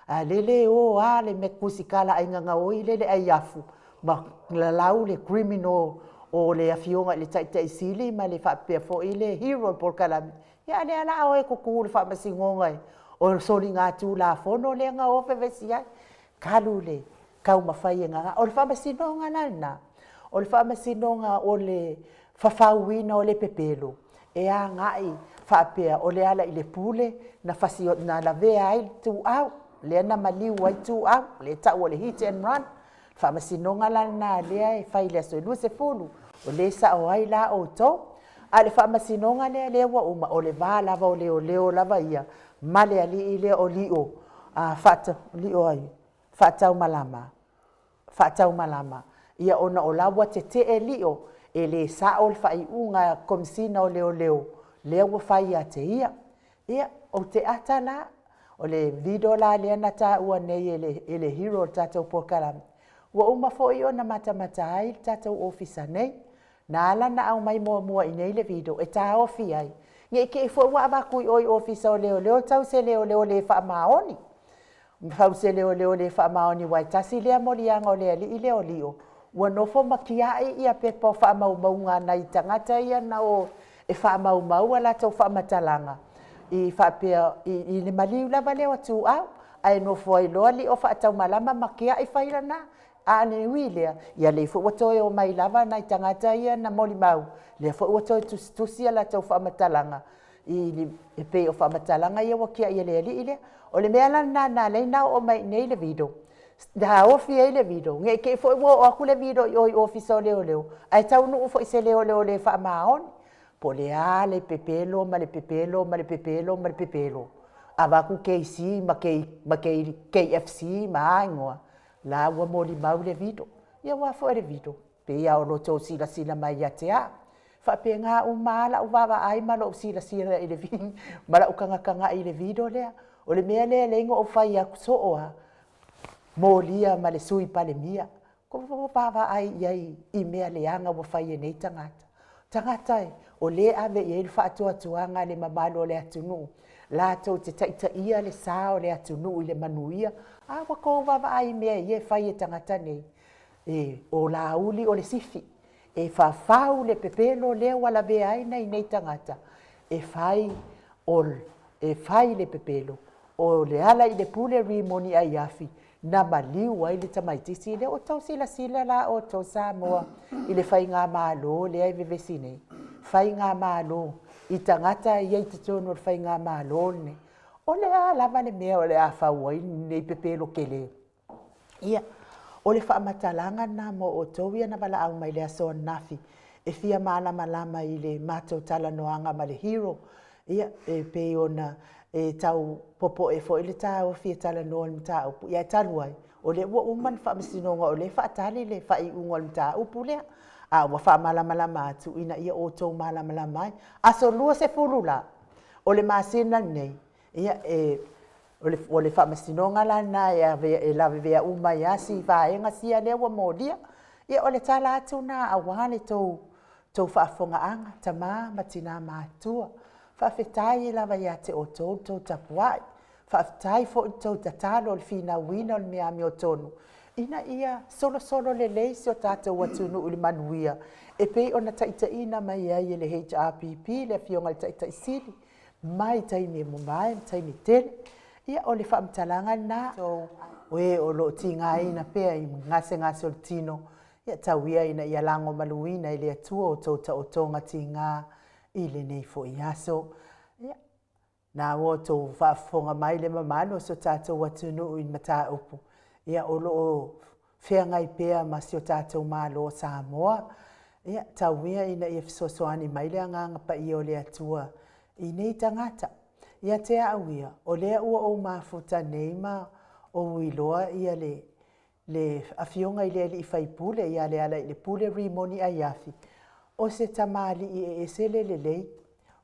A lele o a le mea kusikala aiga gaoi lele ai afu ma lalau le criminal o le afioga i le Taitai Sili ma le faapea foi le hero o le polokalame. Ia a lea la o e tutu i le faamasinoga o soligatulafono lea na o vevesi ai. Talu le taumafai e gaga. O le faamasinoga la lena, o le faamasinoga o le fafauina o le pepelo, e agai faapea o le ala i le pule na fasi, na lavea ai le tuau, lea na maliu ai tuau, lea e tau o le hit and run. Faamasinoga la lena lea e fai i le aso 20, o lea e sao ai la outou. A o le faamasinoga lea lea ua uma, o le va lava o leoleo lava ia ma le alii lea o Lio, a, faata, Lio ai? Faataumalama, faataumalama, ia ona o la ua tetee Lio, e le sao le faaiuga a Komesina o Leoleo, lea ua fai ia te ia. Ia, ou te ata la, o le video la lea na taua nei e le, e le hero o le tatou polokalame, ua uma foi ona matamata ai le tatou ofisa nei. Na ala ona aumai muamua i inei le video e taofi ai, ne i te i foi ua avatu i o i Ofisa o Leoleo tau se leoleo le faamaoni. Fau se leoleo le faamaoni aua e tasi lea moliaga o le alii lea o Lio, ua nofo ma tiai ia pepa o faamaumauga a nai tagata ia na o e faamaumau a latou faamatalaga i faapea i, i le maliu lava lea o Tuau, ae nofo ai loa Lio faataumalama ma tiai faila na. A le ui i lea, ia lea foi ua toe omai lava nai tagata ia na molimau, lea foi ua toe tusitusi a latou faamatalaga i e pei o faamatalaga ia ua tiai e le alii lea. O le mea la lena na ala ai ona oo mai i inei le video, taofi ai le video, ne i te i foi ua oo atu le video i o i Ofisa o Leoleo, ae taunuu foi i se leoleo le faamaoni. Po o le a le pepelo ma le pepelo ma le pepelo ma le pepelo, avatu KC ma, K, ma K, KFC ma a igoa, la ua molimau le video. Ia aua foi le video, pei lava o lo outou silasila mai ia te au. Faapena uma lava lau vaavaai ma lou silasila i le ma lau tagatagai i le video lea. O le mea lea e alai ona ou fai atu soo lava, molia ma le Sui Palemia. Ua vaavaai i ai i mea leaga ua fai e nei tagata. Tagata o lea e ave i ai le faatuatuaga a le mamalu o le atunuu latou te taitaia le sa o le atunuu i le manuia. A ua tou vaavaai i mea ia e fai e tagata nei? E, o Laauli o le sifi, e fafau le pepelo lea ua lavea ai nai nei tagata, e fai o e fai le pepelo o Lealailepule Rimoni Aiafi na maliu ai le tamaitiiti lea. Ua tou silasila la outou Samoa i le faigamalo lea e vevesi nei, faigamalo i tagata ia i totonu o le faigamalo lenei. O le a lava le mea o le a fau ai lenei pepelo tele? Ia, o le faamatalaga lena mo outou ia na valaau mai i le aso ananafi e fia malamalama i le matou talanoaga ma le Hero. Ia, e pei ona e tau popoe foi le taofi e talanoa i le mataupu, ia ae talu ai, o lea ua uma le faamasinoga o lea e faatali le faaiuga o le mataupu lea, a ua faamalamalama atu ina ia outou malamalama ai. Aso 20 la o le masina lenei, ia, e, o le, o le faamasinoga la lena e, ave, e lavevea uma ai lava si vaega sia lea ua molia. Ia, o le tala atu lena aua le tou tou faafofogaaga, tama ma tina matutua. Faafetai lava ia te outou le tou tapuai. Faafetai foi le tou tatalo i le finauina o le mea amiotonu ina ia solosolo lelei si o tatou atunuu i le manuia e pei ona taitaiina mai ai e le HRPP le Afioga i le Taitai Sili mai taimi e mamae ma taimi tele. Ia, o le faamatalaga lena, o e o lo o tigaina pea i gasegase o le tino, Ia tau ia ina ia lagomaluina e le Atua outou taotoga tiga i lenei foi aso. Ia, na ua outou faafofoga mai le mamalu o si o tatou atunuu i mataupu, ia o lo o feagai pea ma si o tatou Malo o Samoa. Ia, tau ia ina ia fesoasoani mai le Agaga Paia o le Atua i nei tagata. Ia te au ia, o lea ua ou mafuta nei ma ou iloa ia le le Afioga i le alii faipule ia Lealailepule Rimoni Aiafi, o se tamalii e ese le lelei,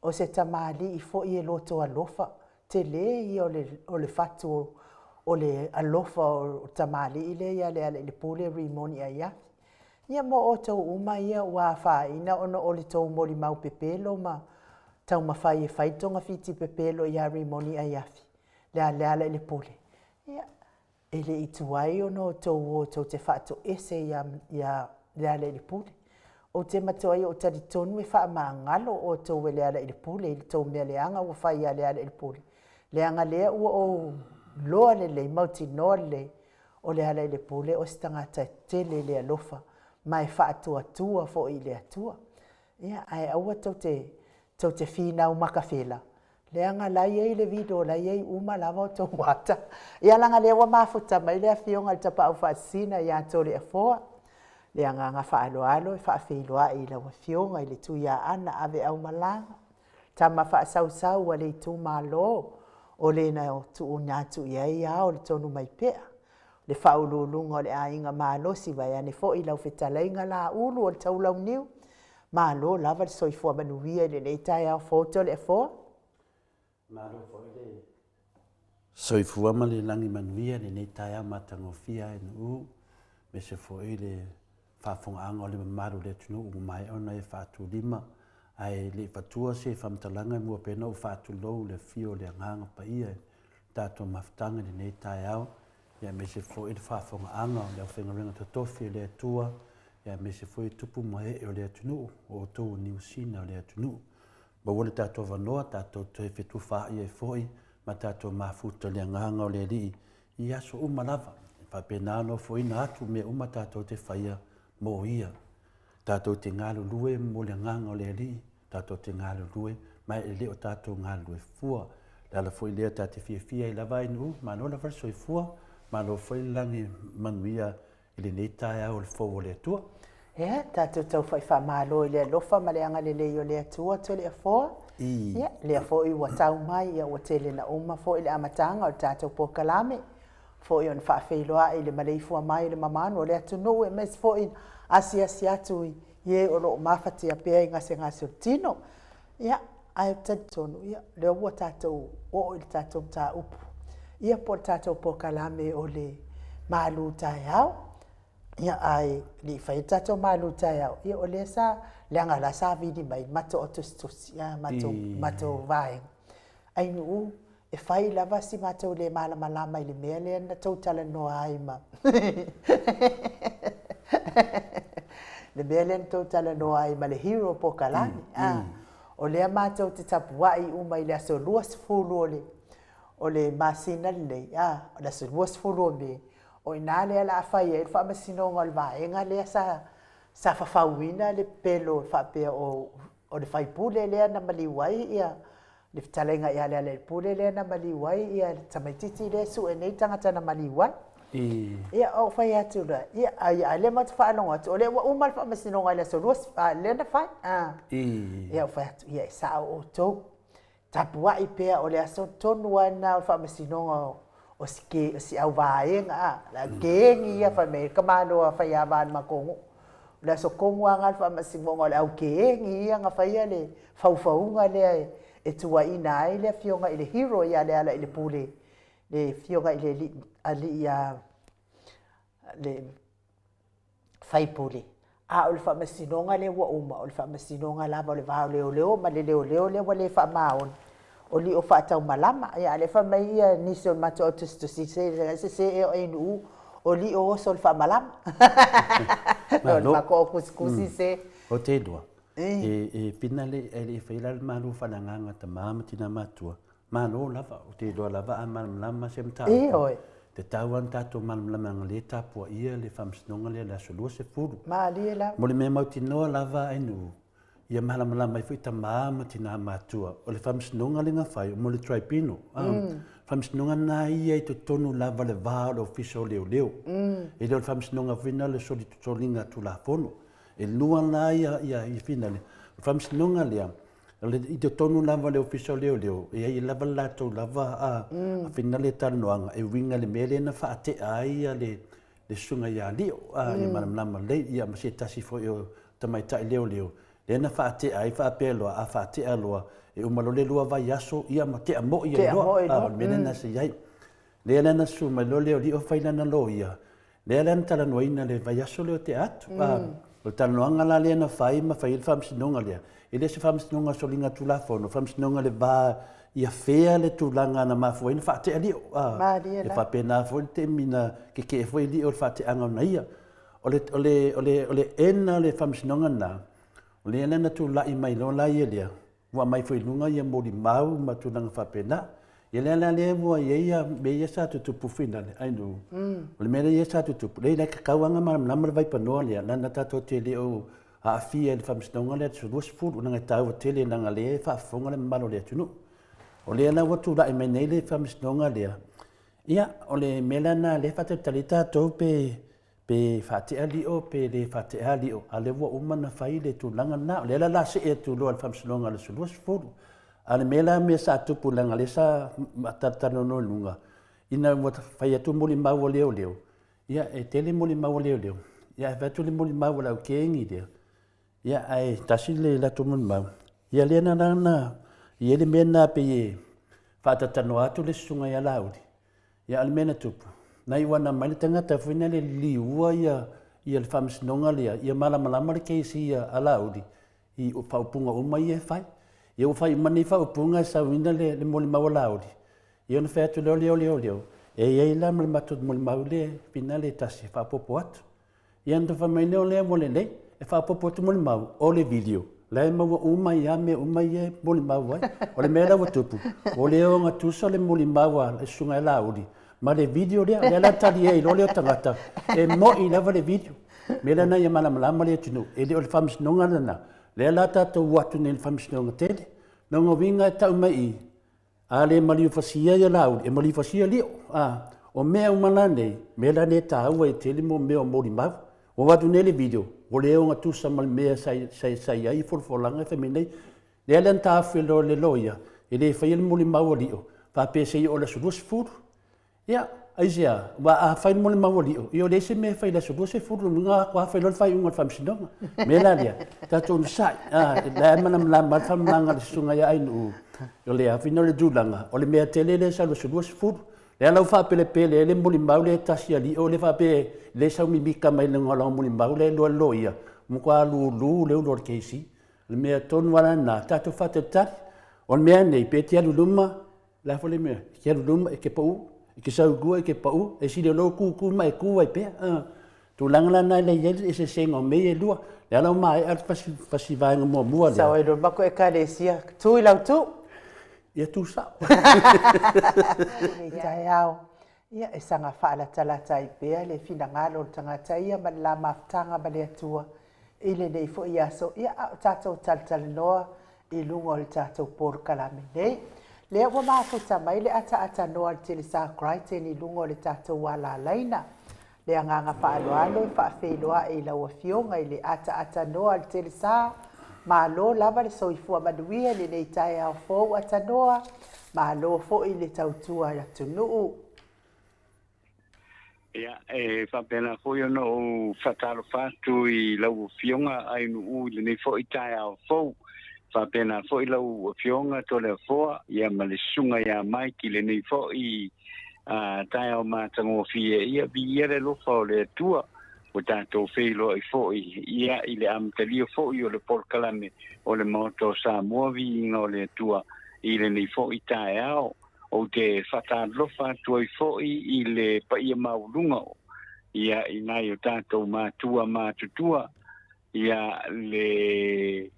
o se tamalii foi e loto alofa, tele ia o le, o le fatu o le alofa o le tamalii lea ia Lealailepule Rimoni Aiafi. Ia mo outou uma ia ua afaina ona o le tou molimau pepelo ma taumafai e fai le togafiti pepelo ia Rimoni Aiafi, le Lealailepule, ia, E le i tuai ona outou o tou te faatoese ia, ia Lealailepule. Ou te matuai ou talitonu e faamagalo outou e Lealailepule i le tou mea leaga ua fai ia Lealailepule, leaga lea ua ou loa lelei, mautinoa lelei, o Lealailepule o se tagata e tele i le alofa, ma e faatuatua foi i le Atua. Ia, ae aua tou te, tou te finau makafela, Leaga la e i ai le video la e i ai uma lava outou ata. Ia leaga lea ua mafuta mai le afioga i le Tapaau Faasisina ia Toleafoa. Le agaga faaaloalo e faafeiloai i lau afioga i le Tuiaana Aveaumalaga, tama faasausau a le itumalo o le na tuuina atu i ai ao le Tonumaipea, le faauluuluga o le aiga malosi vaeane foi lau fetalaiga Laulu o le Taulauniu. Malo lava le soifua manuia i lenei taeao fou Toleafoa. Malo foi le soifua ma le lagi manuia i lenei taeao matagofie a Nuu, aemaise foi le faafofogaaga o le mamalu o le atunuu ua maea ona e faatulima. Ae le i fatua se faamatalaga e mua pea ona ou faatulou i le afio o le Agaga Paia i le tatou mafutaga i lenei taeao, aemaise foi le faafofogaaga o le aufaigaluega totofi a le Atua, aemaise foi tupu ma ee o le atunuu, o outou o Niu Sina o le atunuu. Maua le tatou avanoa, tatou toe fetufaai ai foi ma tatou mafuta i le agaga o le Alii i aso uma lava. E faapena ona ofoina atu mea uma tatou te faia mo Ia. Tatou te galulue mo le agaga o le Alii, tatou te galulue, ma e le o tatou galulue fua. Le ala foi lea ta te fiafia ai lava i nuu, malo lava le soifua, malo foi le lagi manuia i lenei taeao o le fou o le Atua. Ia, tatou taufai faamalo i le alofa ma le agalelei o le Atua Toleafoa. Ia, lea foi ua tau mai, ia ua tele na uma foi le amataga o le tatou polokalame, foi ona faafeiloai i le maleifua mai i le mamanu o le atunuu, aemaise foi asiasi atu i i e o lo o mafatia pea i gasegase o le tino. Ia, ae ou te talitonu, ia, o lea ua tatou oo i le tatou mataupu, ia po o le tatou polokalame o le malu taeao. Ia, ae le i faia le tatou malu taeao, ia o lea sa, leaga la sa vili mai le matou au tusitusi, a, matou, matou vaega. Ainuu, e fai lava si matou le malamalama i le mea lea na tou talanoa ai ma le mea lea na tou talanoa ai ma le hero pokalani. A, o lea matou te tapuai uma i le aso 20 o le o le masina lenei, a, o le aso 20 o Me, o i ina lea o le a fai ai le faamasinoga o le vaega lea sa sa fafauina le pepelo faapea o o le faipule lea na maliu ai ia le fetalaiga ia Lealailepule lea na maliu ai ia le tamaititi lea e sue nei tagata na maliu ai. Ia, ou fai atu loa, ia, ai, a lea matou te faalogo atu, o lea ua uma le faamasinoga i le aso 20, a, lea na fai. A. Ia, ou fai atu, ia, e sao outou. Tapuai pea, o le aso tonu lava lena o le faamasinoga o si ke, o si auvaega, a, le au kēngi ia fai mai ai le tamaloa faiava a le matou nuu. O le aso tonu lava lena o le faamasinoga o le au kēngi ia na faia le faufauga lea e tuuaiina ai le afioga i le hero ia Lealailepule, le afioga i le alii, alii a le faipule, a o le faamasinoga lea ua uma, o le faamasinoga lava o le va o leoleo ma le leoleo lea ua le faamaoni, o lio faataumalama. Ia, a o lea e fai mai ia nisi o le matou au tusitusi, se sese ea o ANU, o lio oso o le faamalama. O le matou au kusikusi se. Ou te iloa, e finale e le i faia la le malu faaleagaga tama ma tina matua, Malo lava, ou te iloa lava a malamalama se mataupu. Ioe. E tatau lava ona tatou malamalama leaga o lea e tapuaia le faamasinoga lea i le aso 20. Malie lava. Mo le mea mautinoa lava Ainuu, ia malamalama ai foi tama ma tina matua, o le faamasinoga lea na fai mo le tribunal. Faamasinoga lena ia i totonu lava o le va o le Ofisa o Leoleo. E le o le faamasinoga foi lena o le soliga tulafono. E lua la ia finale. O le faamasinoga lea, I totonu lava o le Ofisa o Leoleo, e i ai lava le latou lava a finale talanoaga e uiga i le mea lea na faatea ai le susuga ia Lio, ia malamalama lelei, ia ma se tasi foi o tamaitai leoleo, lea na faatea ai faapea loa, a faatea loa, e uma loa le lua vaiaso, ia ma tea moi ai loa, o le mea lena sa i ai. Lea la na susu mai loa lea o Lio fai lana loia, Lea la na talanoaina le vaiaso lea o tea atu. O le talanoaga la lea na fai ma fai ai le faamasinoga lea, e le o se faamasinoga soliga tulafono, o le faamasinoga le va ia fair le tulaga na mafua ai ona faatea Lio. E faapena foi le taimi na tetee foi Lio i le faateaga ona ia. O le, o le, o le, o le end o le faamasinoga lena, o lea la na tulai mai loa la ia lea, Ua aumai foi i luga ia molimau ma tulaga faapena. Ia lea la lea ua i ai ia mea ia sa tutupu finale, ai no. O le mea lea sa tutupu, lea la e tatau lava ona malamalama le vaipanoa lea, leaga tatou te le o aafia i le faamasinoga lea i le aso 20, leaga e taua tele leaga o lea e faafofoga le mamalu o le atunuu. O lea la ua tulai mai nei le faamasinoga lea, ia o le mea la lena lea e faatalitali ai tatou pe Pe faatea lio pe le faatea lio, a o lea ua uma ona fai le tulaga lena. O lea la o le a see atu loa i le Faamasinoga i le aso 20. A o le mea la mea sa tupu leaga o lea sa talatalanoa i luga, ina ua fai atu molimau a leoleo, ia e tele molimau a leoleo, ia ae fai atu le molimau a le au kegi lea, ia ae tasi le latou molimau, ia lea na la na i ai le mea lena pei e faatalatalanoa atu le susuga ia Laauli, Ia a o le mea na tupu, na iu ana mai le tagata foi lea liliua ia ia le faamasinoga lea, ia malamalama le case ia a Laauli i faaupuga uma ia e fai. Ia ua fai uma nei faaupuga e sauina le le molimau a Laauli, ia ona fai atu loa lea o leoleo, e i ai la ma le matou molimau le finale e tasi e faaopoopo atu. Ia ona fai mai lea o lea ua lelei, e faaopoopo atu molimau, o le video, la e maua uma ai lava mea uma ia e molimau ai. O le mea la ua tupu, ua le ogatusa le molimau a le susuga ia Laauli ma le video lea. O lea la e tali ai loa lea o tagata, e moi lava le video. O le mea lena ia malamalama le atunuu, e le o le faamasinoga lena, lea la tatou o atu nei i le faamasinoga tele. O lona uiga e tau mai i i, A le maliufasia ia Laauli, e maliufasia Lio. A, o mea uma la nei, mea la nei e taua ai tele mo mea o molimau. Ua avatu nei le video, ua le ogatusa ma le mea sa, sa, sa i ai folafolaga e fai mai nei. Lea la na taofi loa e le loia, e le faia le molimau a Lio, faapea se i oo i le aso 20. Ia, aisea, aua a fai mo le maualiio, ia o leai se mea e fai i le aso 20, lona uiga a fai loa le faaiuga a le Faamasinoga. O le mea la lea, tatou onosai, a, o la e malamalama lava le faamalamaga a le Susuga ia Ainuu, o le afiina o le tulaga, o le mea tele lea e sau i le aso 20. O lea la ua faapelepele ai le molimau lea e tasi a Lio lea faapea e le sau mimita mai luga o lana molimau lea e iloa e le loia, ua matua lulu le ulu o le kesi. O le mea tonu lava la lena, tatou faatalitali. O le mea nei, pe te alu i luma, O le a foi le mea, e te alu i luma e te pau, e te sau i tua e te pau, e sili o lou tu tu ma e tu ai pea. A, tulaga la na lea e i ai le eseesega o mea ia e lua. O lea la ua maea le fasi, fasi vaega muamua lea. Sau ai loa le matou Ekalesia, tu i lau tu. Ia tu sao. Lenei taeao, ia e saga faalatalata ai pea le finagalo o le tagata ia ma le la mafutaga ma le Atua i lenei foi aso, ia a o tatou talatalanoa i luga o le tatou polokalame nei. Lea ua mafuta mai le ataaatanoa a le Telesa Crichton i luga o le tatou alalaina. Le agaga faaaloalo e faafeiloai i lau Afioga i le ataaatanoa a le Telesa, malo lava le soifua manuia i lenei taeao fou atanoa, malo foi i le tautua atunuu. Ia, e faapena foi ona ou faatalofa atu i lau Afioga Ainuu i lenei foi taeao fou. Faapena foi lau Afioga Toleafoa, ia ma le Susuga ia Mike i lenei foi taeao matagofie. Ia, viia le alofa o le Atua ua tatou feiloai foi, ia, i le amatalia foi o le polokalame o le Maota o Samoa, viiga o le Atua i lenei foi taeao. Ou te faatalofa atu ai foi i le paia maualuga ia i nai o tatou matua matutua, ia le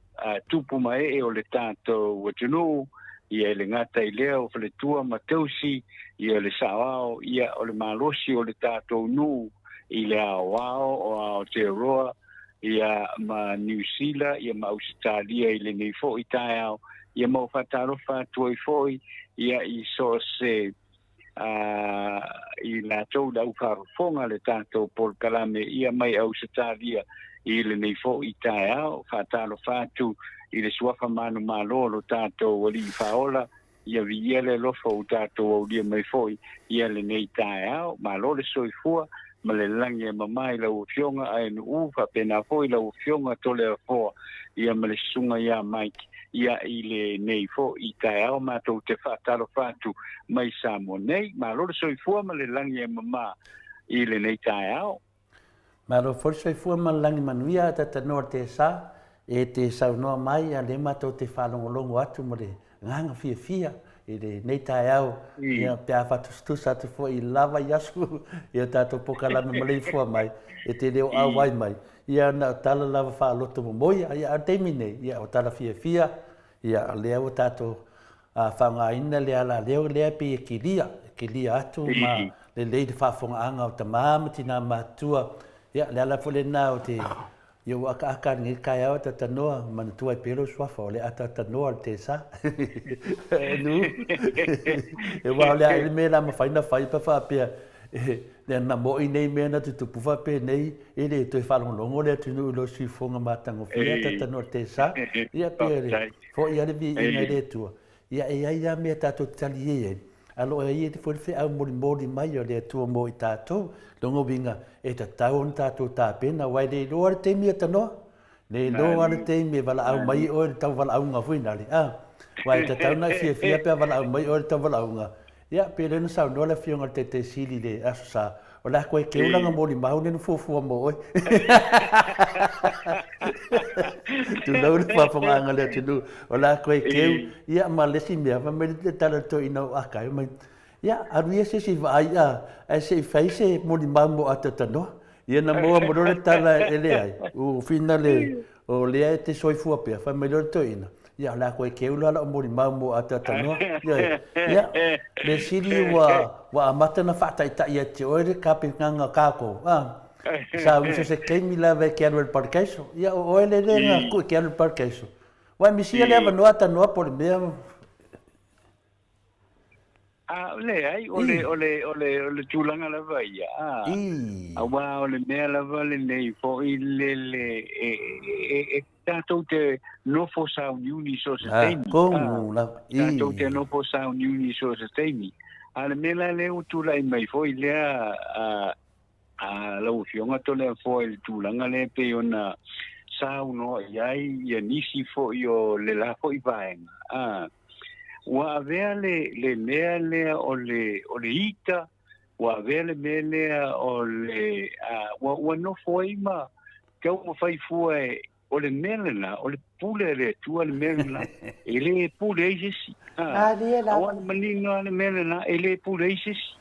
tupu ma ee o le tatou atunuu, ia e le gata i lea o faletua ma tausi, ia le saoao, ia o le malosi o le tatou nuu i le aoao o Aotearoa, ia ma Niu Sila, ia ma Ausetalia i lenei foi taeao, ia ma ou faatalofa atu ai foi ia i so o se i latou le au faafofoga le tatou polokalame ia mai Ausetalia i lenei foi taeao. Faatalofa atu i le suafa manumalo o lo tatou Alii Faaola, ia viia le alofa ua tatou aulia mai foi ia lenei taeao. Malo le soifua ma le lagi e mama i lau Afioga Aenuu, faapena foi lau Afioga Toleafoa ia ma le Susuga ia Mike ia i lenei foi taeao. Matou te faatalofa atu mai Samoa nei. Malo le soifua ma le lagi e mama i lenei taeao. Malo foi le soifua ma le lagi manuia a Tatanoa Tesa e te saunoa mai a lea matou te faalogologo atu ma le agaga fiafia i lenei taeao ia pe a faatusatusa atu foi i lava i aso i o tatou pokalame maleifua mai e te le o auai mai ia na o tala lava faaloto momoia ia a o le taimi nei ia o tala fiafia ia o lea ua tatou A faaaogaina le alaleo lea pei e kilia, e kilia atu ma lelei le faafofogaaga o tama ma tina matutua. Ia, le ala foi lena o te ia ua akaaka i lenei taeao e talanoa, manatua ai pea lou suafa, o le ataatanoa o le tesa. Nu. Aua o le a le mea la mafai ona fai pe faapea e na mo'i nei mea na tutupu faapenei, e le toe faalogologo le atunuu i lou siufofoga matagofie, ataatanoa o le tesa. Ia, pei o le Foi lava le viiga i le Atua. Ia, e i ai lava mea tatou te talie ai, a o lo o i ai foi le feau molimoli mai o le Atua mo i tatou. Lona uiga, e tatau ona tatou tapena, aua e le iloa le taimi e tanoa, le iloa le taimi e valaau mai oe le tauvalaauga foi nale, a. Aua e tatau ona e fiafia pe a valaau mai oe le tauvalaauga, Ia, pei o lea na saunoa le Afioga i le Taitai Sili i le Aso Sa, o le a toe keu lana molimau lea na fuafua mo oe. Tulou le faafofogaaga a le atunuu, o le a toe keu, ia, ma le isi mea, fai mai le tala a le toeaina o Akai, fai mai, ia, alu ia se isi vaai a, ae se i fai se molimau mo Atatanoa. Ia na maua mai loa le tala e leai, ua finale o lea e te soifua pea, fai mai loa le toeaina, ia o le a toe keu la lau molimau mo Atatanoa. Ioe. Ia, mea sili ua, ua amata ona faataitai ia te oe le tapenaga o tatou, a. Sa uso se taimi lava e te alu ai i le parakaiso. Ia o oe le lea na tuu e te alu i le parakaiso. Ua e misia le avanoa Atanoa po o le mea. A, leai, o le, o le, o le, o le tulaga lava ia, a, aua o le mea lava lenei foi lele e, e, e, e Tatou te nofo sauniuni i so o se taimi. Tatou te nofo sauniuni i so o se taimi. A o le mea la lea ua tulai mai foi lea a lau Afioga Toleafoa i le tulaga lea e pei ona saunoa i ai ia nisi foi o le la foi vaega, a, ua avea le, le mea lea o le, o le ita, ua avea le mea lea o le, a, ua, ua nofo ai ma taumafai fua e, o le mea lena, o le pule a le Atua le mea lena, e le pule ai se isi. Malie lava. Aua le manino lava le mea lena, e le pule ai se isi.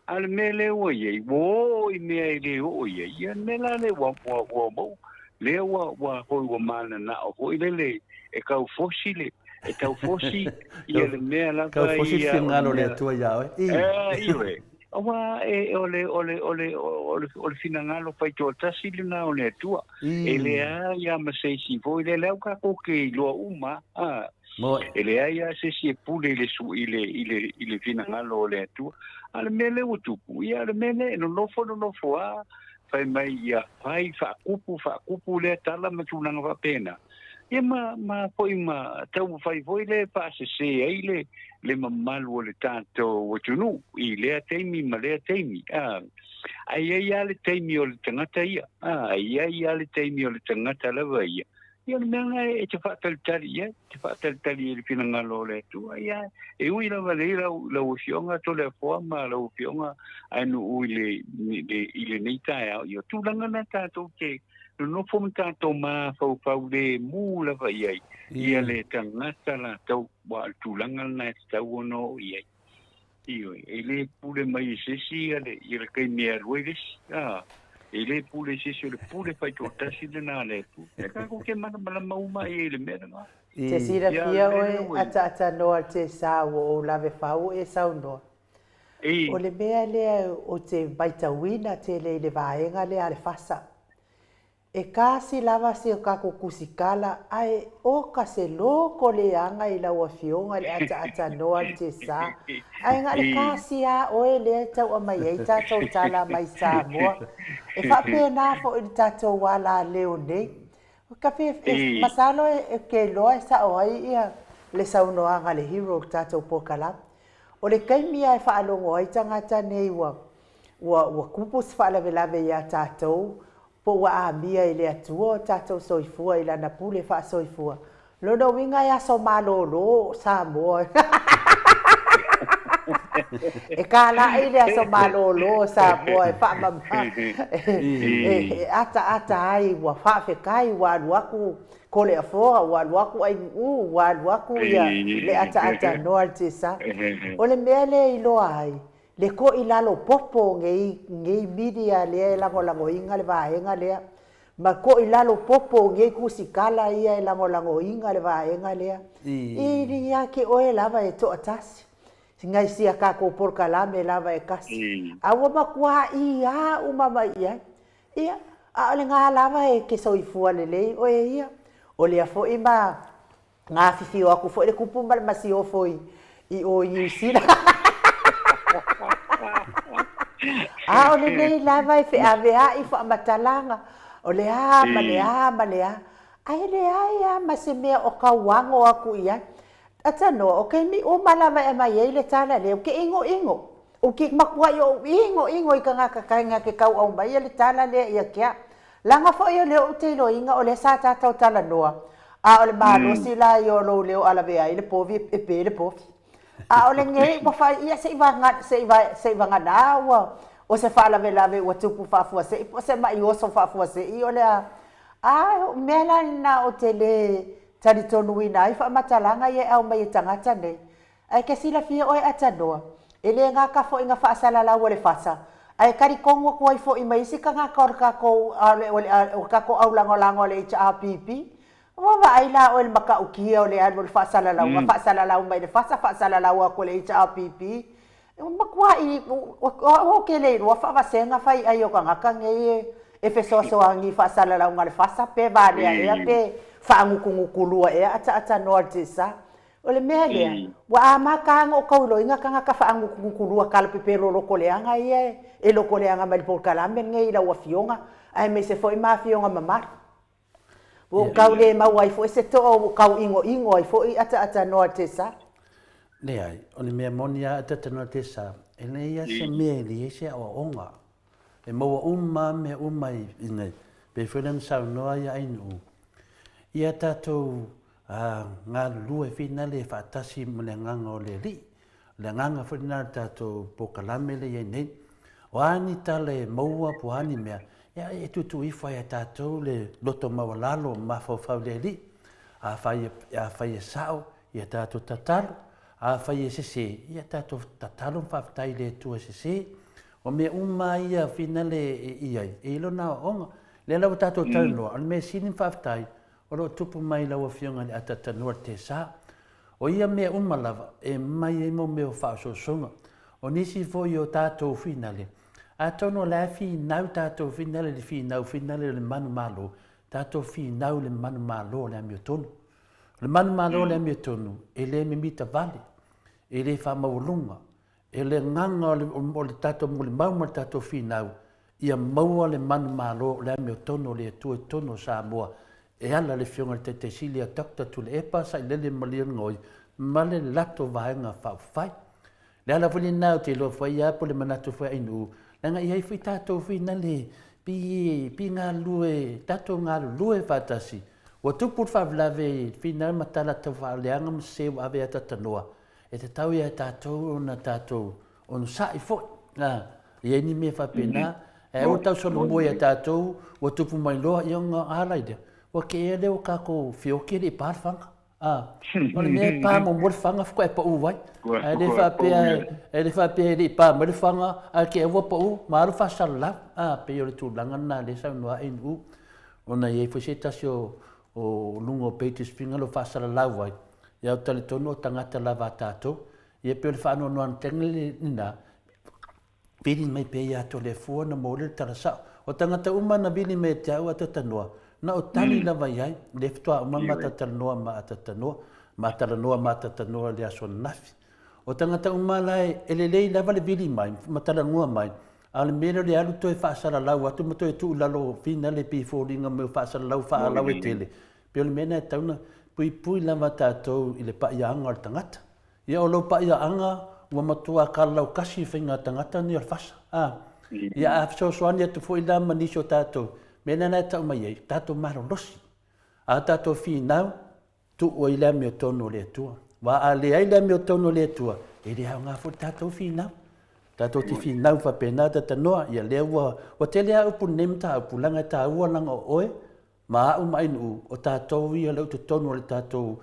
A o le mea lea ua i ai, ua oo i mea e le oo i ai, ia le mea la lea ua, ua, ua maua, lea ua, ua, foi ua mananao foi lele e tau fosi le, e tau fosi ia le mea lava ia. Tau fosi le finagalo o le Atua ia oe. Ioe. Aua e, o le, o le, o le, o le, o le finagalo faitoatasi lena o le Atua. E leai lava ma se isi foi lea, lea ua tatou te iloa uma, a. E leai lava se isi e pule i le, i le, i le, i le finagalo o le Atua. A o le mea lea ua tupu, ia o le mea lea e nonofo nonofo lava, fai mai ia fai faakupu faakupu lea tala ma tulaga faapena. Ia ma, ma foi ma taumafai foi lea e faasese ai le, le mamalu o le tatou atunuu i lea taimi ma lea taimi. A, ae i ai lava le taimi o le tagata ia. A, e i ai lava le taimi o le tagata lava ia. Ia o le mea lena e te faatalitali i ai, te faatalitali i le finagalo o le Atua. Ia, e ui lava lei lau, lau Afioga Toleafoa ma lau Afioga Ainuu i le, i le, i lenei taeao, ia o tulaga na tatou te nonofo ma tatou mafaufau lemu lava i ai ia le tagata latou, aua o le tulaga lena e tatau ona oo i ai. Ioe, e le pule mai e se isi ia le, ia le taimi e alu ai le isi. A, e le pule e se isi, o le pule faitoatasi lena a le Atua. E tatou te malamalama uma i ai i le mea lena. Te silafia oe ataatanoa te sa ua ou lave fau e saunoa. O le mea lea ou te maitauina tele i le vaega lea a le FASA, e kasi lava si o kakou kusikala ae oka se loko leaga i lau afioga i le ataatanoa te sa, ae na o le kasi a oe lea e tau aumai ai tatou tala mai Samoa. E faapena foi i le tatou alaleo nei. Masalo e ke iloa e sao ai ia le saunoaga a le hero o le tatou polokalame. O le taimi lava e faalogo ai tagata nei ua ua ua tupu se faalavelave ia tatou po ua amia i le Atua o tatou soifua i Lana pule faasoifua. Lona uiga e aso malolo o Samoa. E kālaʻi le aso malolo o Samoa e faamama e ataata ai ua faafetai ua alu aku Koleafoa, ua alu aku Ainuʻu, ua alu aku ia le ataata noa le Tesa. O le mea lea e iloa ai, le koʻi lalo popo o nei, nei media lea e lagolagoina le vaega lea, ma koʻi lalo popo o nei tusikala ia e lagolagoina le vaega lea, e le ia te oe lava e toatasi, nai sia tatou polokalame lava e kasi, a ua matua ʻī uma mai i ai. Ia, a o lena lava e ke soifua lelei oe ia. O lea foi ma gafifio aku foi le kupu ma le masiofo i, i o i Niu Sila. A o lenei lava e feaveaʻi faamatalaga, o le a ma le a ma le a, ae leai lava ma se mea o tauago aku i ai. Atanoa, o taimi uma lava e aumai ai le tala lea, ou te inoino. Ou te matuai ou inoino i tagata taina ke tauau mai le tala lea ia te au. Leaga foi o lea ou te iloaina o lea sa tatou talanoa, a o le malosi la ia o lou leo a lavea ai le povi e pe le povi. A o lenei ua fai ia se i vaga se i se i vagana ua o se faalavelave ua tupu faafuasei po o se maʻi oso faafuasei o le a a o mea la lena ou te le talitonuina ai faamatalaga ia e aumai e tagata nei. Ae ke silafia oe Atanoa, e le gata foi na faasalalau a le fasa, ae talitonu atu ai foi ma isi tagata o le tatou o le tatou aulagolago a le HRPP. Ua vaai la oe i le matautia o le alu o le faasalalauga, faasalalau mai le fasa, faasalalau atu e le HRPP. Ua matuai, o au ou te le iloa faavasega fai ai o tagata nei e fesoasoani i faasalalauga a le fasa, pe valea ea pe faagutugutu ea ataatanoa le tisa. O le mea lea, ua amata lava ona ou tauiloina tagata faagutugutu talapepelo loko leaga ia e loko leaga mai le polokalame lenei i lau Afioga aemaise foi ma Afioga mamalu. Ua ou tau le maua ai foi se toa ua ou tau inoino ai foi ataatanoa i le tesa. Leai, o le mea moni lava ataatanoa i le tesa, e leai lava se mea e leai se aoaoga. E maua uma lava mea uma i inei. Pei foi lea na saunoa ia Ainuu, ia tatou galulue finale faatasi ma le agaga o le Alii. O le agaga foi lena o le tatou polokalame lea e i ai nei. O a ni tala e maua po o a ni mea, ia e tuutuu ifo lava ia tatou le loto maualalo ma mafaufau i le Alii. Afai afai e sao, ia tatou tatalo. Afai e sese, ia tatou tatalo ma faafetai i le Atua e sese. O mea uma lava ia finale e i ai, e i ai lona aoaoga. Lea la ua tatou talanoa, o le mea sili ma faafetai, o lo o tupu mai i lau Afioga i le Atatanua le Tesa. O ia mea uma lava e mai ai mo mea o faaosoosoga. O nisi foi o tatou finale, atonu o la e finau tatou finale i le finau finale o le manumalo, tatou finau i le manumalo o le amiotonu. O le manumalo o le amiotonu, e le mimita vale, e le faamaualuga, E le agaga o le tatou molimau ma le tatou finau, ia maua le manumalo o le amiotonu o le Atua i totonu o Samoa e ala i le Afioga i le Taitai Sili ia Doctor Tuilaepa Sailele Malielegaoi ma le latou Vaega Faaupufai. O le ala foi lena ou te iloa foi lava po o le manatu foi a Ainuu, leaga e i ai foi tatou foi nale pei pei galulue, tatou galulue faatasi. Ua tupu le faalavelave i finau ma tala tau faaleaga ma sese ua ave ata tanoa. E tatau ia tatou ona tatou onosai foi. A, e i ai ni mea faapena, ae aua tau solomua ia tatou, ua tupu mai loa, ia ona ala i lea. Ua kea lea ua tatou feoki e le i pa le faga. A, o le mea e pa muamua le faga faatoa e pau ai. Ae le faapea, e le faapea e le i pa mai le faga, ae kea ua pau, ma alu faasalalau. A, pei o le tulaga lena lea e saunoa ai Nu'u, ona e i ai foi se tasi o luga o pages finagalo o faasalalau ai, Ia ou talitonu o tagata lava a tatou. Ia pei o le faanoanoanutega lena, vili mai pea ia Toleafoa na maua le tala sao. O tagata uma na vili mai ia te au Atatanoa, na ou tali lava i ai, lea faatoa uma ma talanoa ma Atatanoa, ma talanoa ma Atatanoa i le aso ananafi. O tagata uma la e lelei lava le vili mai ma talanoa mai, a o le mea lea o le alu toe faasalalau atu ma toe tuu i lalo finale pei e foliga mai o faasalalau faalauaitele, Pei o le mea lena e tatau ona puipui lava tatou i le paiaaga o le tagata. Ia o lou paiaaga ua matua kalalaukasi i faiga tagata nei o le fasa. A, ia a fesoasoani atu foi la ma nisi o tatou, mea lena e tau mai ai, tatou malolosi. A tatou finau, tuu ai le amiotonu o le Atua. Aua a leai le amiotonu o le Atua, e le aoga foi le tatou finau. Tatou te finau faapena tatanoa, ia lea ua, ua tele lava upu i lenei mataupu, leaga e taua leaga o oe, Ma au ma Ainuu, o tatou ia lea u totonu o le tatou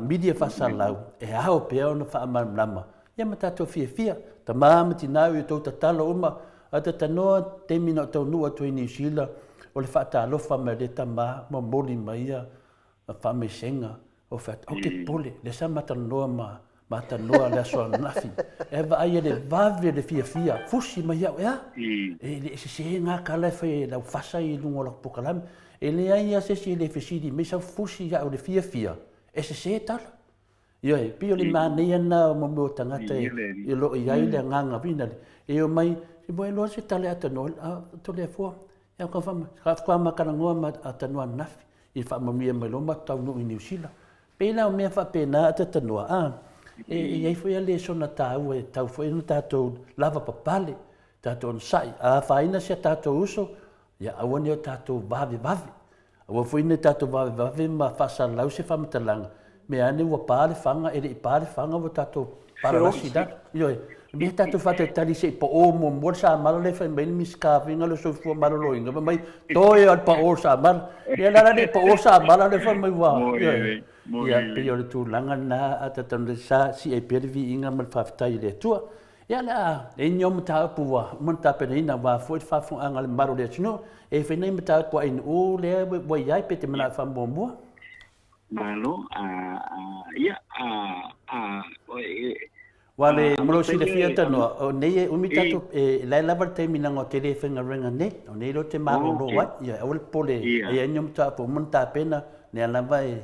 media faasalalau, e ao pea ona faamalamalama ia ma tatou fiafia. Tama ma tina i o tou tatalo uma, a tatanoa taimi na ou taunuu atu ai i Niu Sila, o le faatalofa mai o lea tama, momoli mai ia faamaisega Ou fai atu, ou te popole, lea sa ma talanoa ma ma talanoa le aso ananafi, e vaai e le vave le fiafia, fusi mai au, ea? E le sese ngā tala e fai e lau fasa i luga o lau polokalame. E leai lava se isi e le fesili mai sau fusi ia'u i le fiafia, e sese tala. Ioe, pei o le manaia lena o mea o tagata e o lo o i ai le agaga finale, e omai, se ua iloa se tala e atanoa, a, Toleafoa, ia ka faatoa ma talanoa ma atanoa ananafi. I faamanuia mai loa matou taunuu i Niu Sila. Pei la o mea faapena a tatanoa, a, e i ai foi a lesona taua e tatau foi ona tatou lavapapale, tatou onosai. A afaina si a tatou uso, ia aua ne i o tatou vavevave. Aua foi ne i tatou vavevave ma faasalalau se faamatalaga, mea ane ua pa le faga, e le i pa le faga ua tatou palalasi i lalo. Ioe, o mea tatou faatalitali se i pao muamua le samala lea e fai mai le Minisita faiga lea o Soifua Maloloina, fai mai, toe lava le pao o le samala. Ia la le pao le samala lea fai mai ua, ioe. Ia, pei o le tulaga lena a tatou sa sii ai pea le viiga ma le faafetai i le Atua. Ia le a leai ni mataupu ua uma ona tapenaina aua foi le faafofogaaga a le mamalu o le atunuu. E i ai foi nai mataupu a Ainuu lea ua i ai pe te manao e faamuamua. Malo, a, a, ia, a, a, e, Ua le mo lou silafia tanoa, o nei e umi tatou, e lae lava le taimi leaga ou te le faigaluega nei, o nei lea ou te malolo ai, ia aua le popole e i ai ni mataupu ua uma ona tapena, lea lava e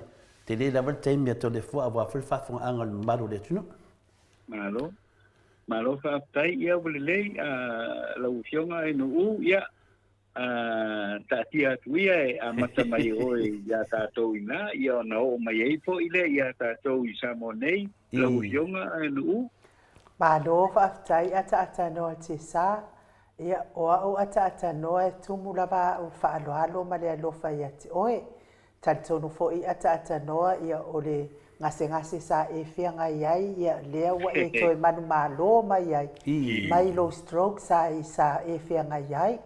tele lava le taimi a Toleafoa aua foi le faafofogaaga a le mamalu o le atunuu. Malo. Malo faafetai, ia ua lelei, lau Afioga Ainuu, ia. Taatia atu ia e amata mai oe iā tatou i ina, ia ona oo mai ai foʻi lea iā tatou i Samoa nei, lau Afioga Nuʻu. Malo faafetai ataatanoa Tesa. Ia, o au ataatanoa e tumu lava au faaaloalo ma le alofa ia te oe. Talitonu foi ataatanoa ia o le gasegase sa e feagai ai ia lea ua e toe manumalo mai ai mai lou stroke sa i sa e feagai ai.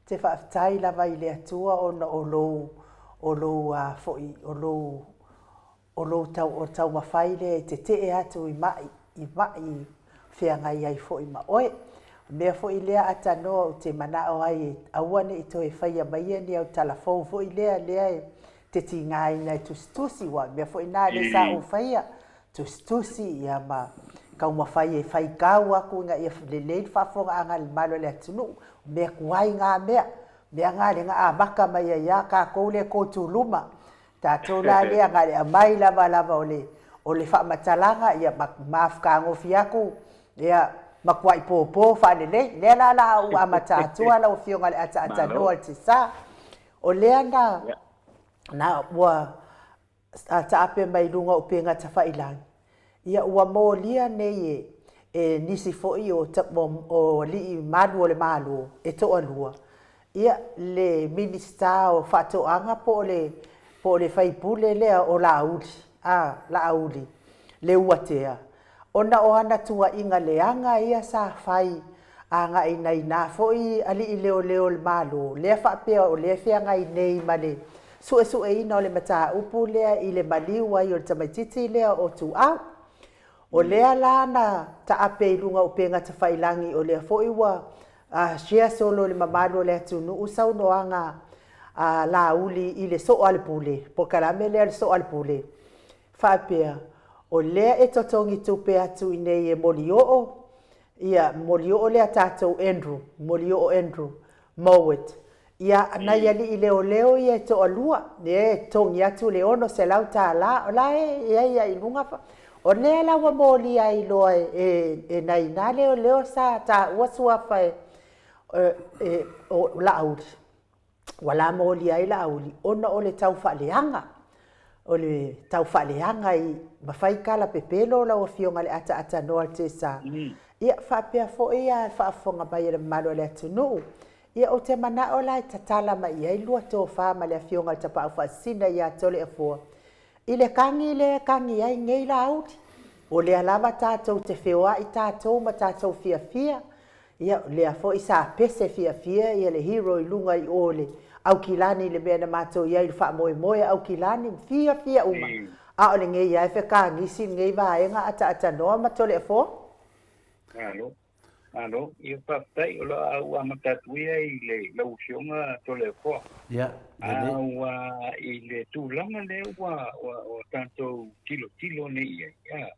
Te faafetai lava i le Atua ona o lou o lou a foi o lou o lou tau o taumafai lea e tetee atu i maʻi i maʻi feagai ai foi ma oe. O mea foi lea atanoa ou te manao ai e aua ne i toe faia maia ni au tala fou foi lea lea e te tigaina e tusitusi, ua mea foi na lea sa ou faia, tusitusi ia ma taumafai e faitau atu ina ia lelei le faafofogaaga a le mamalu o le atunuu. O mea tuai na mea, mea na lea na amata mai ai lava tatou lea e totuluma. Tatou la lea na le aumai lava lava o le o le faamatalaga ia ma mafutagofi atu ia matuai popo faalelei. Lea la la ou amata atua lau Afioga i le ataatanoa o le Tisa. O lea na na ua taape mai luga o upega tafailagi, ia ua molia nei e e nisi foi o o alii malu o le Malo e toalua, ia le Minisita o Faatoaga po o le po o le faipule lea o Laauli, a, Laauli Leuatea, ona o ana tuuaiga leaga ia sa fai agai nai na foi alii leoleo o le Malo, lea faapea o lea e feagai nei ma le suesueina o le mataupu lea i le maliu ai o le tamaitiiti lea o Tuau. O lea la na taape i luga o upega tafailagi o lea foi ua share solo i le mamalu o le atunuu saunoaga a Laauli i le soo a le pule, polokalame lea o le soo a le pule, faapea, o lea e totogi tupe atu i nei e Molioo, ia Molioo lea tatou Andrew, Molioo Andrew Mowat, ia nai alii leoleo ia e toalua, lea e totogi atu le $600, o la e i ai lava i luga, o lea la ua molia ai loa e nai na leoleo sa taua suafa e o Laauli. Ua la molia ai Laauli ona o le tau faaleaga, o le tau faaleaga i ma fai tala pepelo lau Afioga i le ataatanoa o le Tesa. Ia faapea foi a le faafofoga mai a le mamalu o le atunuu. Ia ou te manao la e tatala mai i ai lua tofa ma le Afioga i le Tapaau Faasisina ia Toleafoa i le tagi lea e tagi ai nei Laauli. O lea lava tatou te feoai tatou ma tatou fiafia. Ia, o lea foi sa pese fiafia ia le hero i luga i o le Aukilani i le mea na matou i ai i le faamoemoe a Aukilani, fiafia uma. A o lenei lava e fekagisi lenei vaega ataatanoa ma Toleafoa. Malo. Malo. Ia faafetai o lo o amata atu ia i le lau Afioga Toleafoa. Ia, lelei. A ua i le tulaga lea ua ua ua tatou tilotilo nei i ai, a,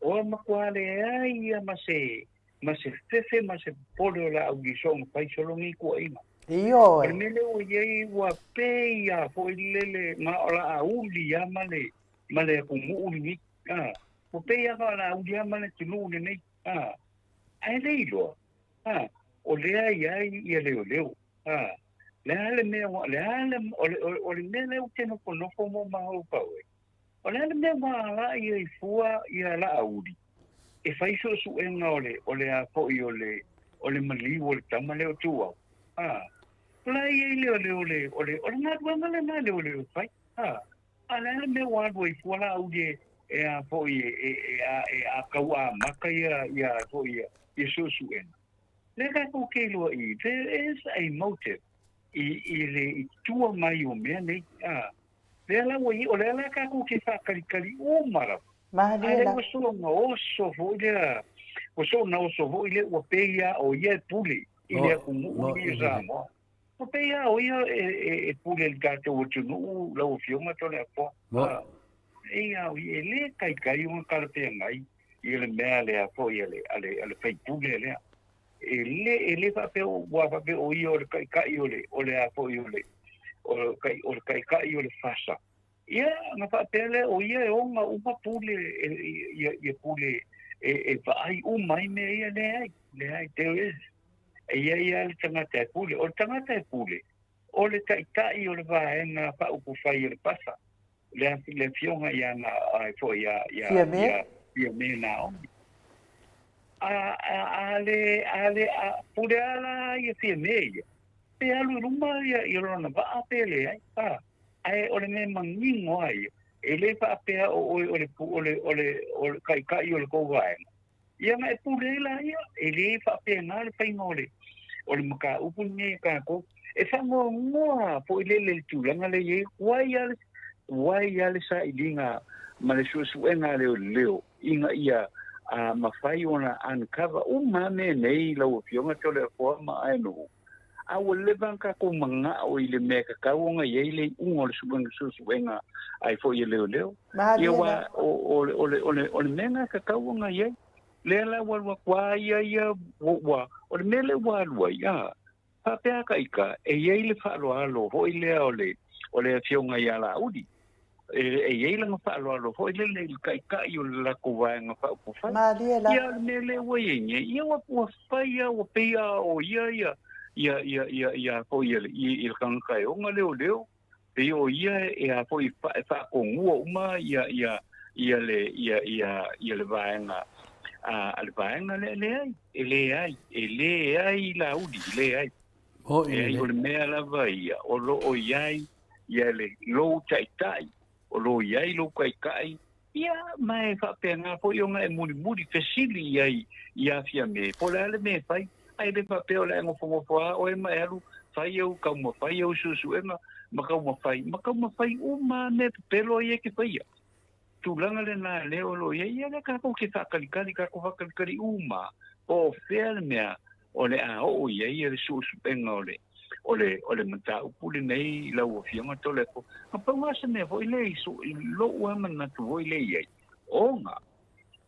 ua matua leai ia ma se ma se fefe ma se popole o le au soona fai solo nei tuuaiga. Ioe. O le mea lea ua i ai ua pei lava foi lele na o le a uli lava ma le ma le atunuu lenei. A, ua pei lava na o le a uli lava ma le atunuu lenei. A, ae le iloa, a, o lea e i ai ia leoleo. A, le a le mea ua, le a le, o le, o le mea lea ou te nofonofo ma mafaufau ai, o le a le mea ua alai ai fua ia Laauli e fai suesuega o le, o le a foi o le, o le maliu o le tama lea o Tuau? A, o la e i ai leoleo o le, o le, o le galuega lena a leoleo e fai. A, a o le a le mea ua alu ai fua Laauli e, e a foi e, e, e, a, e a tau amata ia, ia foi ia, ia suesuega? Lea tatou te iloa i, there is a motive i, i le, i tua mai o mea nei. A, lea la ua i, o lea la tatou te faatalitali uma lava. Malie A lea la. ua soona oso foi lea, ua soona oso foi lea ua pei lava o ia e pule i le atunuu lenei o Samoa. Ua pei lava o ia e pule i le tatou atunuu lau Afioga Toleafoa. Pei lava o ia, e le taitai ona talafeagai ia le mea lea foi a le, a le, a le faipule lea. E le, e le faapea ua faapea o ia o le taitai o le, o le a foi o le, o le, o le taitai o le FASA. Ia, ona faapea lea o ia e ona uma pule, ia, ia pule e, e vaai uma ai mea ia, leai, leai, there is. E i ai lava le tagata e pule. O le tagata e pule, o le taitai o le vaega faaupufai o le pasa, le, le afioga ia na, ai foi ia, ia, Fiame. ia Fiame Naomi. A, a, a le, a le, a, pule lava la ia Fiame ia, pe alu i luma ia, ia lona vaa pe leai. A, ae o le mea manino lava ia, e le faapea o oe o le, o le, o le, o le taitai o le tou vaega, Ia ona e pule ai laia, e le faapena le faiga o le, o le mataupu lenei a tatou. E faanoanoa foi lele i le tulaga lea e i ai, tuai lava le, tuai lava le sailiga ma le suesuega a leoleo ina ia a, mafai ona uncover uma lava mea nei lau Afioga Toleafoa ma Aenu'u. A ua leva ona tatou manao i le mea e tatau ona i ai le iuga o le suega suesuega ai foi a leoleo. Ia aua o, o, o, le, o, le, o le mea lena e tatau ona i ai. Lea la ua alu atu a ia ia, ua, ua, o le mea lea ua alu ai, a, faapea ka ita, e i ai le faaaloalo foi lea o le, o le afioga ia Laauli. E, e i ai lana faaaloalo foi lele i le taitai o le latou Vaega Faaupufai. Malie la. Ia, o le mea lea ua i ai nei, ia ua, ua fai lava, ua pei lava o ia ia, ia, ia, ia, ia foi ia, i, i le tagata e ona leoleo, pei o ia e a foi e faatonua uma ia, ia, ia le, ia, ia, ia le vaega, a, a le vaega lea, leai, e leai, e leai Laauli, leai. Leai, o le mea lava ia, o lo o i ai ia le lou taitai, o lo o i ai lou taitai, ia, ma e faapena foi ona e mulimuli fesili i ai ia Fiame, po o le a le mea e fai, ae le faapea o le a e nofonofo lava oe ma e alu fai au taumafai au suesuega ma taumafai, ma taumafai uma lava mea pepelo ia e te faia. Tulaga lena lea o lo o i ai, ia lea tatou te faatalikali, tatou faatalikali uma lava, po o fea le mea o le a oo i ai le suesuega o le, o le, o le mataupu lenei i lau Afioga Toleafoa. Na pau lava se mea foi lea i, i lou lava manatu foi lea i ai, ona,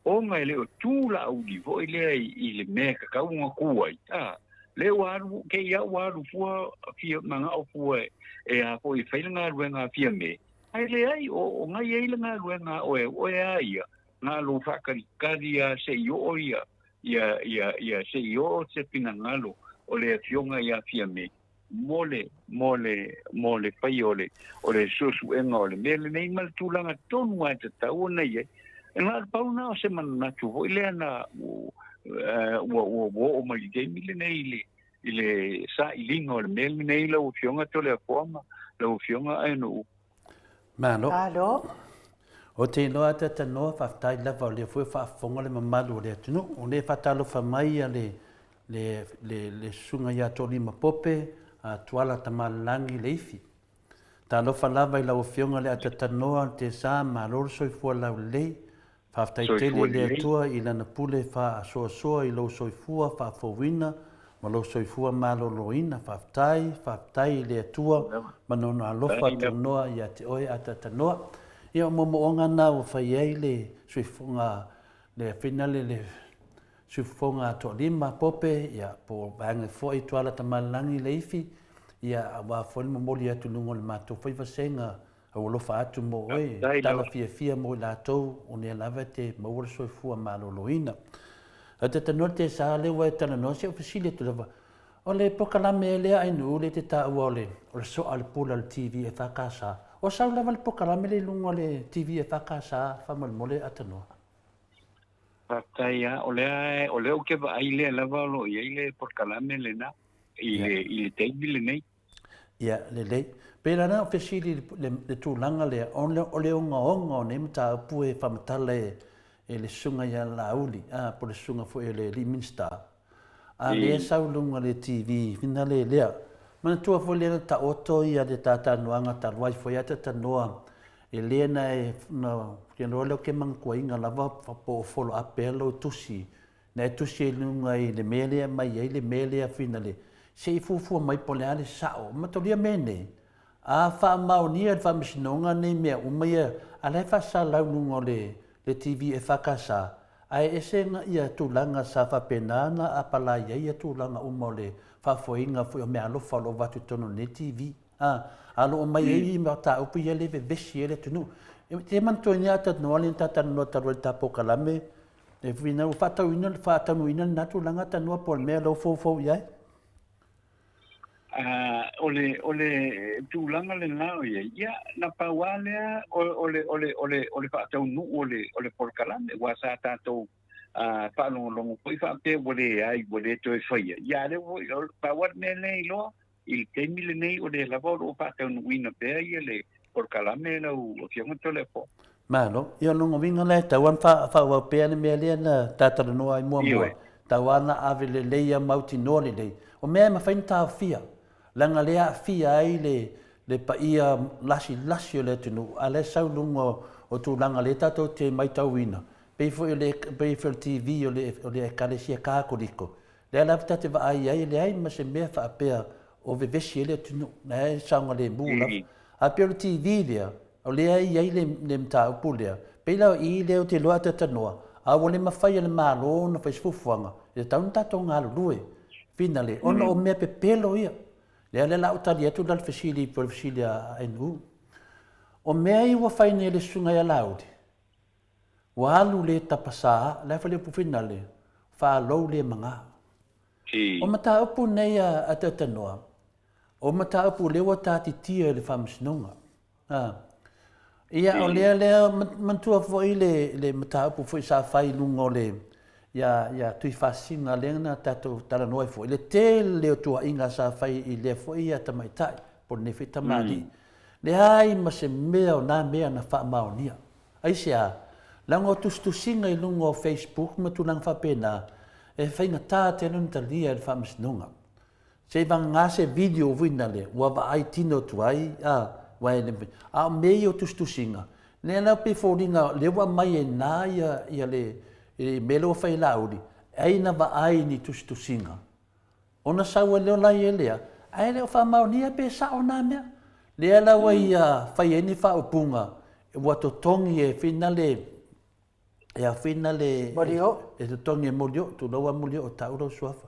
ona e le o tu Laauli foi lea i, i le mea e tatau ona tu ai, a, lea ua alu, te i lava ua alu fua fia, manao fua e, e a foi e fai le galuega a Fiame, ae leai, o, o na i ai le galuega a oe, o oe a ia, na lou faatalikali lava se i oo ia, ia, ia, ia, se i oo se finagalo o le Afioga ia Fiame mo le, mo le, mo le faia o le, o le suesuega o le mea lenei ma le tulaga tonu lava e tatau ona i ai. E na o le pau lena o se manatu foi lea na ua, ua, ua oo mai i le taimi lenei i le, i le sailiga o le mea lenei lau Afioga Toleafoa ma lau Afioga Aenu'u. Malo. Malo. O te iloa ata tanoa, faafetai lava o lea foi o faafofoga le mamalu o le atunuu. O lea e faatalofa mai a le, le, le, le susuga ia Toalima Pope, a Tuala Tamalelagi Leifi. Talofa lava i lau Afioga le Atatanoa le Tesa, malo le soifua laulelei. Faafetai tele i le Atua i Lana pule faasoasoa i lou soifua faafouina ma lou soifua maloloina. Faafetai, faafetai i le Atua ma Lona alofa tunoa ia te oe Atatanoa. Ia o moomooga na ua fai ai le suifofoga le finale le suifofoga toalima Pope ia po o vaega foi Tuala Tamalelagi Leifi ia aua foi le momoli atu i luga o le matou foi vasega Au alofa atu mo oe, tala fiafia mo i latou, o lea lava e te maua le soifua maloloina. Ae te tanoa te sa lea ua e talanoa, se o fesili atu lava, o le pokalame lea Ainuu lea e te taua o le, o le soa o le pula o le TV EFKS, o sau lava le pokalame lea i luga o le TV EFKS faamolemole Atanoa? Faafetai lava, o lea, o lea ou te vaai lea lava o lo o i ai le pokalame lena i le, i le taimi lenei. Ia, lelei. Pei la na o fesili i le, le tulaga lea, o le, o le ogaoga o nei mataupu e faamatala e, e le susuga ia Laauli, a, po o le susuga foi o le alii Minisita, a lea e sau i luga o le TV, finale lea. Manatua foi lea na taoto ia le tatanoaga talu ai foi a tatanoa, e le na e, na, ke loa lea o ke manatuaina lava po o follow up pea lou tusi Na e tusi ai i luga i le mea lea e aumai ai le mea lea finale, se i fuafua mai po o le a le sao. Matolia mea nei, a faamaonia e le Faamasinoga nei mea uma ia, a la e faasalau i luga o le le TV EFKS, ae ese ia tulaga sa faapena ona apalai ai ia tulaga uma o le faafoeina foi o meaalofa o lo o avatu i totonu o lenei TV. A, a lo o mai ai mataupu ia lea e vevesi ai le atunuu. E te manatua i a noa lea na ta talanoa talu ai i le ta polokalame, E finau, faatauina, faataunuuina lena tulaga tanoa po o le mea lea ua foufou i ai. O le, o le tulaga lena o i ai, ia, na pau lava lea o, o le, o le, o le, o le faataunuu o le, o le polokalame, aua sa tatou faalogologo foi faapea ua leai, ua le toe faia. Ia, a lea foi, pau lava le mea lea e iloa, i le taimi lenei o lea lava o lo o faataunuuina pea ia le polokalame lau Afioga Toleafoa. Malo. Ia o lona uiga la e tatau lava ona faaauau pea le mea lea na ta talanoa ai muamua, e tatau lava ona ave lelei ia mautinoa lelei. O mea e mafai ona taofia, leaga lea e aafia ai le le paia lasilasi o le atunuu, a o la e sau i luga o tulaga lea tatou te maitauina, pei foi o le pei foi o le TV o le o le Ekalesia Katoliko, lea lava ta te vaai ai e leai ma se mea faapea o vevesi ai le atunuu, la e saogalemu lava. Ae pei o le TV lea, o lea e i ai le le mataupu lea, pei la o i lea ou te iloa a talanoa, a ua le mafai e le Malo ona fai se fuafuaga, e tatau ona tatou galulue finale, ona o mea pepelo ia. Lea la o le a ou tali atu la le fesili po o le fesili a NU. O mea ia ua fai nei e le Susuga ia Laauli, ua alu le tapasa, la e fai le upu finale, faalou le magā. O mataupu nei a Talanoa, o mataupu lea ua tatitia e le Faamasinoga. A. Ia, o lea lea, manatua foi le, le mataupu foi sa fai i luga o le, ia, ia Tuifasina lea na tatou talanoa ai foi, le tele o tuuaiga sa fai i lea foi ia tamaitai, po o lenei foi tamalii. Leai ma se mea o na mea na faamaonia. Aisea? Leaga o tusitusiga i luga o Facebook ma tulaga faapena, e faigata tele ona talia e le Faamasinoga. Se i vagana se video foi nale ua vaai tino atu ai, a, ua e le mafai. A o mea ia o tusitusiga, lea la pei e foliga o lea ua aumai ai i ina ia, ia le, le mea lea ua fai e Laauli, ai na vaai i ni tusitusiga. Ona sau ai lea o la ia lea, ae le o faamaonia pe sao na mea. Lea la ua ia fai ai ni faaupuga ua totogi e finale, e afina le Molioo. E totogi e Molioo, tulou a Molioo, tau lou suafa.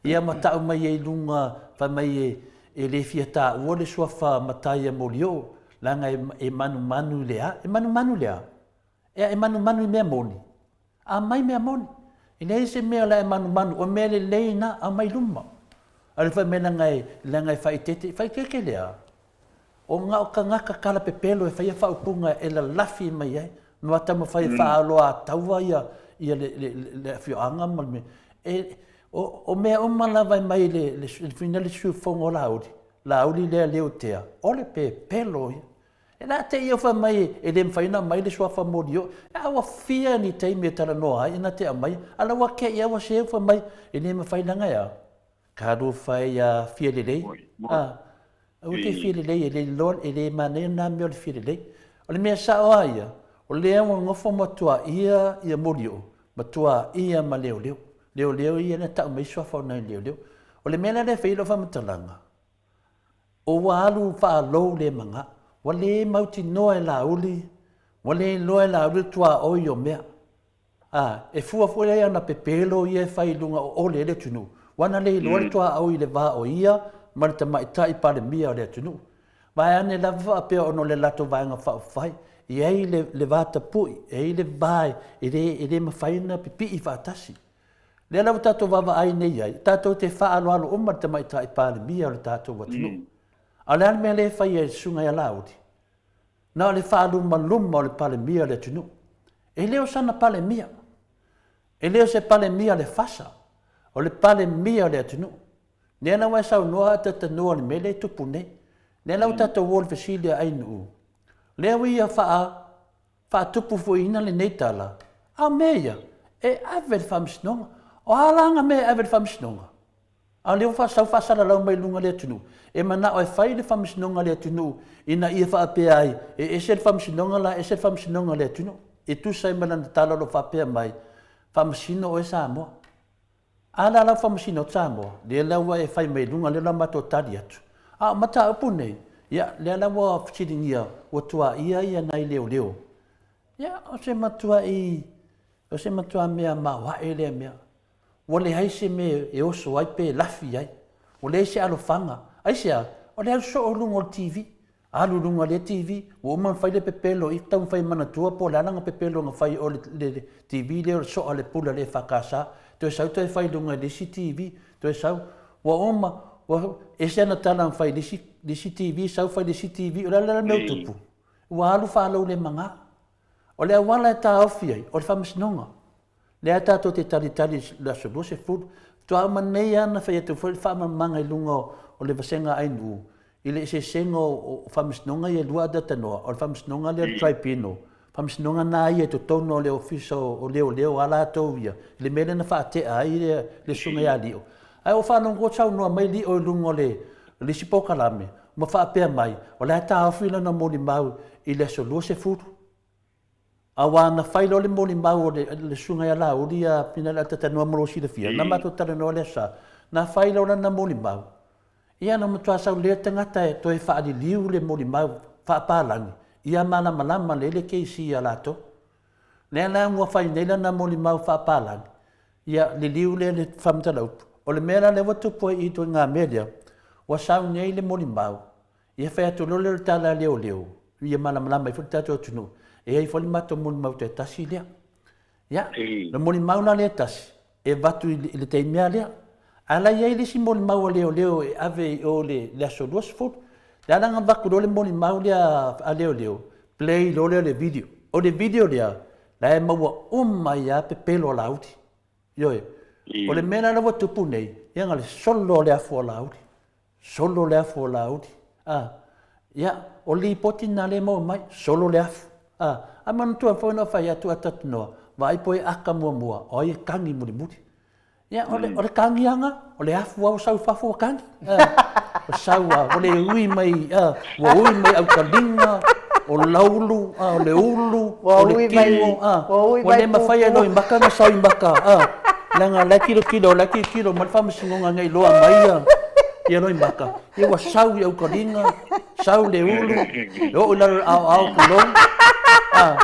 Ia ma tau mai ai i luga, fai mai e, e le fia taua le suafa matai a Molioo, leaga e, e manumanu i le a? E manumanu i le a? Ea e manumanu i mea moni? Aumai mea moni. E leai se mea o le a e manumanu, o mea lelei na, aumai luma. A le fai mai leaga e, leaga e faaeteete, faaeteete le a? O na o tagata kalapepelo e faia faaupuga e lalafi mai ai, ma taumafai e faaaloataua ia, ia le, le, le afioaga ma le mea. E, o, o mea uma lava e mai le, le, le, le siufofoga o Laauli, Laauli lea Leotea, o le pepelo ia. E la te ia fai mai e le mafai ona aumai le suafa molioo. A ua fia ni taimi e talanoa ai na te aumai, a la ua te ia ua seu fai mai e le mafai leaga e a? Talofa e ia fia lelei. A, aua te fia lelei e le iloa, e le manaia lena mea o le fia lelei. O le mea sao lava ia, o lea ua nofo ma tuaia ia molioo, ma tuaia ma leoleo. Leoleo ia na tau mai suafa o nai leoleo. O le mea la lea e fai ai lau faamatalaga, O ua alu faalou le maga, ua le mautinoa e Laauli, ua le iloa e Laauli le tuaoi o mea. A, e fua foi la i ana pepelo ia e fai i luga o ole ai le atunuu, ua na le iloa le tuaoi i le va o ia ma le tamaitai Palemia o le atunuu. Vaeane lava faapea ona o le latou Vaega Faaupufai, e i ai le, le va tapui, e i ai le va e le, e le mafai ona pipii faatasi. Lea la ua tatou vaavaai nei ai, tatou te faaaloalo uma i le tamaitai Palemia o le tatou atunuu. A o le a le mea lea e fai ai e le Susuga ia Laauli? Na o le faalumaluma o le Palemia o le atunuu. E le o sana Palemia. E le o se Palemia o le FASA. O le Palemia o le atunuu. Lea la ua e saunoa a tatanua i le mea lea e tupu nei. Lea la ua tatou o i le fesili a Ainuu. Lea ua ia faa faatupufuiina lenei tala, a o mea ia, e ave i le faamasinoga. O a la ana mea e ave i le faamasinoga? A o lea ua faasau faasalalau mai luga o le atunuu, e manao e fai le faamasinoga a le atunuu ina ia faapea ai, e ese le faamasinoga la, ese le faamasinoga a le atunuu. E tusa ai ma lana tala o lo o faapea mai, faamasino oe Samoa. A la lau faamasino atu Samoa, lea la ua e fai mai i luga, lea la matou tali atu. A o mataupu nei, ia, lea la ua fesiligia, ua tuaia ia nai leoleo. Ia, o se matuai, o se matua mea maoae lea mea. Ua leai se mea e oso ai pe lafi ai. Ua leai se alofaga. Aisea? O le alu soo i luga o le TV. Alu i luga o lea TV, ua uma ona fai le pepelo i, taumafai e manatua po o le a lana pepelo na fai o le, le, le TV lea o le soa le pule a le EFKS, toe sau toe fai i luga i le isi TV, toe sau, ua uma, Ua ese ana tala na fai i le isi, le isi TV, sau fai i le isi TV, o le a la le mea ua tupu? Ua alu faalaulemaga. O le auala e taofi ai, o le faamasinoga. Lea tatou te talitali i le aso 20. Faatoa uma nei lava ona fai atu foi le faamalamalamaga i luga o le vasega a ANU i le eseesega o faamasinoga ia e lua a Tanoa, o le faamasinoga lea o le Tribunal, faamasinoga na ia i totonu o le Ofisa o Leoleo a latou ia, i le mea lea na faatea ai le Susuga ia Lio. Ae ua faalogo saunoa mai Lio i luga o le isi polokalame ma faapea mai, o la e taofi lana molimau i le aso 20. Aua na fai loa le molimau o le susuga ia Laauli ia Finaliata Tanoa mo lou silafia, na matou talanoa i le aso Sa, na fai loa lana molimau, ia na matua sau lea tagata e toe faaliliu le molimau faapalagi ia malamalama lelei le kesi ia latou. Lea la ua fai nei lana molimau faapalagi, ia liliu lea le faamatala upu. O le mea la lea ua tupu ai i ituaiga mea lea, ua sau nei le molimau, Ia fai atu loa lea o le tala a leoleo, ia malamalama ai foi le tatou atunuu, e i ai foi le matou molimau toe tasi lea. Ia, le molimau la lea e tasi, e avatu i le taimi lava lea. Ae la i ai le isi molimau a leoleo e ave i o i le aso 20. Le ala na avatu loa le molimau lea a leoleo, play loa lea o le video. O le video lea, la e maua uma ai lava pepelo a Laauli. Ioe. O le mea la lea ua tupu nei, ia na o le solo o le afu a Laauli. Solo le afu o Laauli. A, ia, o le lipoti lena lea e maua mai, solo le afu. A, a manatua foi ona fai atu a Tatinoa, vaai po e aka muamua, o ai e kagi mulimuli. Ia, o le, o le kagiaga, o le afu lava ua sau i fafo ua kagi. A, ua sau lava, ua le ui mai, a, ua ui mai aukaliga, o laulu, a, o le ulu, o le tino, a, ua le mafai e Loimaka ona sau i maka, a, leaga o la e tilotilo, o la e tilotilo mai le faamasinoga ina ia iloa mai ia, ia Loimaka. Ia ua sau i aukaliga, sau le ulu, e oo i lalo o le aoao tulou, a,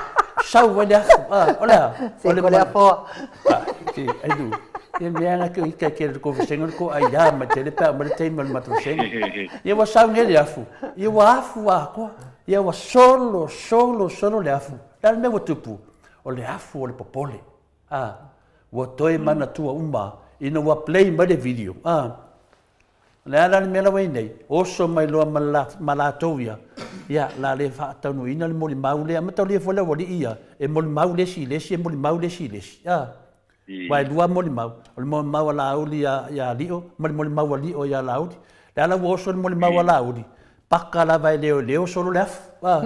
sau ai le afu, a, o le a? O le afoa. Ai lu. Ia mea na ke ika ke ko senga ko ai ya ma tele pa ma le taimi o le matou senga. Ia ua sau nei le afu. Ia ua afu atoa. Ia ua solo solo solo le afu. Le a le mea ua tupu? O le afu o le popole. A ua toe manatua uma ina ua play mai le video. A O le a la le mea la ua i ai nei, oso mai loa ma, la, ma latou ia, ia, la le faataunuuina le molimau lea. Mataulia foi le aualii ia, e molimau le isi i le isi, e molimau le isi i le isi. A, aua e lua molimau, o le molimau a Laauli ia, ia Lio, ma le molimau a Lio ia Laauli. Le a la ua oso le molimau a Laauli, paka lava e leoleo solo le afu. A,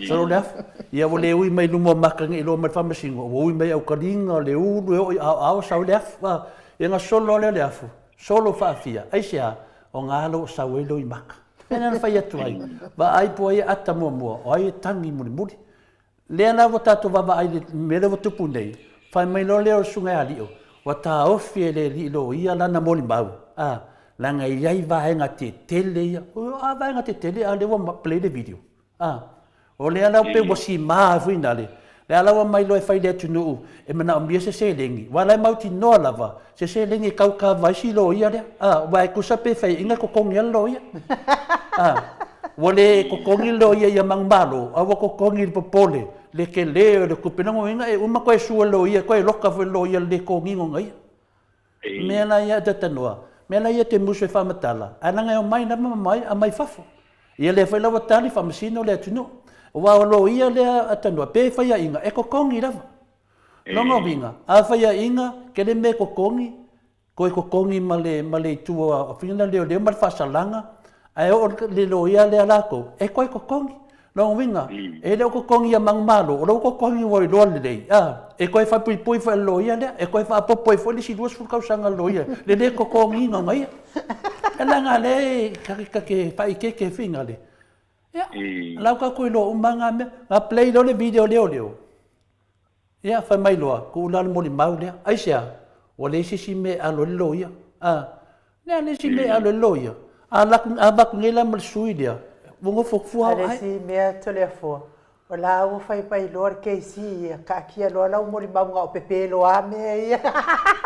solo le afu. Ia ua le ui mai luma o maka nei iloa mai le faamasino, ua ui mai aukaliga, le ulu e oo i aoao sau le afu. A, ia na solo lea le afu, Solo faafia, aisea? O ga lo o sau ai Loimaka. Mea lea na fai atu ai, vaai po ai e ata muamua, o ai e tagi mulimuli. Lea la ua tatou vaavaai i le mea lea ua tupu nei, fai mai loa lea o le Susuga ia Lio, ua taofi e le alii loia lana molimau, a, leaga e i ai vaega tetele ia. O a vaega tetele a o lea ua play le video? A, o lea la pei ua sima ai foi nale, lea la ua aumai loa e fai i le atunuu e manaomia se seleni, aua la e mautinoa lava se seleni e tau kava ai si loia lea. A, aua e tusa pe faiaina e totogi lava le loia. A, ua le totogi le loia ia manumalo, a ua totogi i le popole, le tele o le tupe. Lona uiga e uma toe sue le loia, toe loka foi le loia i le le totogiina ona ia. Mea la ia e tanoa, mea la ia te musu e faamatala, ae leaga e omai lava ma mai aumai fafo. Ia lea foi la ua tali faamasino le atunuu. Aua o loia lea a tanoa, pe faiaina, e totogi lava. Lona uiga, a faiaina, tele mea e totogi, toe totogi ma le, ma le itu a fina leoleo ma le faasalaga, ae oo le loia lea latou, e toe totogi. Lona uiga, e le o totogi ia manumalo, o lea ua totogi ua iloa lelei, a, e toe faapuipui foi e le loia lea, e toe faaopoopo ai foi le isi 20 tausaga a le loia, le le totogiina o ia. E leaga o lea e ta te faaeteete foi na le, ia, o la ua tatou iloa uma lava na mea. Na play loa le video leoleo, Ia, fai mai loa, tuu la le molimau lea. Aisea? Ua leai se isi mea e alo ai le loia. A, le a le isi mea e alo ai le loia? A alu atu, a avatu nei la ma le sui lea, ua nofo fua au ai. A le isi mea Toleafoa, o la ua fai mai loa le KC ia, taatia loa lau molimau na o pepe loa a mea ia.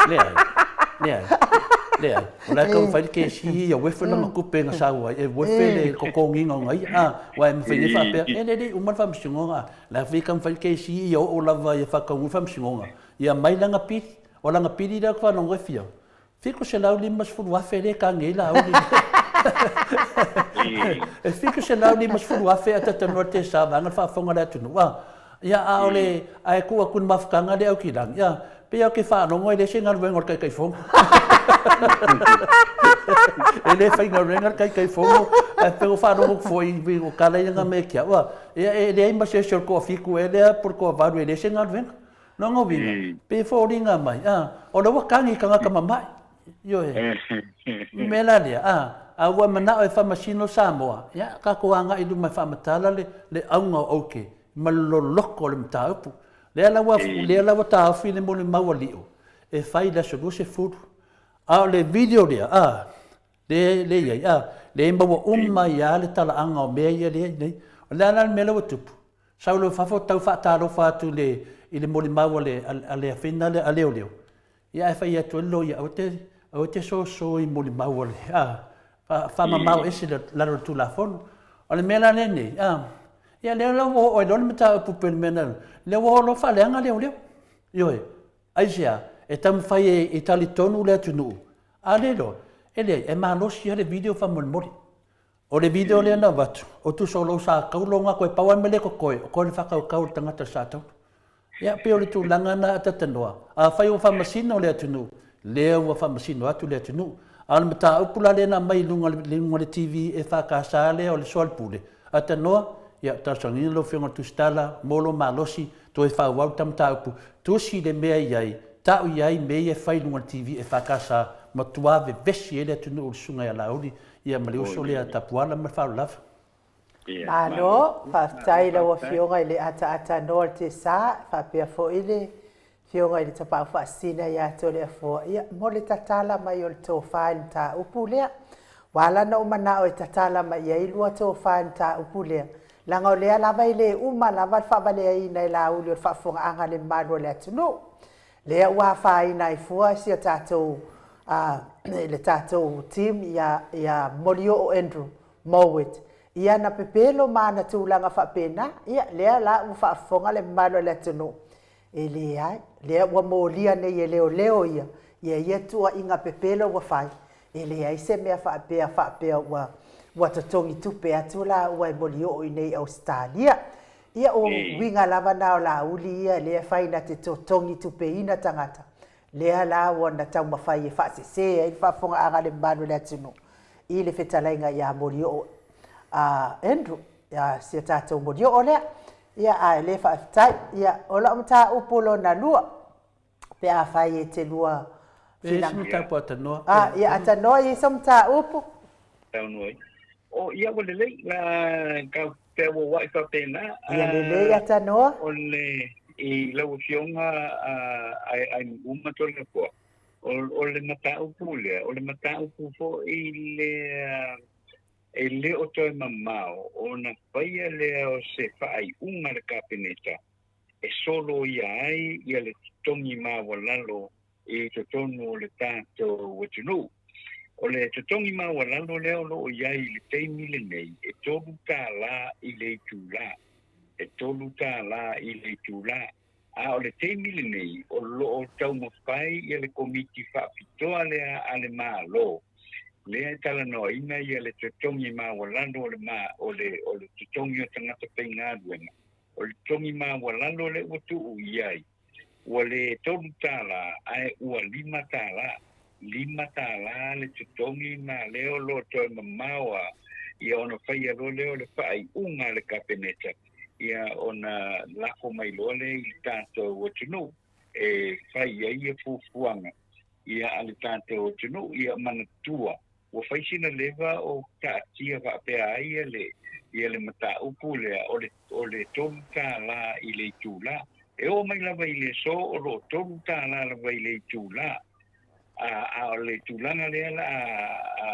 Leai, leai, leai. O la e taumafai le KC ia uefe lana tupe na sau ai, e uefe le totogiina ona ia. A, aua e mafai nei faapea, e le, le uma le faamasinoga, La foi taumafai le KC ia oo lava ia faataunuu le faamasinoga, ia aumai lana pili. O lana pili lea ou te faalogo e fia? 750,000 lea e tagi ai Laauli. E 750,000 a tatanoa le tesa vaega le faafofoga a le atunuu a. Ia a o le ae tuu atu i le mafutaga lea Aukilagi, ia pei lava ou te faalogo e leai se galuega o le Taitaifono. E le faigaluega le Taitaifono ae pei ua faalogo atu foi i o tala ia na aumai ia te au a. Ia e leai ma se isi o le toafitu ea lea po o le toavalu e leai se galuega. Lona uiga, pei e foliga mai, a, o lea ua tagi i tagata mamae. Ioe. O le mea la lea, a, a ua manao e faamasino Samoa, ia, tatou agai i luma e faamatala le, le auga o aute ma le loloto o le mataupu. Lea la ua, lea la ua taofi le molimau a Lio e fai i le aso 20. A o le video lea, a, lea, lea i ai, a, lea e maua uma ai lava le talaaga o mea ia lea e i ai nei. O le a la le mea lea ua tupu? Sau loa i fafo tau faatalofa atu i le i le molimau a le a le afina lea a leoleo, ia ae fai atu ai le loia, aua te aua te soso i molimau a le a faamamao ese i lalo o le Tulafono. O le mea la lenei, a, ia lea la ua oo ai loa le mataupu pei o le mea na, lea ua oo loa faaleaga leoleo. Ioe, aisea? E taumafai e talitonu le atunuu, a le iloa, e leai, e malosi lava le video faamolemole. O le video lea na avatu, o tusa o lou sa taulo na toe pau lava le mea lea e totoe, o koe le faatautau o le tagata sa taulo. Ia, pei o le tulaga na a Tatanoa, afai ua faamasino le atunuu, lea ua faamasino atu le atunuu. A o le mataupu la lea na aumai i luga o le TV EFKS lea o le soalepule, a Tanoa, ia, talosagaina lau Afioga i le Tusitala mo lou malosi, toe faaauau le ta mataupu, tusi le mea i ai, tau i ai mea ia e fai i luga o le TV EFKS, matua vevesi ai le atunuu i le Susuga ia Laauli Ia ma le uso lea Tapuala ma le faaaloalo lava. Malo, faafetai i lau Afioga i le ataata noa o le Tesa, faapea foi le Afioga i le Tapaau Faasisina ia Toleafoa, ia, mo le tatala mai o le tofa i le mataupu lea. Ua ala ona ou manao e tatala mai i ai lua tofa i le mataupu lea, leaga o lea lava e le uma lava le faavaleaina e Laauli o le faafofogaaga a le mamalu o le atunuu. Lea ua afaina ai fua si a tatou le tatou team ia ia Molioo Andrew Mowat i ana pepelo ma ana tulaga faapena, ia lea la ua faafofoga le mamalu o le atunuu, e leai, lea ua molia nei e leoleo ia ia ia tuuaiga pepelo ua fai, e leai se mea faapea faapea ua ua totogi tupe atu la ua e Molioo i nei i Ausetalia. Ia o uiga lava na o Laauli ia lea e fai na te totogi tupeina tagata, lea la ua na taumafai e faasese ai le faafofogaaga a le mamalu o le atunuu i le fetalaiga ia Molioo a Andrew, ia si a tatou Molioo lea. Ia ae le faafetai. Ia o lau mataupu lona lua, pe afai e te lua E i ai se mataupu a Tanoa. A, ia a Tanoa e i ai se mataupu. Saunoa ai. O, ia ua lelei, la kau pea ua ua'i faapena. Ia lelei a Tanoa. O le, i lau Afioga a Ainu'u ma Toleafoa, o le mataupu lea, o le mataupu foi lea e le o toe mamao ona faia lea o se faaiuga a le Kapeneta e soloia ai ia le totogi maualalo i totonu o le tatou atunuu. O le totogi maualalo lea o lo o i ai i le taimi lenei, e $3 i le itula, e $3 i le itula. A o le taimi lenei, o lo o taumafai ia le Komiti Faapitoa lea a le Malo, lea e talanoaina ia le totogi maualalo o le, o le, o le totogi o tagata faigaluega, O le totogi maualalo lea ua tuu i ai, ua le $3 ae ua $5. $5 le totogi ma lea o lo o toe mamao a ia ona faia loa lea o le faaiuga a le Kapeneta ia ona lafo mai loa lea i le tatou atunuu e fai ai ia fuafuaga ia a le tatou atunuu. Ia manatua Ua fai sina leva o taatia faapea ai ia le, ia le mataupu lea o le, o le $3 i le itula. E oo mai lava i le aso o lo o $3 lava i le itula. A, a o le tulaga lea la a, a,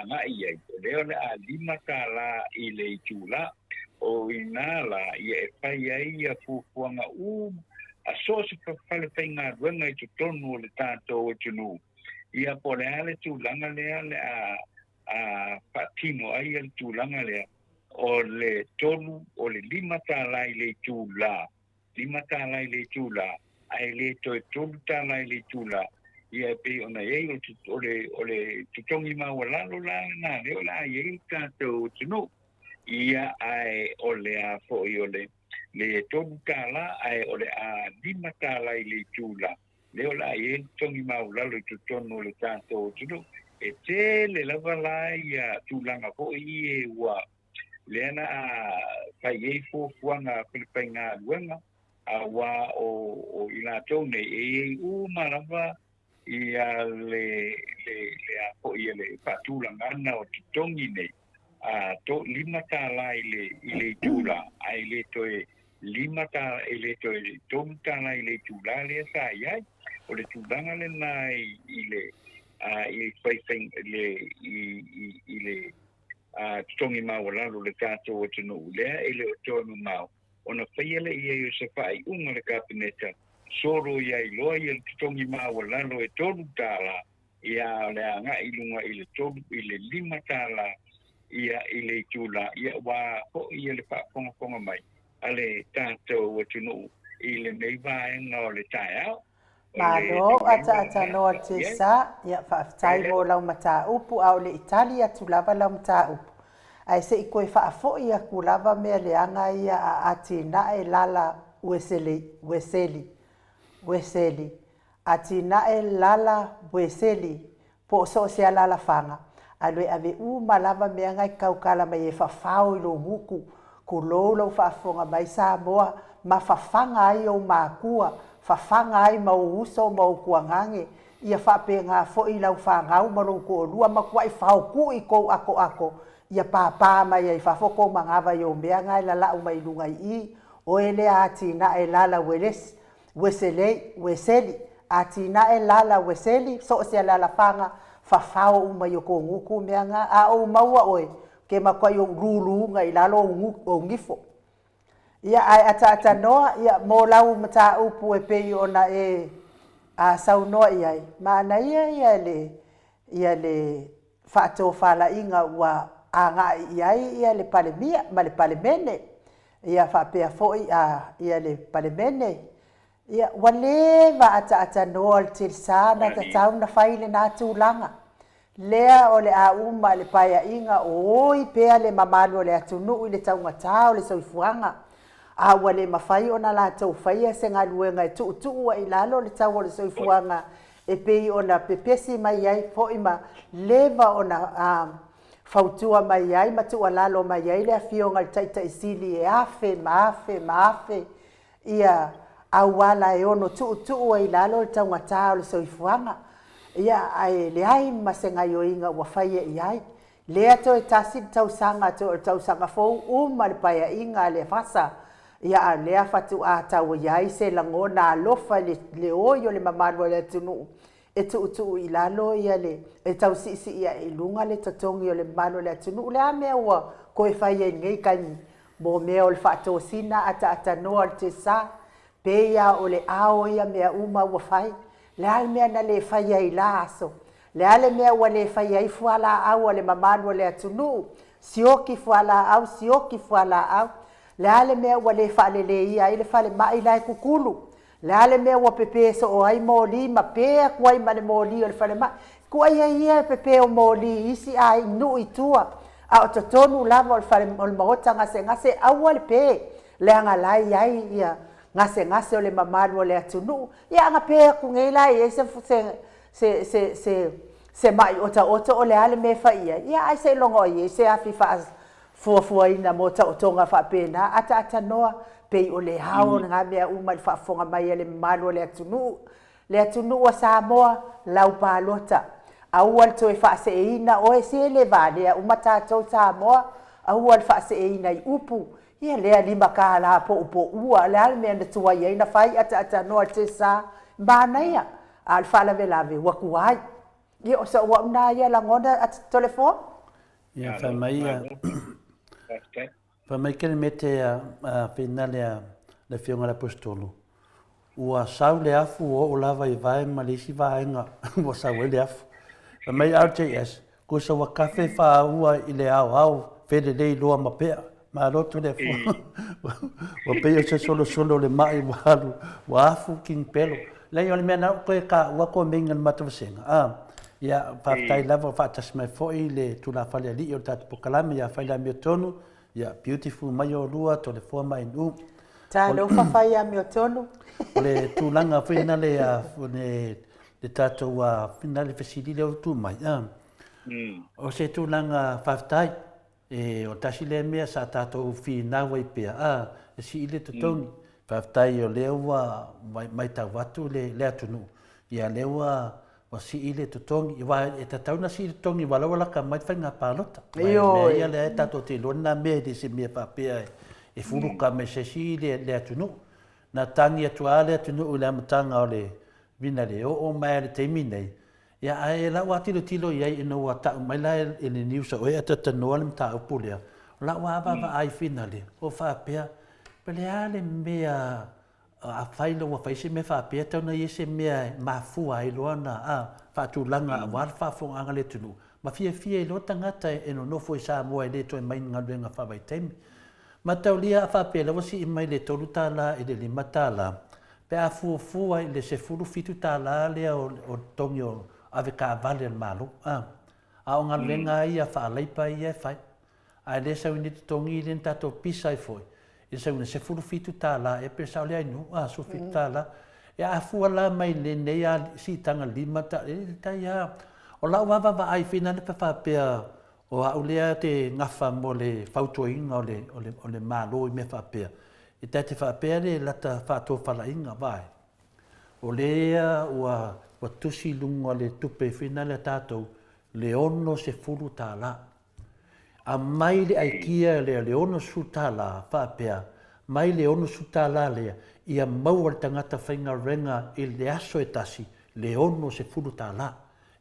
agai i ai, o lea o le a $5 i le itula. O i ina la, ia e fai ai ia fuafuaga uma a so o se fale faigaluega i totonu o le tatou atunuu. Ia po o le a le tulaga lea le a a faatino ai le tulaga lea o le tolu o le $5 i le itula, $5 i le itula, ae le toe $3 i le itula. Ia e pei ona i ai o le, o le, o le totogi maualalo la lena lea o le a i ai le tatou atunuu. Ia ae o le a foi o le, le $3 ae o le a $5 i le itula lea o le a i ai le totogi maualalo i totonu o le tatou atunuu. E tele lava la ia tulaga foi ia ua lea na a fai ai fuafuaga a falefaigaluega auā o, o i latou nei e i ai uma lava ia le, le, le a foi le faatulagaga o totogi nei, a to, $5 i le, i le itula, ae le toe lima tāla, e le toe $3 i le itula lea sa i ai. O le tulaga lena i, i le, a, i faifai, le, i, i, i le a, totogi maualalo o le tatou atunuu lea e le o toe mamao ona faia lea i ai o se faaiuga a le Kapeneta solo i ai loa ia le totogi maualalo e $3 ia a o le agai i luga i le tolu i le $5 ia i le itula ia ua foi ia le faafogafoga mai a le tatou atunuu i lenei vaega o le taeao. Malo ataatanoa Tessa, ia faafetai mo lau mataupu a o le i tali atu lava lau mataupu ae se i toe faafoi atu lava mea leaga ia a atinae lala ueseli ueseli ueseli atinae lala ueseli po o so o se alalafaga, alu e ave uma lava mea na e tautala mai e fafao i lou gutu, tulou lou faafofoga mai Samoa, ma fafaga ai ou matua, fafaga ai ma ou uso ma ou tuagane, ia faapena foi lau fanau ma lou toalua, matuai faotu'i tou atoato, ia pāpā mai ai fafo tou manava i ou mea na e lalau mai i luga i i, oe lea atinae lala uelesi, Ueselei, Ueseli, atinae lala Ueseli, so o se alalafaga, fafao uma i o kou gutu mea na, a ou maua oe, ke makuai ou luluga i lalo ou ou gifo. Ia, ae ataatanoa, ia, mo lau mataupu e pei ona e a saunoa i ai, manaia ia le, ia le faatofalaiga ua agai i ai ia le Palemia ma le Palemene, ia faapea foi a ia le Palemene, ia ua leva ataatanoa le Telsa na tatau na fai lena tulaga. Lea o le a uma le paeaiga o oi pea le mamalu o le atunuu i le taugata o le soifuaga, a ua le mafai ona latou faia se galuega e tuutuu ai i lalo le tau o le soifuaga e pei ona pepesi mai ai foi ma leva ona fautua mai ai ma tuualalo mai ai le Afioga i le Taitai Sili e afe ma afe ma afe ia auala e ono tuutuu ai i lalo le taugata o le soifuaga, ia ae leai ma se gaioiga ua faia i ai. Lea toe tasi le tausaga toe o le tausaga fou uma le paeaiga a le FASA, ia a o lea faatoa tau i ai se lagona alofa i le oi o le mamalu o le atunuu e tuutuu i lalo ia le, e tau siisii ae i luga le totogi o le mamalu o le atunuu. O le a mea ua toe fai ai i lenei taimi mo mea o le faatosina ataatanua o le tesa, pei lava o le ao ia mea uma ua fai. Le a le mea na le fai ai i la aso? Le a le mea ua le fai ai fualaau a le mamalu o le atunuu? Sioki fualaau, sioki fualaau. Le a le mea ua le faaleleia ai le falemai la e kukulu? Le a le mea ua pepe soo ai moli ma pe atu ai ma le moli o le falemai? Kuai ai ia e pepe o moli i isi ai nuu i tua, a o totonu lava o le fale o le maota gasegase aua le pe, leaga la e i ai ia gasegase o le mamalu o le atunuu. Ia ana pe atu nei la i ai se se se se se se ma'i otaota o le a le mea e fai i ai? Ia ai seiloga o i ai se afi faa fuafuaina mo taotoga faapena, ataatanoa, pei o le ao o na mea uma i le faafofoga mai a le mamalu o le atunuu, le atunuu a Samoa, lau palota. Aua le toe faaseeina oe, se le valea uma tatou Samoa, aua le faaseeina i upu, ia lea $5 poupoua, o le a le mea na tuai ai na fai, ataatanoa le tesa, manaia, a o le faalavelave ua tuai. Ia o sou au na ia lagona a Toleafoa. Ia fai mai ia fai mai Kelemete a finale a le Afioga i le Aposetolo, ua sau le afu ua oo lava i vae ma le isi vaega ua sau ai le afu. Fai mai RJS, kusa ua kafe faaua i le aoao felelei loa ma pea. Malo Toleafoa. Ua pei o se solosolo o le mai ua alu, ua afu King Pelo. Leai o le mea na ou toe taua komeni a le matou vasega, a, ia, faafetai lava ua faatasi mai foi le tulafale alii o le tatou polokalame ia Fai le Amiotonu, ia, beautiful mai oulua Toleafoa ma Ainuu. Talofa Fai Amiotonu. O le tulaga foi lena le, le, le tatou, lena le fesili lea ua tu mai, a, o se tulaga faafetai, E, o tasi lea mea sa tatou finau ai pea, a, e sii le totogi. Faafetai o lea ua maitau atu le, le atunuu, ia lea ua, ua sii le totogi. Aua e tatau ona sii le totogi aua o la ua laka mai le faiga palota. Aua o mea ia lea tatou te iloa lena mea e le se mea faapea e fuluka mai se isi le, le atunuu. Na tagi atu lava le atunuu i le amataga o le vinale, oo mai lava i le taimi nei, Ia, ae lau lava tilotilo i ai ina ua tau mai la e le news o oe a talanoa le mataupu lea, o lau lava vaavaai finale, o faapea, pe le a le mea, afai loa ua fai se mea faapea, tatau ona i ai se mea e mafua ai loa ona faatulaga aua le faafofogaaga a le atunuu, ma fiafia ai loa tagata e nonofo i Samoa e le toe mai i ni galuega faavaitaimi. Mataulia a faapea la ua sii mai le $3 i le $5, pe a fuafua i le $17 lea o le totogi o avetaavale a le Malo, a a o galuega lava ia faa-laipa ia e fai. Ae le sau i ni totogi lea na tatou pisa ai foi, i le sau i le $17 ea pe sao lea Ainuu, a, $17. E a fua la mai lenei lava siitaga $5, e tai lava. O lau lava vaavaai foi lea pe faapea O au lea te gafa mo le fautuaina o le, o le, o le Malo i mea faapea, e ta te faapea le lata faatofalaiga, vaai, o lea ua, ua tusi i luga o le tupe foi lea a tatou, le $60. Aumai le aikia lea, le $60, faapea, mai le $60 lea, ia maua e le tagata faigaluega i le aso e tasi le $60.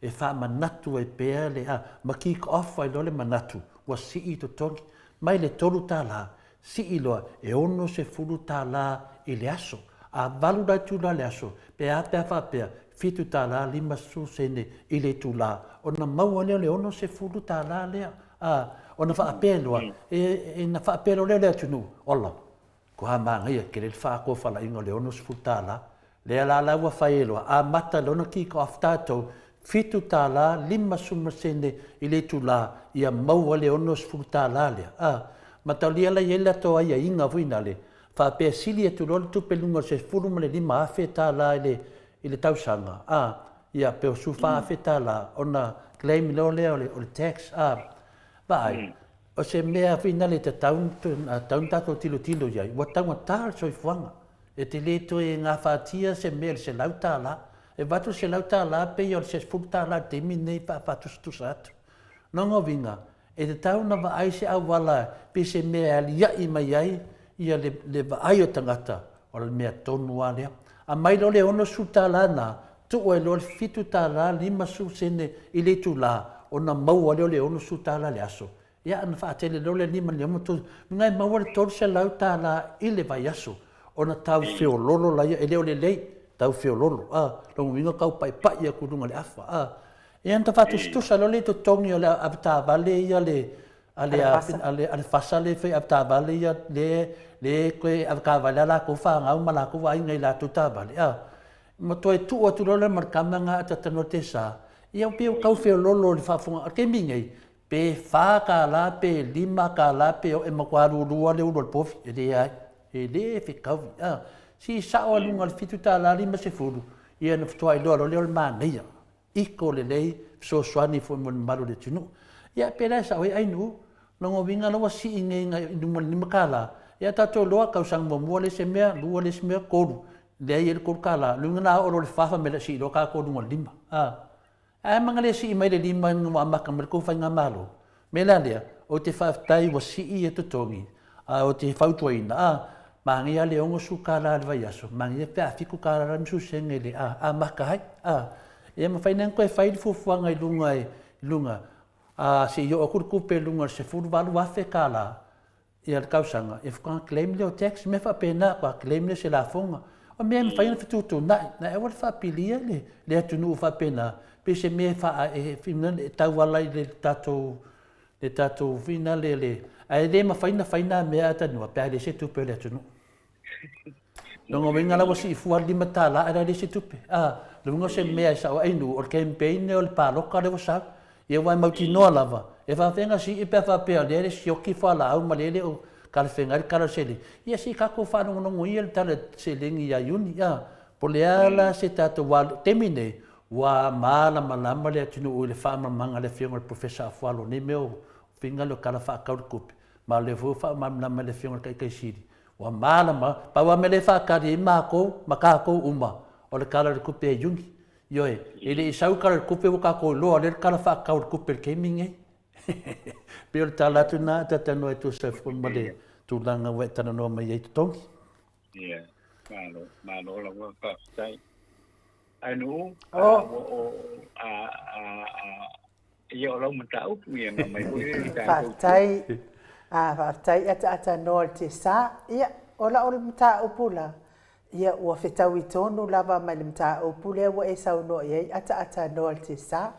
e faamanatu ai pea le a ma kick off ai loa le manatu ua sii i totogi mai le $3 sii loa e $60 i le aso. A valu la itula le aso pe a pe a faapea $7.50 sene i le itula ona maua lea o le $60 lea a ona faapea loa e na faapea loa lea o le atunuu ola Matua manaia tele le faatofalaiga o le $60. Lea la la ua fai ai loa, amata loa ona kick off tatou, $7 50 sene i le itula ia maua le $60 lea. A, mataulia la i ai le latou aiaiga foi nale, faapea sili atu loa le tupe i luga o le $15,000 i le i le tausaga, a, ia pe o $14,000 ona claim loa lea o le o le tax, a. Vaai, O se mea finale e tatau ona tatou tilotilo i ai, ua taugata le soifuaga. E te le toe gafatia se mea i le $100. E avatu le $100 pei o le $10 i le taimi lenei pe a faatusatusa atu. Lona uiga, e tatau ona vaai se auala pe se mea e alia'i mai ai ia le vaai o tagata, o le mea tonu lava lea. Aumai loa le $60 lena, tuu ai loa le $7.50 i le itula ona maua lea o le $60 i le aso. Ia ona faatele loa lea lima i le 6, luga e maua le $300 i le vaiaso ona tau feololo laia, e le o lelei, tau feololo, a, lona uiga tau paipai atu i luga o le afa, a. Ia ona faatusatusa loa lea i totogi o le avetaavale ia le a le a le a le fasa le fai avetaavale ia le le toe avetaavale a latou fanau ma latou aiga i latou taavale, a. Ma toe tuu atu loa lea ma le tama lena a talanoa te sa, ia pei ua tau feololo i le faafofoga. O le taimi nei, pe $4 pe $5 pe e matua lulu lava le ulu o le povi, e leai, e le fetaui. A, sii sao lava i luga o le $7.50, ia ona faatoa iloa loa lea o le manaia. Iko lelei, fesoasoani foi mo le mamalu o le atunuu. Ia pe la e sao ai Ainuu, lona uiga la ua sii nei i luma o le $5, ia tatou iloa tausaga muamua le isi mea, lua le isi mea, tolu, leai e i ai le $3, lona uiga la a oo loa i le fa fai mai o le a sii loa tatou i luga o le lima. A, ae a manga le sii mai le lima ina ua amata mai le tou faigamalo? Mea la lea, ou te faafetai ua sii ia totogi, ae ou te fautuaina, a, manaia le $60 i le vaiaso, manaia pe a $7 ma susega i le a, amata ai, a. Ia mafai la ona toe fai le fuafuaga i luga i luga, a, se i oo atu le tupe i luga o le $18,000 ia le tausaga, ia faatoa claim lea o tax, mea faapena, faatoa claim lea o se lafoga. O mea e mafai ona fetuutuunai, ae aua le faapilia le, le atunuu faapena, pei se mea e faa, e, e tauala i le tatou, le tatou foi nale le, ae le mafai ona fai na mea a Tanua pe a leai se tupe a le atunuu. Lona uiga la ua sii fua le $5 ae la e leai se tupe. A, lona uiga o se mea e sao ai nuu, o le campaign o le paloka lea ua sau. Ia aua e mautinoa lava, e faafefea ona sii pe a faapea o lea e sioki fualaau ma lea e le o talafeagai le tala o le seleni. Ia se i tatou faalogologo ia i le tala o le seleni ia Iuni, a. Po o le a la se tatou, aua o le taimi lenei, ua malamalama le atunuu i le faamalamalamaga a le Afioga i le Professor Afualo i nei mea o faiga lea o tala faatatau o le tupe, ma o lea foi ua faamalamalama e le Afioga i le Taitai Sili, ua malamalama. Pau lava mea lea e faatali ai matou ma tatou uma, o le Tala o le Tupe ia Iuni. Ioe, e le i sau le Tala o le Tupe ua tatou iloa o lea le tala faatatau o le tupe i le taimi lenei. Pei o le tala atu lena a talatalanoa e tusa ai foi ma le tulaga ua e talanoa mai ai i totogi. Ia, malo, malo lava, faafetai. Ainuu, oh. ua o, a, a, a, ia o lau mataupu ia na mai foi le tatou. Faafetai. A, faafetai ataatanoa i le tiasa. Ia, o lau mataupu la, ia ua fetaui tonu lava mai le mataupu lea ua e saunoa i ai ataatanoa i le tiasa.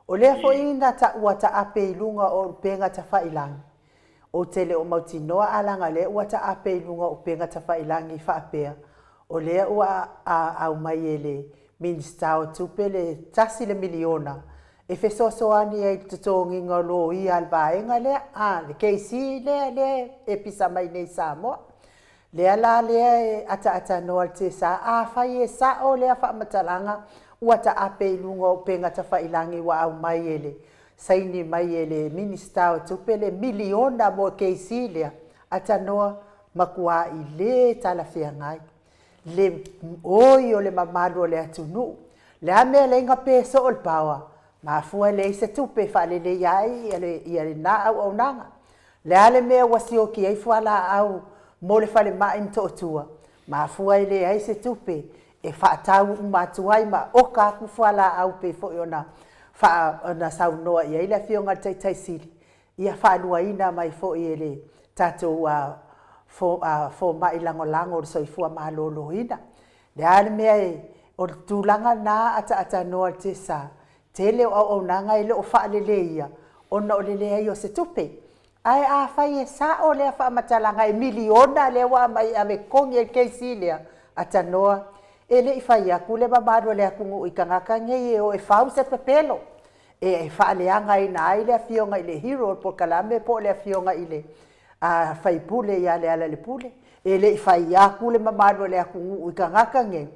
O lea foi na ta, ua taape i luga o upega tafailagi. Ou te le o mautinoa a laga lea ua taape i luga o upega tafailagi faapea o lea ua aumai e le Minisita o Tupe le tasi le miliona e fesoasoani ai i le totogiina o loia a le vaega lea, a le KC lea lea e pisa mai nei i Samoa. Lea la lea e ataatanoa le TSA, afai e sao lea faamatalaga ua taape i luga o upega tafailagi ua aumai e le saini mai e le Minisita o Tupe le miliona mo KC lea, atanoa matuai le talafeagai le oi o le mamalu o le atunuu. Le a mea leai na pe soo le paoa, mafua e leai se tupe e faaleleia ai ia lena auaunaga. Le a le mea ua sioki ai fualaau mo le falemai Motootua, mafua e leai se tupe e faatau uma atu ai ma oka atu fualaau pei foi ona ona saunoa i ai le Afioga i le Taitai Sili, ia faaluaina mai foi e le tatou fomai lagolago o le soifua maloloina. Le a le mea e, o le tulaga lena ataatanoa i le TSA, tele o auaunaga e le o faaleleia ona o le leai o se tupe. Ae afai e sao lea faamatalaga e miliona lea ua aumai e ave totogi ai le KC lea, atanoa, e le i fai atu le mamalu o le atunuu i tagata nei e o e fau se pepelo e faaleagaina ai le afioga i le hero o le polokalame po o le afioga i le faipule ia Lealailepule. E le i fai atu le mamalu o le atunuu i tagata nei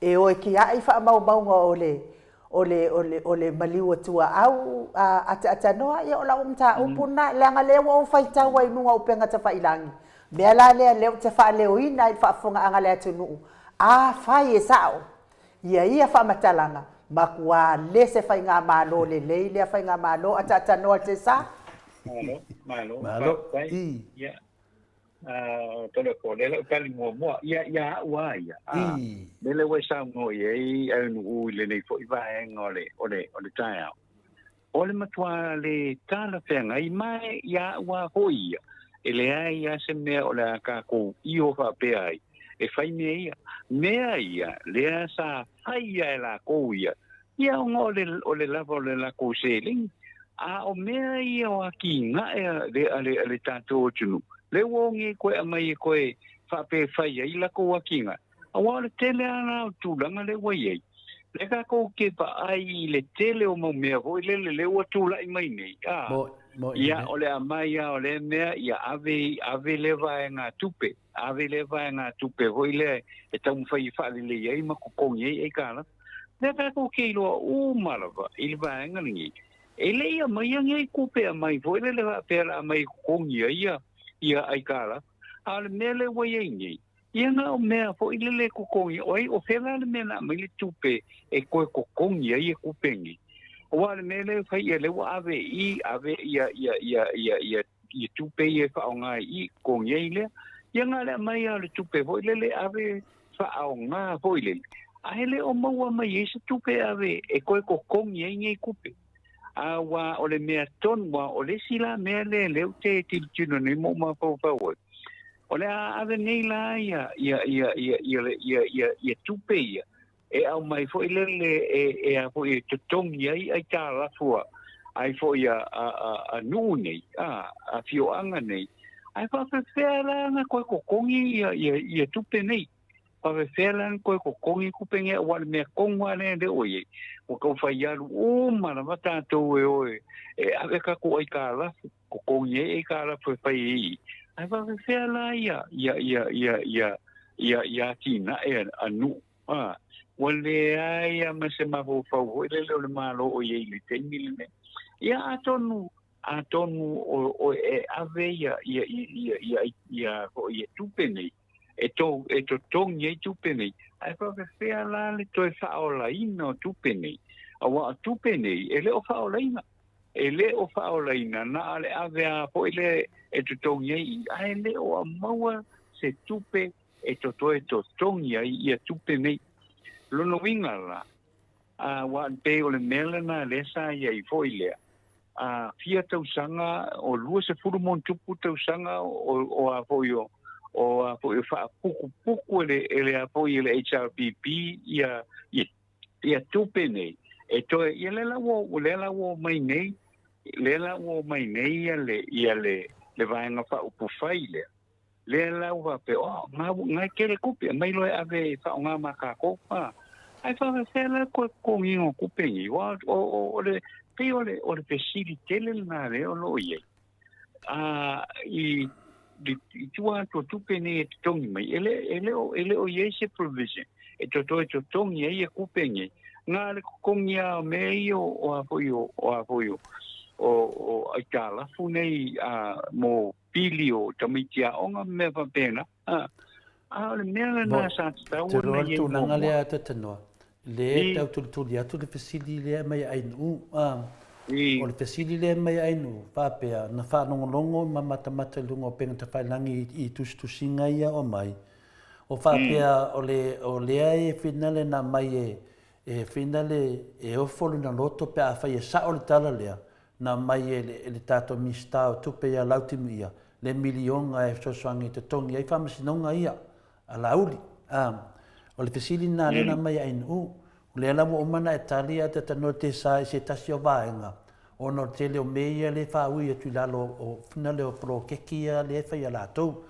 E o e tiai faamaumauga o le o le o le o le maliu a tuaau a ataatanoa, ia o lau mataupu lena, leaga lea ua ou faitau ai i luga o upega tafailagi. Mea la lea lea ou te faaleoina ai i le faafofogaaga a le atunuu, afai e sao ia ia faamatalaga, matua le se faigamalo lelei lea faigamalo ataatanoa le tesa. Malo, malo, faafetai. Ia, Tole lea lau tali muamua. Ia, ia au a ia. A, lele ua e saunoa i ai Ainuu i lenei foi vaega o le, o le, o le taeao. O le matua le talafeagai ma e ia au a foi ia. E leai a se mea o le a kākou io faapea ai. E fai mea ia. Mea ia, lea sa fai ia e lākou ia. Ia ona o le, o le lava o le lakou seleni. A o mea ia o atinae a le, a le, a le tatou atunuu, lea ua ogi ai koe aumai e koe faapea e fai ai lakou atinae. Aua o le tele lava la o tulaga lea ua i ai, lea tatou te vaai i le tele o mau mea foi lele lea ua tulai mai nei, a, ia o le aumai lava o lea mea, ia ave, ave lea vaegatupe, ave lea vaegatupe foi lea e taumafai e faalelei ai ma totogi ai aitalafu. Lea tatou te iloa uma lava i le vaega lenei, e le i aumaia nei tupe aumai foi lele faapea o le a aumai e totogi ai ia, ia aitalafu. A o le mea lea ua i ai nei, ia na o mea foi lele e totogi, o ai, o fea la le mea na aumai le tupe e toe totogi ai ia tupe nei? Aua o le mea lea e fai ia lea ua ave i i, ave ia, ia, ia, ia, ia, ia tupe ia e faaaoga i i, totogi ai lea. Ia na o le aumai lava o le tupe foi lele ave faaaoga foi lele, ae le o maua mai ai se tupe e ave e toe totogi ai nei tupe. A ua o le mea tonu a o le isi la mea lea lea ou te tilotilo nei ma ou mafaufau ai, o le a ave nei la ia ia ia ia ia ia ia ia tupe ia e aumai foi lele e e a foi e totogi ai aitalafu a ai foi a a a a nuu nei a afioaga nei, ae faapefea la ona toe totogi ia ia ia tupe nei. Faafefea la ona toe totogi tupe nei aua o le mea tonu lava lea lea ua i ai, ua tau fai alu uma lava tatou e o e ave tatou aitalafu, totogi ai aitalafu e fai ai i i. Ae faafefea la ia ia ia ia ia ia ia atinae a nuu, a? Ua leai lava ma se mafaufau foi lele o le Malo o i ai i le taimi lenei. Ia atonu atonu o, o e ave ia ia ia ia ia foi ia tupe nei e to e totogi ai tupe nei, ae faafefea la le toe faaolaina o tupe nei, auā o tupe nei e le o faaolaina, e le o faaolaina na o le ave lava foi lea e totogi ai i i, ae le o maua se tupe e toe totogi ai ia tupe nei. Lona uiga la, a ua pei o le mea lena lea sa i ai foi lea, a fia tausaga, o 20 ma ona tupu tausaga o, o a foi o, o a foi o faaputuputu e le, e le a foi e le HRPP ia, ia, ia tupe nei. E toe, ia lea la ua, lea la ua omai nei, lea la ua omai nei ia le, ia le, le vaega faaupufai lea. Lea la ua faapea, oh, ngā, ngā tele kupe, mai loa e ave e faaaoga ma kākou. A, ae faafefea la toe totogiina o tupe nei? Ua, o, o, o le, pei o le, o le fesili tele lena lea o lo o i ai. A, i, i, i tua atu o tupe nei e totogi mai, e le, e le o, e le o i ai se provision e toe totogi ai ia tupe nei. Ngā le totogi lava o mea ia o, o a foi o, o a foi o, o, o aitalafu nei a, mo pili o tamaiti aoga ma mea faapena. A, a o le mea lena sa tatau ona i ai muamua. Tulaga lea Tatanoa, lea e tau tulituli atu le fesili lea mai Ainuu, a, o le fesili lea mai Ainuu, faapea, na faalogologo ma matamata i luga o upega tafailagi i tusitusiga ia o aumai, o faapea o le, o lea e finale na aumai e, e finale e ofo lona loto pe afai e sao le tala lea, na aumai e le, e le tatou Minisita o Tupe ia Lautimuia le miliona e fesoasoani e totogi ai faamasinoga ia a Laauli. A, o le fesili lena lea na aumai e Ainuu, o lea la ua uma ona e tali ae talanoa te sa i se tasi o vaega ona o le tele o mea ia lea e faaui atu i lalo o finale o poloketi ia lea e fai a latou.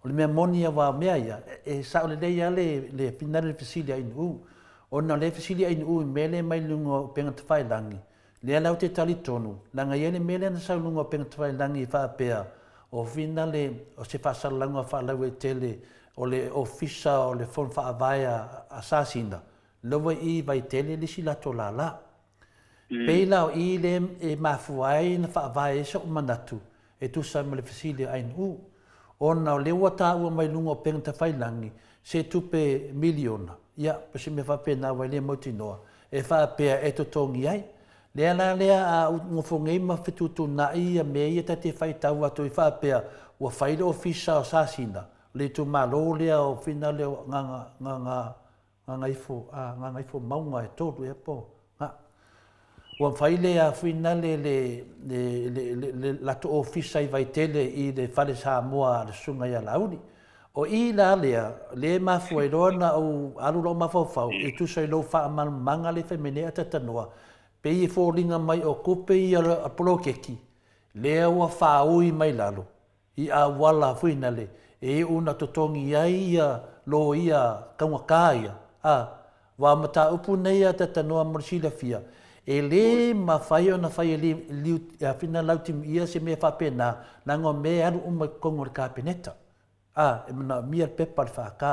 O le mea moni aua o mea ia, e sao lelei lava le, le finale le fesili a Ainuu, ona o lea e fesili Ainuu i mea lea e mai luga o upega tafailagi, Lea la ou te talitonu, leaga e i ai le mea lea na sau i luga o Upegatafailagi e faapea, o finale o se faasalalauga faalauaitele o le Ofisa o le Fono Faavae a Sasina, lea ua i i Vaitele le isi latou lala. Pei la o i lea e mafua ai ona faavae ai so'u manatu e tusa ai ma le fesili a Ainuu, ona o lea ua taua mai luga o Upegatafailagi se tupe miliona, ia, po o se mea faapena ua le mautinoa, e faapea e totogi ai. Lea la lea a ou nofo nei ma fetuutuunai ia mea ia ta te faitau atu ai faapea ua fai le ofisa o Sasina, le itumalo lea o Finale o Gaga, Gaga, Gagaifo, a, Gagaifo Mauga e tolu ea po o, ga. Ua fai le a Finale le, le, le, le, le latou ofisa i Vaitele i le Fale Samoa a le Susuga ia Laauli. O i la lea, lea e mafua ai loa ona ou alu lou mafaufau e tusa i lou faamalamalamaga lea e fai mai nei Atatanoa, pei e foliga mai o tupe ia o poloketi lea ua faaui mai lalo i auala fuinale e iu ona totogi ai ia loia taugata ia, a Aua o mataupu nei a Tatanoa mo le silafia, e lē mafai ona fai e Liu Afina Lautimuia se mea faapena, leaga o mea e alu uma i totonu o le Kapeneta. A, e manaomia le pepa a le FK.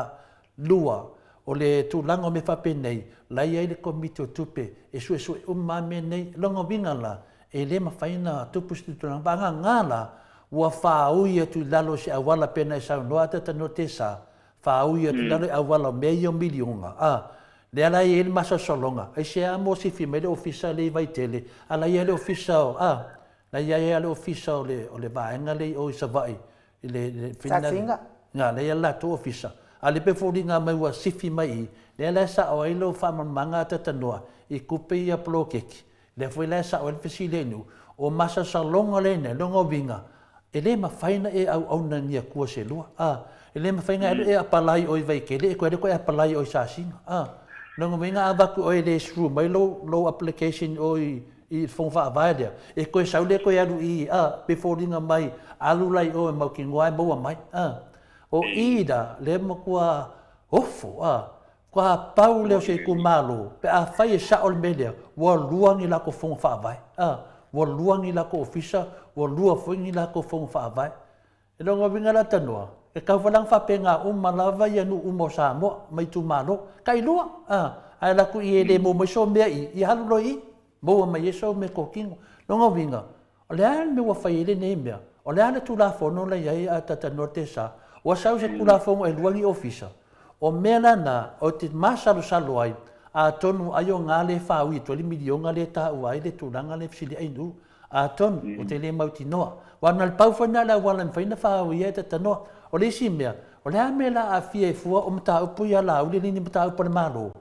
Lua, o le tulaga o mea faapenei, la e i ai le Komiti o Tupe e suesue uma lava mea nei. O lona uiga la, e le mafai ona tupu se tulaga vagana la ua faaui atu i lalo i se auala pei ona e saunoa a Tatanoa Tesa, Faaui atu lalo i auala o mea ia o miliona, a. Lea la e i ai le masalosaloga, aisea mo sifi mai le ofisa lea i Vaitele, a la i ai le ofisa o, a, la i ai lava le ofisa o le, o le vaega lea i o i Savaii, i le, le, Sasiga. Nga, la i ai le latou ofisa. A o lea pei e foliga mai ua sifi mai i i, lea la e sao ai lou faamalamalamaga a Tatanoa i tupe ia poloketi, Lea foi la e sao ai le fesili a Inu, o masalosaloga lea ina lona uiga, e le mafai ona e auauna ni atua se lua, a, e le mafai ona e alu e apalai oe i Vaitele e toe alu toe apalai oe i Sasina, a. Lona uiga a avatu oe e le sru mai lou, lou application i o i, i le Fono Faavae lea, e toe sau lea toe alu i i, a, pe foliga mai, alu la i o e mautinoa e maua mai, a. O i la, lea e matua. Ofo, a, faatoa pau lea o se itumalo, pe afai e sao le mea lea, ua lua ni latou fono faavae, a, ua lua ni latou ofisa, ua lua foi ni latou fono faavae. I lona uiga la tanoa, e tatau foi la ona faapena uma lava ia nuu uma o Samoa ma itumalo. Tailua, a, ae alu atu i e le maua mai sou mea i i, ia alu loa i i, maua mai ai sou meatotino. Lona uiga, o le a le mea ua fai ai lenei mea? O le a le Tulafono la i ai a Tatanoa Tesa? Ua sau se Tulafono e lua ni ofisa? O mea la na, ou te masalosalo ai, atonu ai o na lea e faaui atu ai le miliona lea e taua ai le tulaga lea e fesiliai nuu. Atonu, ou te le mautinoa. Aua na o le pau foi lena o le auala e mafai ona faaui ai Tatanoa. O le isi mea, o le a le mea o le a aafia ai fua o mataupu ia a Laauli e le ni mataupu a le Malo? O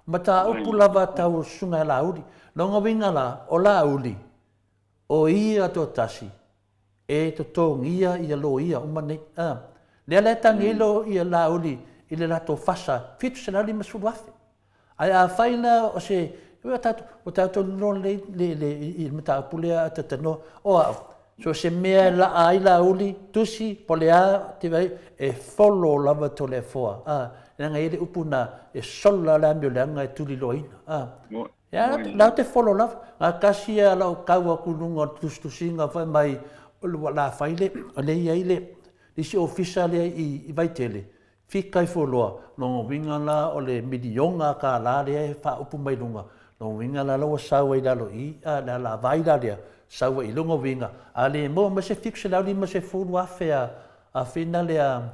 mataupu lava tau o Susuga ia Laauli. Lona uiga la, o Laauli, o ia toatasi e totogia ia loia uma nei. A. Lea la e tagi ai lo ia Laauli i le latou fasa 750 afe. Ae afai la o se, ua tatou, ua tatou iloa lelei le, le, i le mataupu lea a Tatanoa, o au, so o se mea e laa ai Laauli, tusi, po o le a, te vaai, e follow lava Toleafoa, a, leaga e i ai le upu na, e solo la le amioleaga e tuliloaina, a. Ia, la te follow lava. Na tasi ia lau tau atu i luga o le tusitusiga fai mai, o le a fai le, o lea e i ai le isi ofisa lea i Vaitele, fika ifo loa, lona uiga la o le miliona tala lea e faaupu mai luga, lona uiga la la ua sau ai i lalo i i, a, le alavai la lea, sau ai i lona uiga, a le maua mai se 750,000 a, a fina lea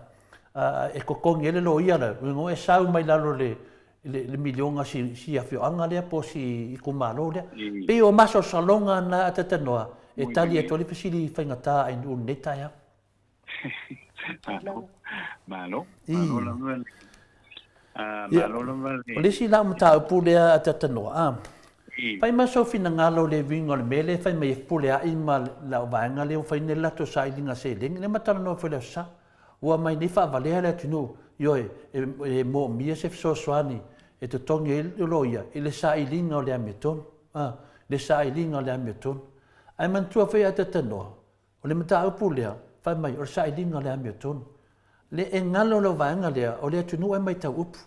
a, e totogi ai le loia lea, lona uiga e sau mai lalo le, le miliona si, si afioaga lea po o si itumalo lea. Pei o masalosaloga na a Tatanoa e tali atu ai le fesili faigata a Ainuu i lenei taeao. Malo, malo, malo lava le, malo lava le. O le isi la mataupu lea a Tatanoa, a, fai ma sou finagalo i le uiga o le mea lea e fai mai e Fepuleai ma lau vaega lea ua fai nei le latou sailiga seleni, lea ma talanoa foi i le Aso Sa. Ua aumai nei faavalea le atunuu, ioe, e moomia se fesoasoani e totogi ai le loia i le sailiga o le amiotonu, a, le sailiga o le amiotonu. Ae manatua foi a Tatanoa, o le mataupu lea, fai mai, o le sailiga o le amiotonu. Le e galo lau vaega lea, o le atunuu e matau upu.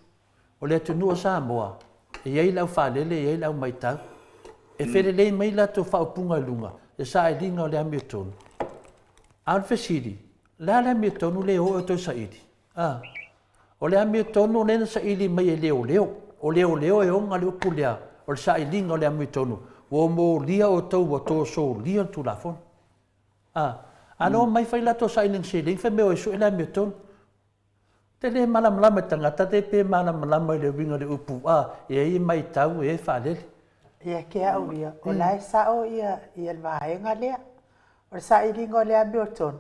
O le atunuu o Samoa, e i ai le aufaalele, e i ai le aumaitau. E felelei mai latou faaupuga i luga, le sailiga o le amiotonu. A o le fesili, o le a le amiotonu lea e o e toe saili? A. O le amiotonu lea na saili mai e leoleo. O leoleo e ona le upu lea, o le sailiga o le amiotonu. Ua molia outou ua tosolia le Tulafono. A. A na omai fai latou sailiga seleni, fai mai o e sue le amiotonu. Te le malamalama i tagata te pe malamalama i le uiga o le upu a, e ai e maitau e ai e faalele. Ia ke au ia, o la e sao ia ia le vaega lea. O le sailiga o le amiotonu,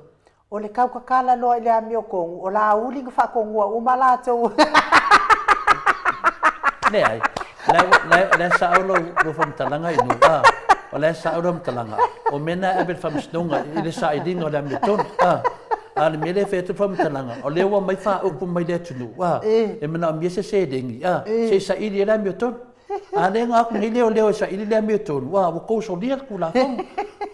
o le tau tatala loa i le amiotonu, o Laauli na faatonua uma latou. Leai, o la e sao lou faamatalaga Inu, a, o la e sao lau faamatalaga, o mea na e ave i le faamasinoga i le sailiga o le amiotonu, a. A o le mea lea e fai atu le faamatalaga, o lea ua aumai faaupu mai le atunuu, a, e manaomia se seleni, a, se i saili ai le amiotonu. A lea na o atu nei leoleo e saili le amiotonu, a, ua tou solia le Tulafono.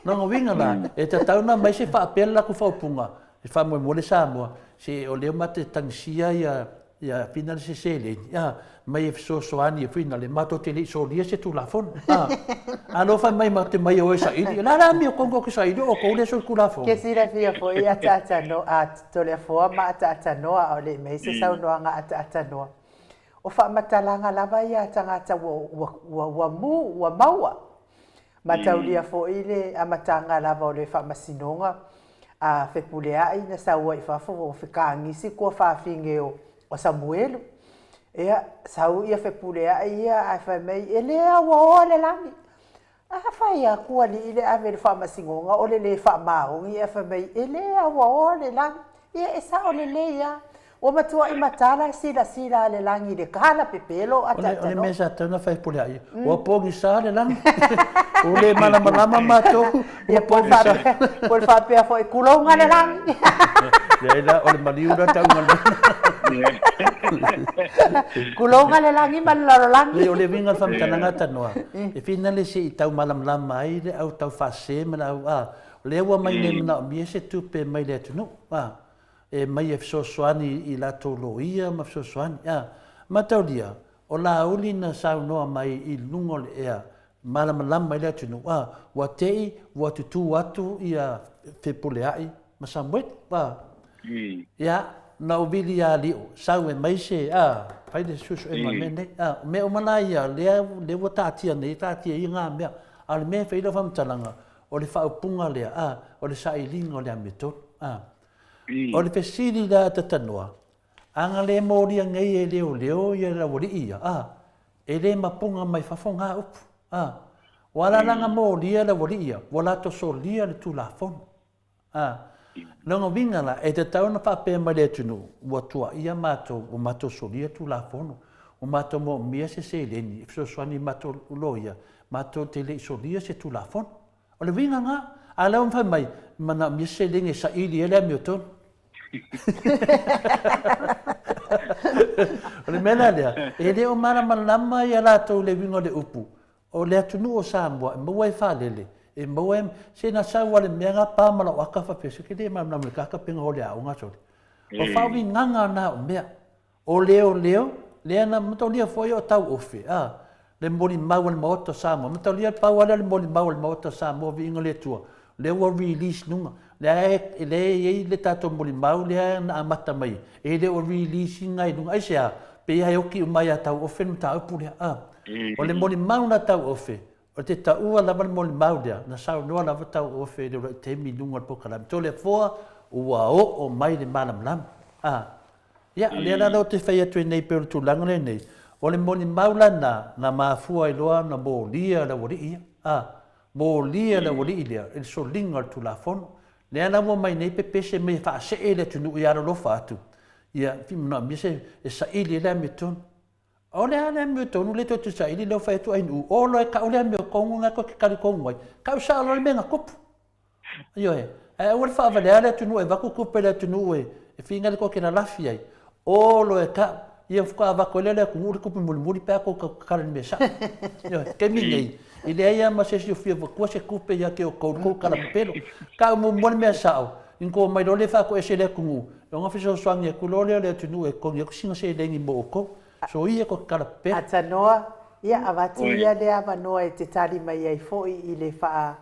Lona uiga la, e tatau ona aumai se faapea le latou faaupuga, e faamoemoe le Samoa, se o lea matou te tagisia ia Ia fina le se seleni, a, mai e fesoasoani e fina le, matou te le i solia se Tulafono, a. Alofa mai matou te mai e o e saili, o le a le amiotonu tou te saili o outou lea e solitulafono. Ke silafia foi ataatanoa, a Toleafoa ma ataatanoa a o le i mei se saunoaga ataatanoa. O faamatalaga lava ia a tagata ua, ua, ua, ua mu, ua maua. Mataulia foi le amataga lava o le faamasinoga a Fepuleai na sau ai i fafo o fekagisi kua fafine o Samuelu. Ia, sau ia Fepuleai ia ae fai mai, e le auaoa le lagi. A fai atu alii le ave i le faamasinoga o le le faamaoni ae fai mai, e le auaoa le lagi. Ia e sao lelei lava. Ua matuai matala silasila a le lagi i le kala pepelo a O le mea sa tatau ona fai Fepuleai, ua pogisa le lagi. Ua le malamalama matou, ua pogisa. Po o le faapea foi, tulouna le lagi. Leai la, o le maliu la tauga lena. Tulouna le lagi ma le lalolagi. Leai, o le uiga o le faamatalaga tanoa, e finale se i tau malamalama ai le au taufaasese ma le au, a, o lea ua aumai nei manaomia se tupe mai le atunuu, a. e mai e fesoasoani i latou loia ma fesoasoani, a. Mataulia, o Laauli na saunoa mai i luga o le ea, malamalama ai le atunuu, a, ua te i ua tutū atu ia Fepuleai ma Samueli, a. Ia, na ou vili ia Lio, sau e mai se, a, fai le suesuega o le mea lenei. A, o mea uma la ia, lea, lea ua taatia nei, taatia ia ngā mea. A o le mea e fai ai lau faamatalaga, o le faaupuga lea, a, o le sailiga o le amiotonu, a. O le fesili la a Tatanoa, a na le molia nei e leoleo ia le aualii ia, a, e le mapuga mai fafo ngā upu, a. Ua ala la na molia le aualii ia, ua latou solia le Tulafono. A, lona uiga la, e tatau ona faapea mai le atunuu, ua tuaia matou, ua matou solia Tulafono, ua matou moomia se seleni e fesoasoani i matou loia, matou te le i solia se Tulafono. O le uiga lena. A o lea ua fai mai, e manaomia se seleni e saili ai le amiotonu. O le mea la lea, e le o malamalama ia latou i le uiga o le upu, O le atunuu o Samoa e maua ai faalele, e maua ai, se na sau lava le mea na pa ma lau aka faapea, se ke le malamalama i le kaka pe na o le aoga sole. O faauigaga na o mea. O leoleo, lea na mataulia foi o tauofe, a, le molimau a le Maota o Samoa. Mataulia pau lava lea o le molimau a le Maota o Samoa, viiga o le Atua, lea ua release luga. Lea e, lea e i ai le tatou molimau lea na amata mai, e le o release ina i luga. Aisea? Pei lava e oki uma ia Tauofe le mataupu lea, a. O le molimau na Tauofe, o te taua lava le molimau lea, na saunoa lava Tauofe i le uluai taimi i luga o le polokalame. Toleafoa, ua oo mai le malamalama, a. Ia, o lea la ou te fai atu ai nei pei o le tulaga lenei, o le molimau lena na mafua ai loa ona molia le aualii ia, a. Molia le aualii lea i le soliga o le Tulafono. Lea la ua omai nei pepese mai e faasee le atunuu ia alolofa atu, ia manaomia se e saili ai le amiotonu. O le a le amiotonu lea tou te saili lea ua fai atu Ainuu, o loa e kau le amiotonu lena tou te talitonu ai, kau sao loa le mea na tupu. Ioe, ae aua le faavalea le atunuu e avatu tupe i le atunuu e finagalo tou te lalafi ai. O loa e kau, ia faatoa avatu ai lea e le atunuu le tupe mulimuli pe a tou tatala i le mea sao. Ioe, taimi nei, e leai lava ma se isi o fia avatua se tupe ia te outou i le tou tala pepelo. Kau muamua le mea sao, ina tou omai loa lea faatoese le atunuu, ona fesoasoani atu loa lea o le atunuu e totogi atu sina seleni mo outou. Soia tou te tala pepelo. Atanoa, ia avatu ia le avanoa e te tali mai ai foi i le faa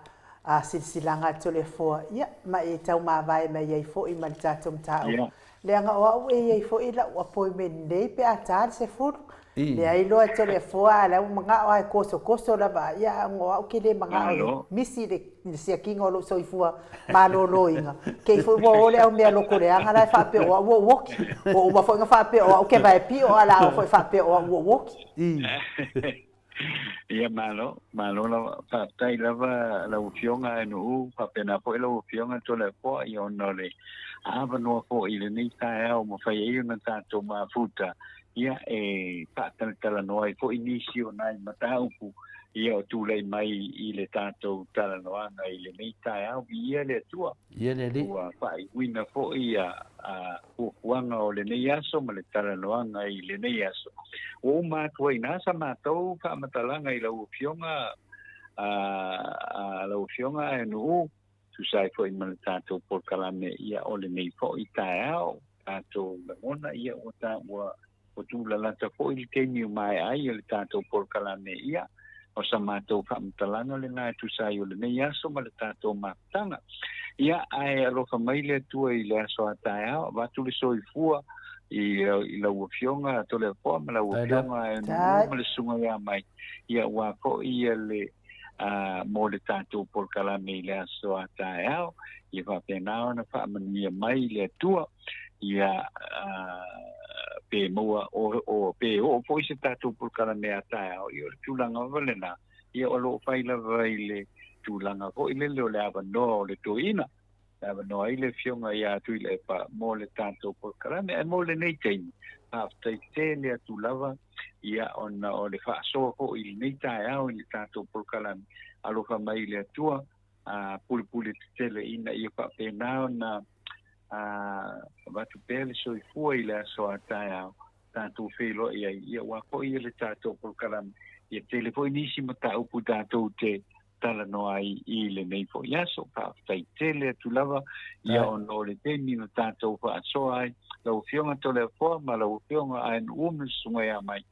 a silasilaga a Toleafoa, ia, ma e taumavae mai ai foi ma le tatou mataupu. Leaga o au e i ai foi lau appointment nei pe a ta le 10. Leai loa e Toleafoa a o la ua manao lava e tosotoso lava, ia a o au ke le manao e misi le siakiina o lou soifua maloloina, kei foi ua o le au mea loko leaga la e faapea o au ua ou oki. Ua uma foi ona faapea o au ke vae pio a la foi faapea o au ua ou oki. Ia malo, malo lava. Faafetai lava lau Afioga Nuu, faapena foi lau Afioga Toleafoa, ia ona o le avanoa foi i lenei taeao mafai ai ona tatou mafuta, ia e faatalatalanoa ai foi nisi o nai mataupu ia o tulai mai i le tatou talanoaga i lenei taeao. Viia le Atua. Viia le Alii. Ua faaiuina foi ia fuafuaga o lenei aso ma le talanoaga i lenei aso. Ua uma atu ai i ina sa matou faamatalaga i lau Afioga, a lau Afioga Ainuu, tusa ai foi ma le tatou polokalame ia o lenei foi taeao, tatou lagona ia ua ta, ua Ua tūlalata foi le taimi ua maea ai le tatou polokalame ia, o sa matou faamatalaga lena e tusa ai o lenei aso ma le tatou mafutaga. Ia, ae alofa mai le Atua i le aso a taeao, avatu le soifua i, i lau Afioga Toleafoa ma lau Afioga Nuu ma le Susuga ia Mai, ia aua foi ia le a, mo le tatou polokalame i le aso a taeao, ia faapena ona faamanuia mai le Atua, ia a, pe maua o, o, pe oo foi se tatou polokalame a taeao, ia o le tulaga lava lena, ia o lo o fai lava i le tulaga foi lele o le avanoa o le toeaina, e avanoa ai le Afioga ia Tuilaepa mo le tatou polokalame. Ae mo lenei taimi, faafetai tele atu lava ia ona o le faasoa foi i lenei taeao i le tatou polokalame. Alofa mai le Atua, a pulepule tetele ina ia faapena ona a avatu pea le soifua i le aso a taeao tatou feiloai ai, ia aua foi le tatou polokalame. Ia tele foi nisi mataupu tatou te talanoa ai i lenei foi aso. Faafetai tele atu lava ia ona o le taimi na tatou faasoa ai lau Afioga Toleafoa ma lau Afioga Ainuu ma le Susuga ia Mike,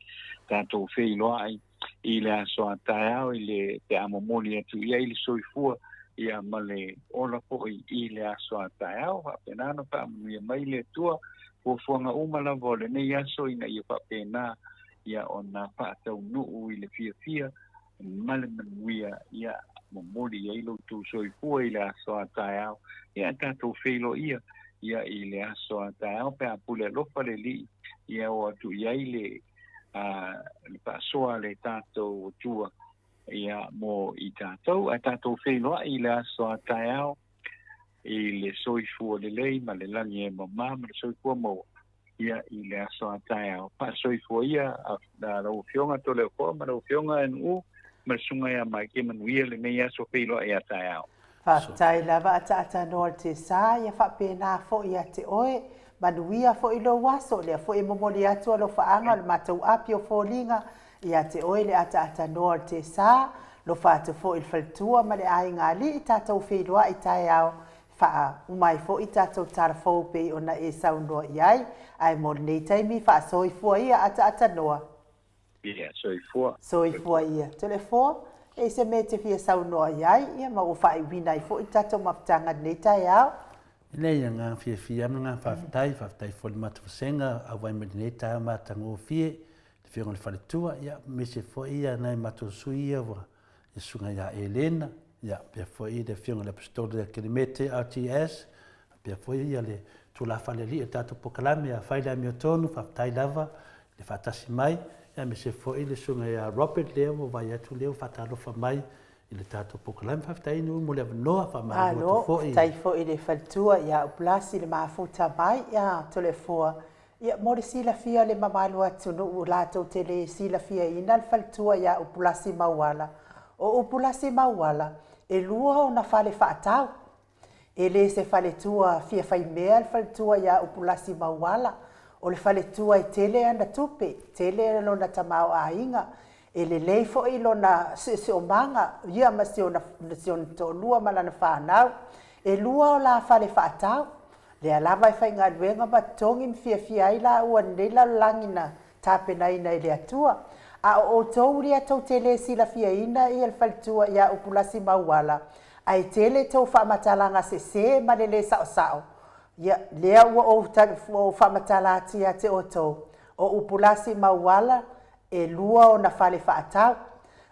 tatou feiloai i le aso a taeao i le pe a momoli atu i ai le soifua ia ma le ola foi i le aso a taeao. Faapena ona faamanuia mai le Atua fuafuaga uma lava o lenei aso ina ia faapena ia ona faataunuu i le fiafia ma le manuia ia momoli i ai lo outou soifua i le aso a taeao. Ia tatou feiloia ia i le aso a taeao pe a pule alofa le Alii ia o atu i ai le le faasoa a le tatou Atua ia mo i tatou. Ae tatou feiloai i le aso a taeao i le soifua lelei ma le lagi e mama ma le soifua maua ia i le aso a taeao. Faasoifua ia lau Afioga Toleafoa ma lau Afioga NU ma le Susuga ia Mike. Ia manuia lenei aso feiloai a taeao. Faafetai lava ataatanoa le tesa ia faapena foi ia te oe. Manuia foi lou aso, lea foi e momoli atu alofaaga o le matou api o foliga ia te oe le ataatanoa o le tesa, lofa atu foi i le faletua ma le aiga alii tatou feiloai taeao Faauma ai foi tatou tala fou pei ona e saunoa i ai, ae mo lenei taimi faasoifua ia ataatanoa. Ia, soifua. Soifua ia. Toleafoa, e i se mea e te fia saunoa i ai, ia ma ua faaiuina ai foi le tatou mafutaga i lenei taeao. E leai, agaga fiafia lava ma agaga faafetai, faafetai foi i le matou vasega auai mai i lenei taeao matagofie, le Afioga i le Faletua, ia, aemaise foi nai matou sui ia ua le Susuga ia Elena, ia, faapea foi le Afioga i le Aposetolo ia Kelemete RTS, faapea foi ia le Tulafa le Alii o le tatou polokalame ia Fai le Amiotonu, faafetai lava i le faatasi mai, ia aemaise foi le Susuga ia Robert lea ua vaai atu lea ua faatalofa mai i le tatou polokalame. Faafetai Nuu mo le avanoa, faamalulu atu foi. Malo, faafetai foi i le faletua ia Upulasi le mafuta mai ia Toleafoa Ia, mo le silafia o le mamalu o atunuu latou te le silafiaina le faletua ia Upulasi Mauala, o Upulasi Mauala, e lua ona fale faatau. E le se faletua fia faimea le faletua ia Upulasi Mauala, o le faletua e tele ana tupe, tele lona tamaoaiga, e lelei foi lona siosiomaga, ia ma si ona toalua ma lana fanau. E lua o la fale faatau. Lea lava e faigaluega ma totogi ma fiafia ai laua i lenei lalolagi na tapenaina e le Atua. A o outou lea tou te le silafiaina ia le faletua ia Upulasi Mauala, ae tele tou faamatalaga sese ma le le saosao, ia, lea ua ou ua ou faamatala atu ia te outou, o Upulasi Mauala e lua ona fale faatau.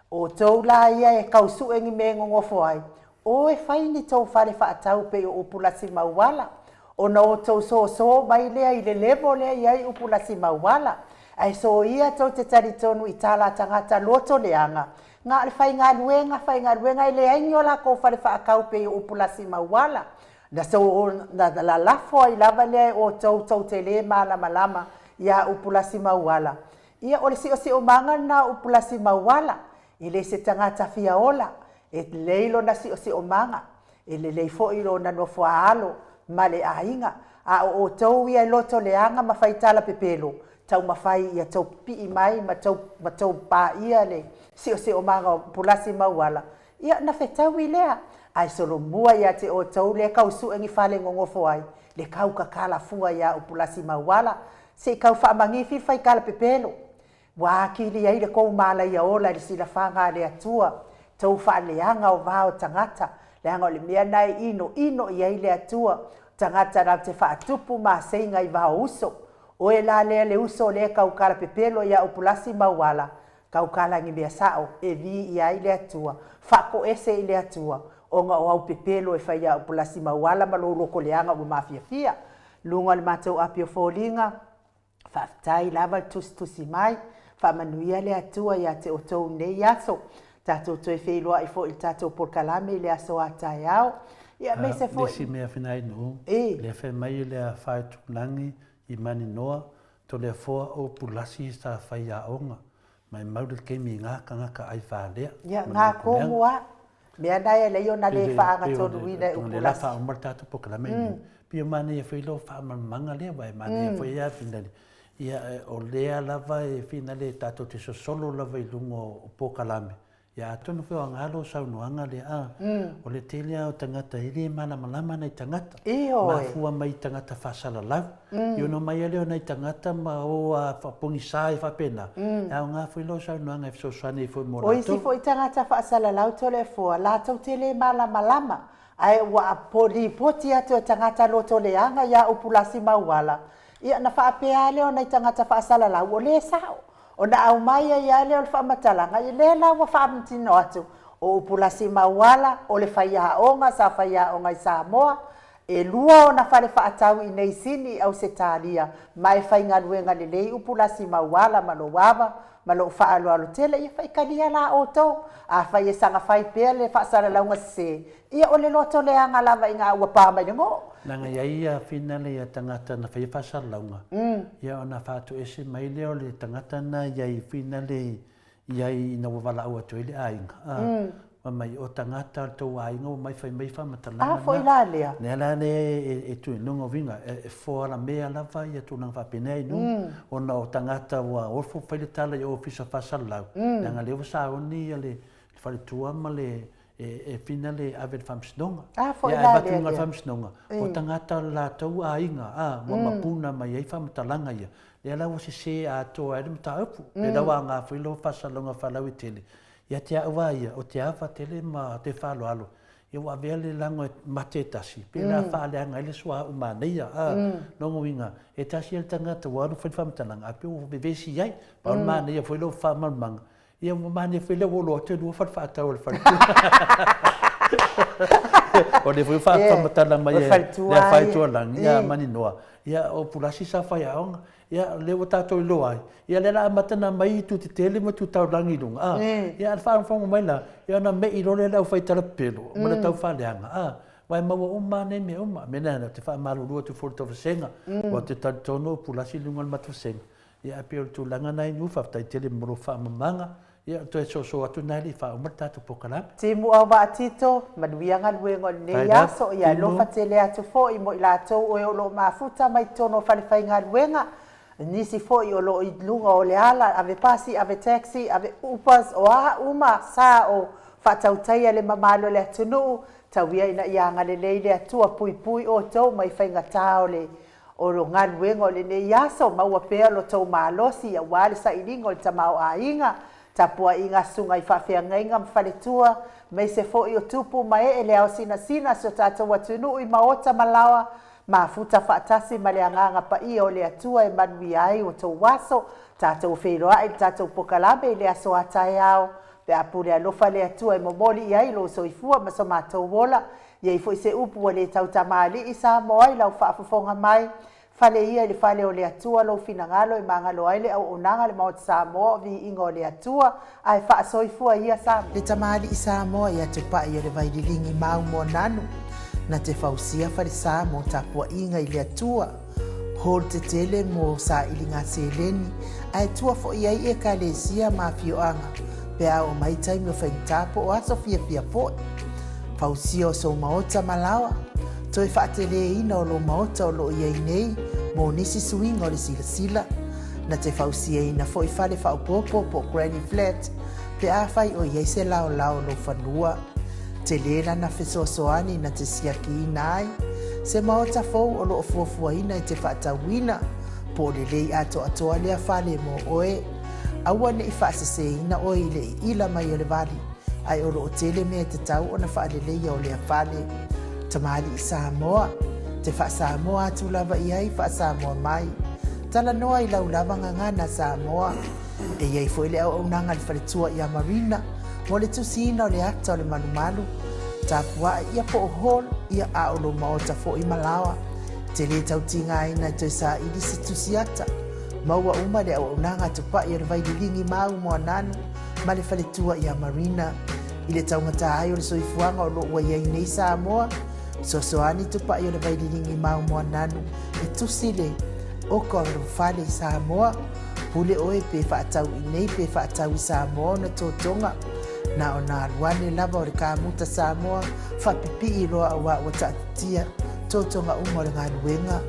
O outou la ia e kau sue ni mea e nonofo ai, o e fai ni tou fale faatau pei o Upulasi Mauala, ona outou soso mai lea i le level lea i ai Upulasi Mauala, ae soia tou te talitonu i tala a tagata loto leaga, na o le faigaluega, faigaluega e leai ni o lakou fale faatau pei o Upulasi Mauala, na so na lalafo ai lava lea e outou tou te le malamalama ia Upulasi Mauala. Ia, o le siosiomaga lena o Upulasi Mauala, e le se tagata fia ola, e lelei lona siosiomaga, e lelei foi lona nofoaalo ma le aiga, a o outou ia e loto leaga ma fai tala pepelo, taumafai ia tou pipii mai ma tou, ma tou paia le siosiomaga o Upulasi Mauala, ia ona fetaui lea, ae solomua ia te outou lea kau sue ni fale nonofo ai, le kau kakala fua ia Upulasi Mauala, se i kau faamagifi le fai tala pepelo. Ua atili ai le kou malaia ola i le silafaga a le Atua, tou faaleaga o va o tagata, leaga o le mea na e inoino i ai le Atua, o tagata latou te faatupu maseiga i va o uso. Oe la lea le uso lea kau kala pepelo ia Upulasi Mauala, kau kala ni mea sao e vi ia ai le Atua, faatoese i le Atua, ona o au pepelo e fai ia Upulasi Mauala ma lou loko leaga ua mafiafia. Luga o le matou api o foliga, Faafetai lava le tusitusi mai. Faamanuia le Atua ia te outou i nei aso. Tatou toe feiloai foi i le tatou polokalame i le aso a taeao. Ia aemaise foi. Le isi mea Finai-nuu, lea fai mai le Afaetulagi i Maninoa, Toleafoa o Pulasi sa fai aoga. Maimau le taimi i nga tagata ai valea. Ia, nga komu a. Mea na e alai ona le faagatoluina e Upulasi. Le faauma le tatou polokalame mm. Pei o manaia foi lou faamalamalamaga lea, wa e manaia mm. foi ia finale. Ia, o lea lava e finale tatou te sosolo lava i luga o polokalame. Ia atonu foi o aoga lou saunoaga lea a, o le tele a o tagata e le malamalama nai tagata, mafua mai i tagata faasalalau. Ia ona omai a lea o nai tagata ma o a faapogisa ai faapena, e aoga foi lou saunoaga e fesoasoani ai foi mo latou. O isi foi tagata faasalalau Toleafoa, latou te le malamalama, ae ua lipoti atu e tagata loto leaga ia Upulasi Mauala, ia ona faapea a lea o nai tagata faasalalau, o lea e sao. Ona aumai ai lava lea o le faamatalaga, ia lea la ua faamatino atu, o Upulasi Mauala, o le faiaoga sa faiaoga i Samoa, e lua ona fale faatau i nei Sini i Ausetalia, ma e faigaluega lelei Upulasi Mauala ma lou ava ma lou faaaloalo tele, ia faitalia la outou. Afai e saga fai pea le faasalalauga sese, ia o le loto leaga lava ina ua pa mai le goo. Leaga i ai ia finale ia tagata na faia faasalalauga, ia ona faatoese mai lea o le tagata na i ai finale i ai ina ua valaau atu ai le aiga, a, fai mai o tagata o le tou aiga ua mai fai mai faamatalaga na. A foi la lea. Lea la lea e tu i luga o uiga, e foalamea lava ia tulaga faapena i luga, ona o tagata ua ofo fai le tala i ofisa faasalalau, leaga lea ua sauni ia le faletua ma le e fina le ave i le faamasinoga. A foi la lea. Avatu i luga o le faamasinoga, o tagata o le latou aiga, a, ua mapuna mai ai faamatalaga ia, lea la ua sese atoa ai le mataupu. Pe la ua aoga foi lou faasalalauga faalauaitele, ia te au lava ia, ou te ava tele ma te faaaloalo, ia ua avea le lago e mate e tasi, pe la faaleaga ai le suauu manaia, a. Lona uiga, e tasi lava le tagata ua alu fai le faamatalaga, ae pei ua vevesi ai. Pau le manaia foi lou faamalamalamaga, Ia ua manaia foi lea ua olo atu e lua fale faatau o le faletua. O lea foi ua faamatala mai e le afa i Tualagi ia Maninoa, ia o Pulasi sa faiaoga, ia lea ua tatou iloa ai, ia lea la amata ona aumai itu tetele ma itu taulagi i luga, a, ia a faafofoga mai la, ia ona me'i loa lea e le aufai talapepelo ma le tau faaleaga, a, aua e maua uma lava nei mea uma. O le mea lena ou te faamalulu atu foi i le tou vasega, aua ou te talitonu o Pulasi i luga o le matou vasega, Ia ae pei o le tulaga na Inu, faafetai tele mo lou faamamaga. Ia toe soso atu na e le i faauma le tatou polokalame. Timu Auvaa Tito, manuia galuega o lenei aso, ia alofa tele atu foi mo i latou oe o lo o mafuta mai totonu o falefaigaluega, nisi foi o lo o i luga o le ala, ave pasi, ave taxi, ave ubers, o a uma sa o faatautaia le mamalu o le atunuu, tau ia ina ia agalelei le Atua puipui outou mai faigata o le O lo galuega o lenei aso, maua pea lo tou malosi aua le sailiga o le tamaoaiga, tapuaiga a susuga i faafeagaiga ma faletua, maise foi o tupu ma ee le ao sinasina a si o tatou atunuu i maota ma laoa, mafuta faatasi ma le agaga paia o le Atua e manuia ai o tou aso. Tatou feiloai i le tatou pokalame i le aso a taeao, pe a pule alofa le Atua e momoli i ai lou soifua ma so matou ola. I ai foi se upu ua le tautamalii Samoa i lau faafofoga mai, fale ia i le fale o le Atua lou finagalo e magalo ai le auaunaga a le Maota Samoa o viiga o le Atua, ae faasoifua ia Samoa. Le tamalii Samoa ia Tupai o le Vaililigi mau Moananu, na te fausia falesa mo tapuaiga i le Atua, hall tetele mo sailiga seleni, ae tua foi ai Ekalesia ma afioaga pe a oo mai taimi o faigata po o aso fiafia foi. Fausia o sou maota ma laoa, toe faateleina o lou maota o lo o i ai nei mo nisi suiga o le silasila. Na te fausiaina foi fale faaopoopo po o granny flat pe afai o i ai se laolao o lou fanua. Tele lana fesoasoani na te siakiina ai se maota fou o lo o fuafuaina e te faatauina, po o lelei atoatoa lea fale mo oe. Aua ne i faaseseina oe i le iila mai o le vali, ae o lo o tele mea e tatau ona faaleleia o lea fale. Tamalii Samoa, te faa-Samoa atu lava i ai faa-Samoa mai. Talanoa i lau lava gagana Samoa. E i ai foi le auaunaga a le faletua ia Marina mo le tusiina o le ata o le malumalu, tapua'i ia po o hall ia a o lou maota foi ma laoa. Te lē tau tigaina e toe saili se tusi ata. Maua uma le auaunaga a Tupa'i o le Vaililigi ma Au Moananu ma le faletua ia Marina. I le taugata ai o le soifuaga o lo o ua i ai nei Samoa, fesoasoani Tupa'i o le Vaililigi ma Au Moananu e tusi le oka o lou fale i Samoa. Pule oe pe faatau i nei pe faatau i Samoa ona totoga. Na ona alu ane lava o le kamuta Samoa faapipii loa auā ua taatitia totoga uma o le galuega.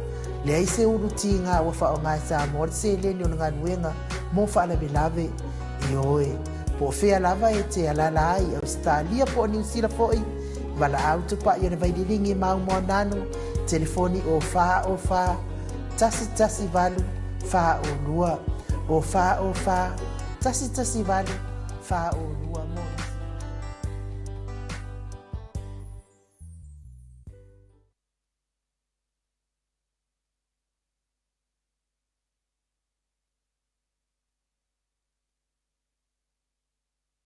Leai se ulu tiga ua faaaoga e Samoa le seleni o le galuega mo faalavelave. Ioe. Po o fea lava e te alaala ai i Ausetalia po o Niu Sila foi, valaau tupai o le vaililigi ma Moananu, telefoni o 4 o 4 118 4 o 2, o 4 o 4 118 4 o 2.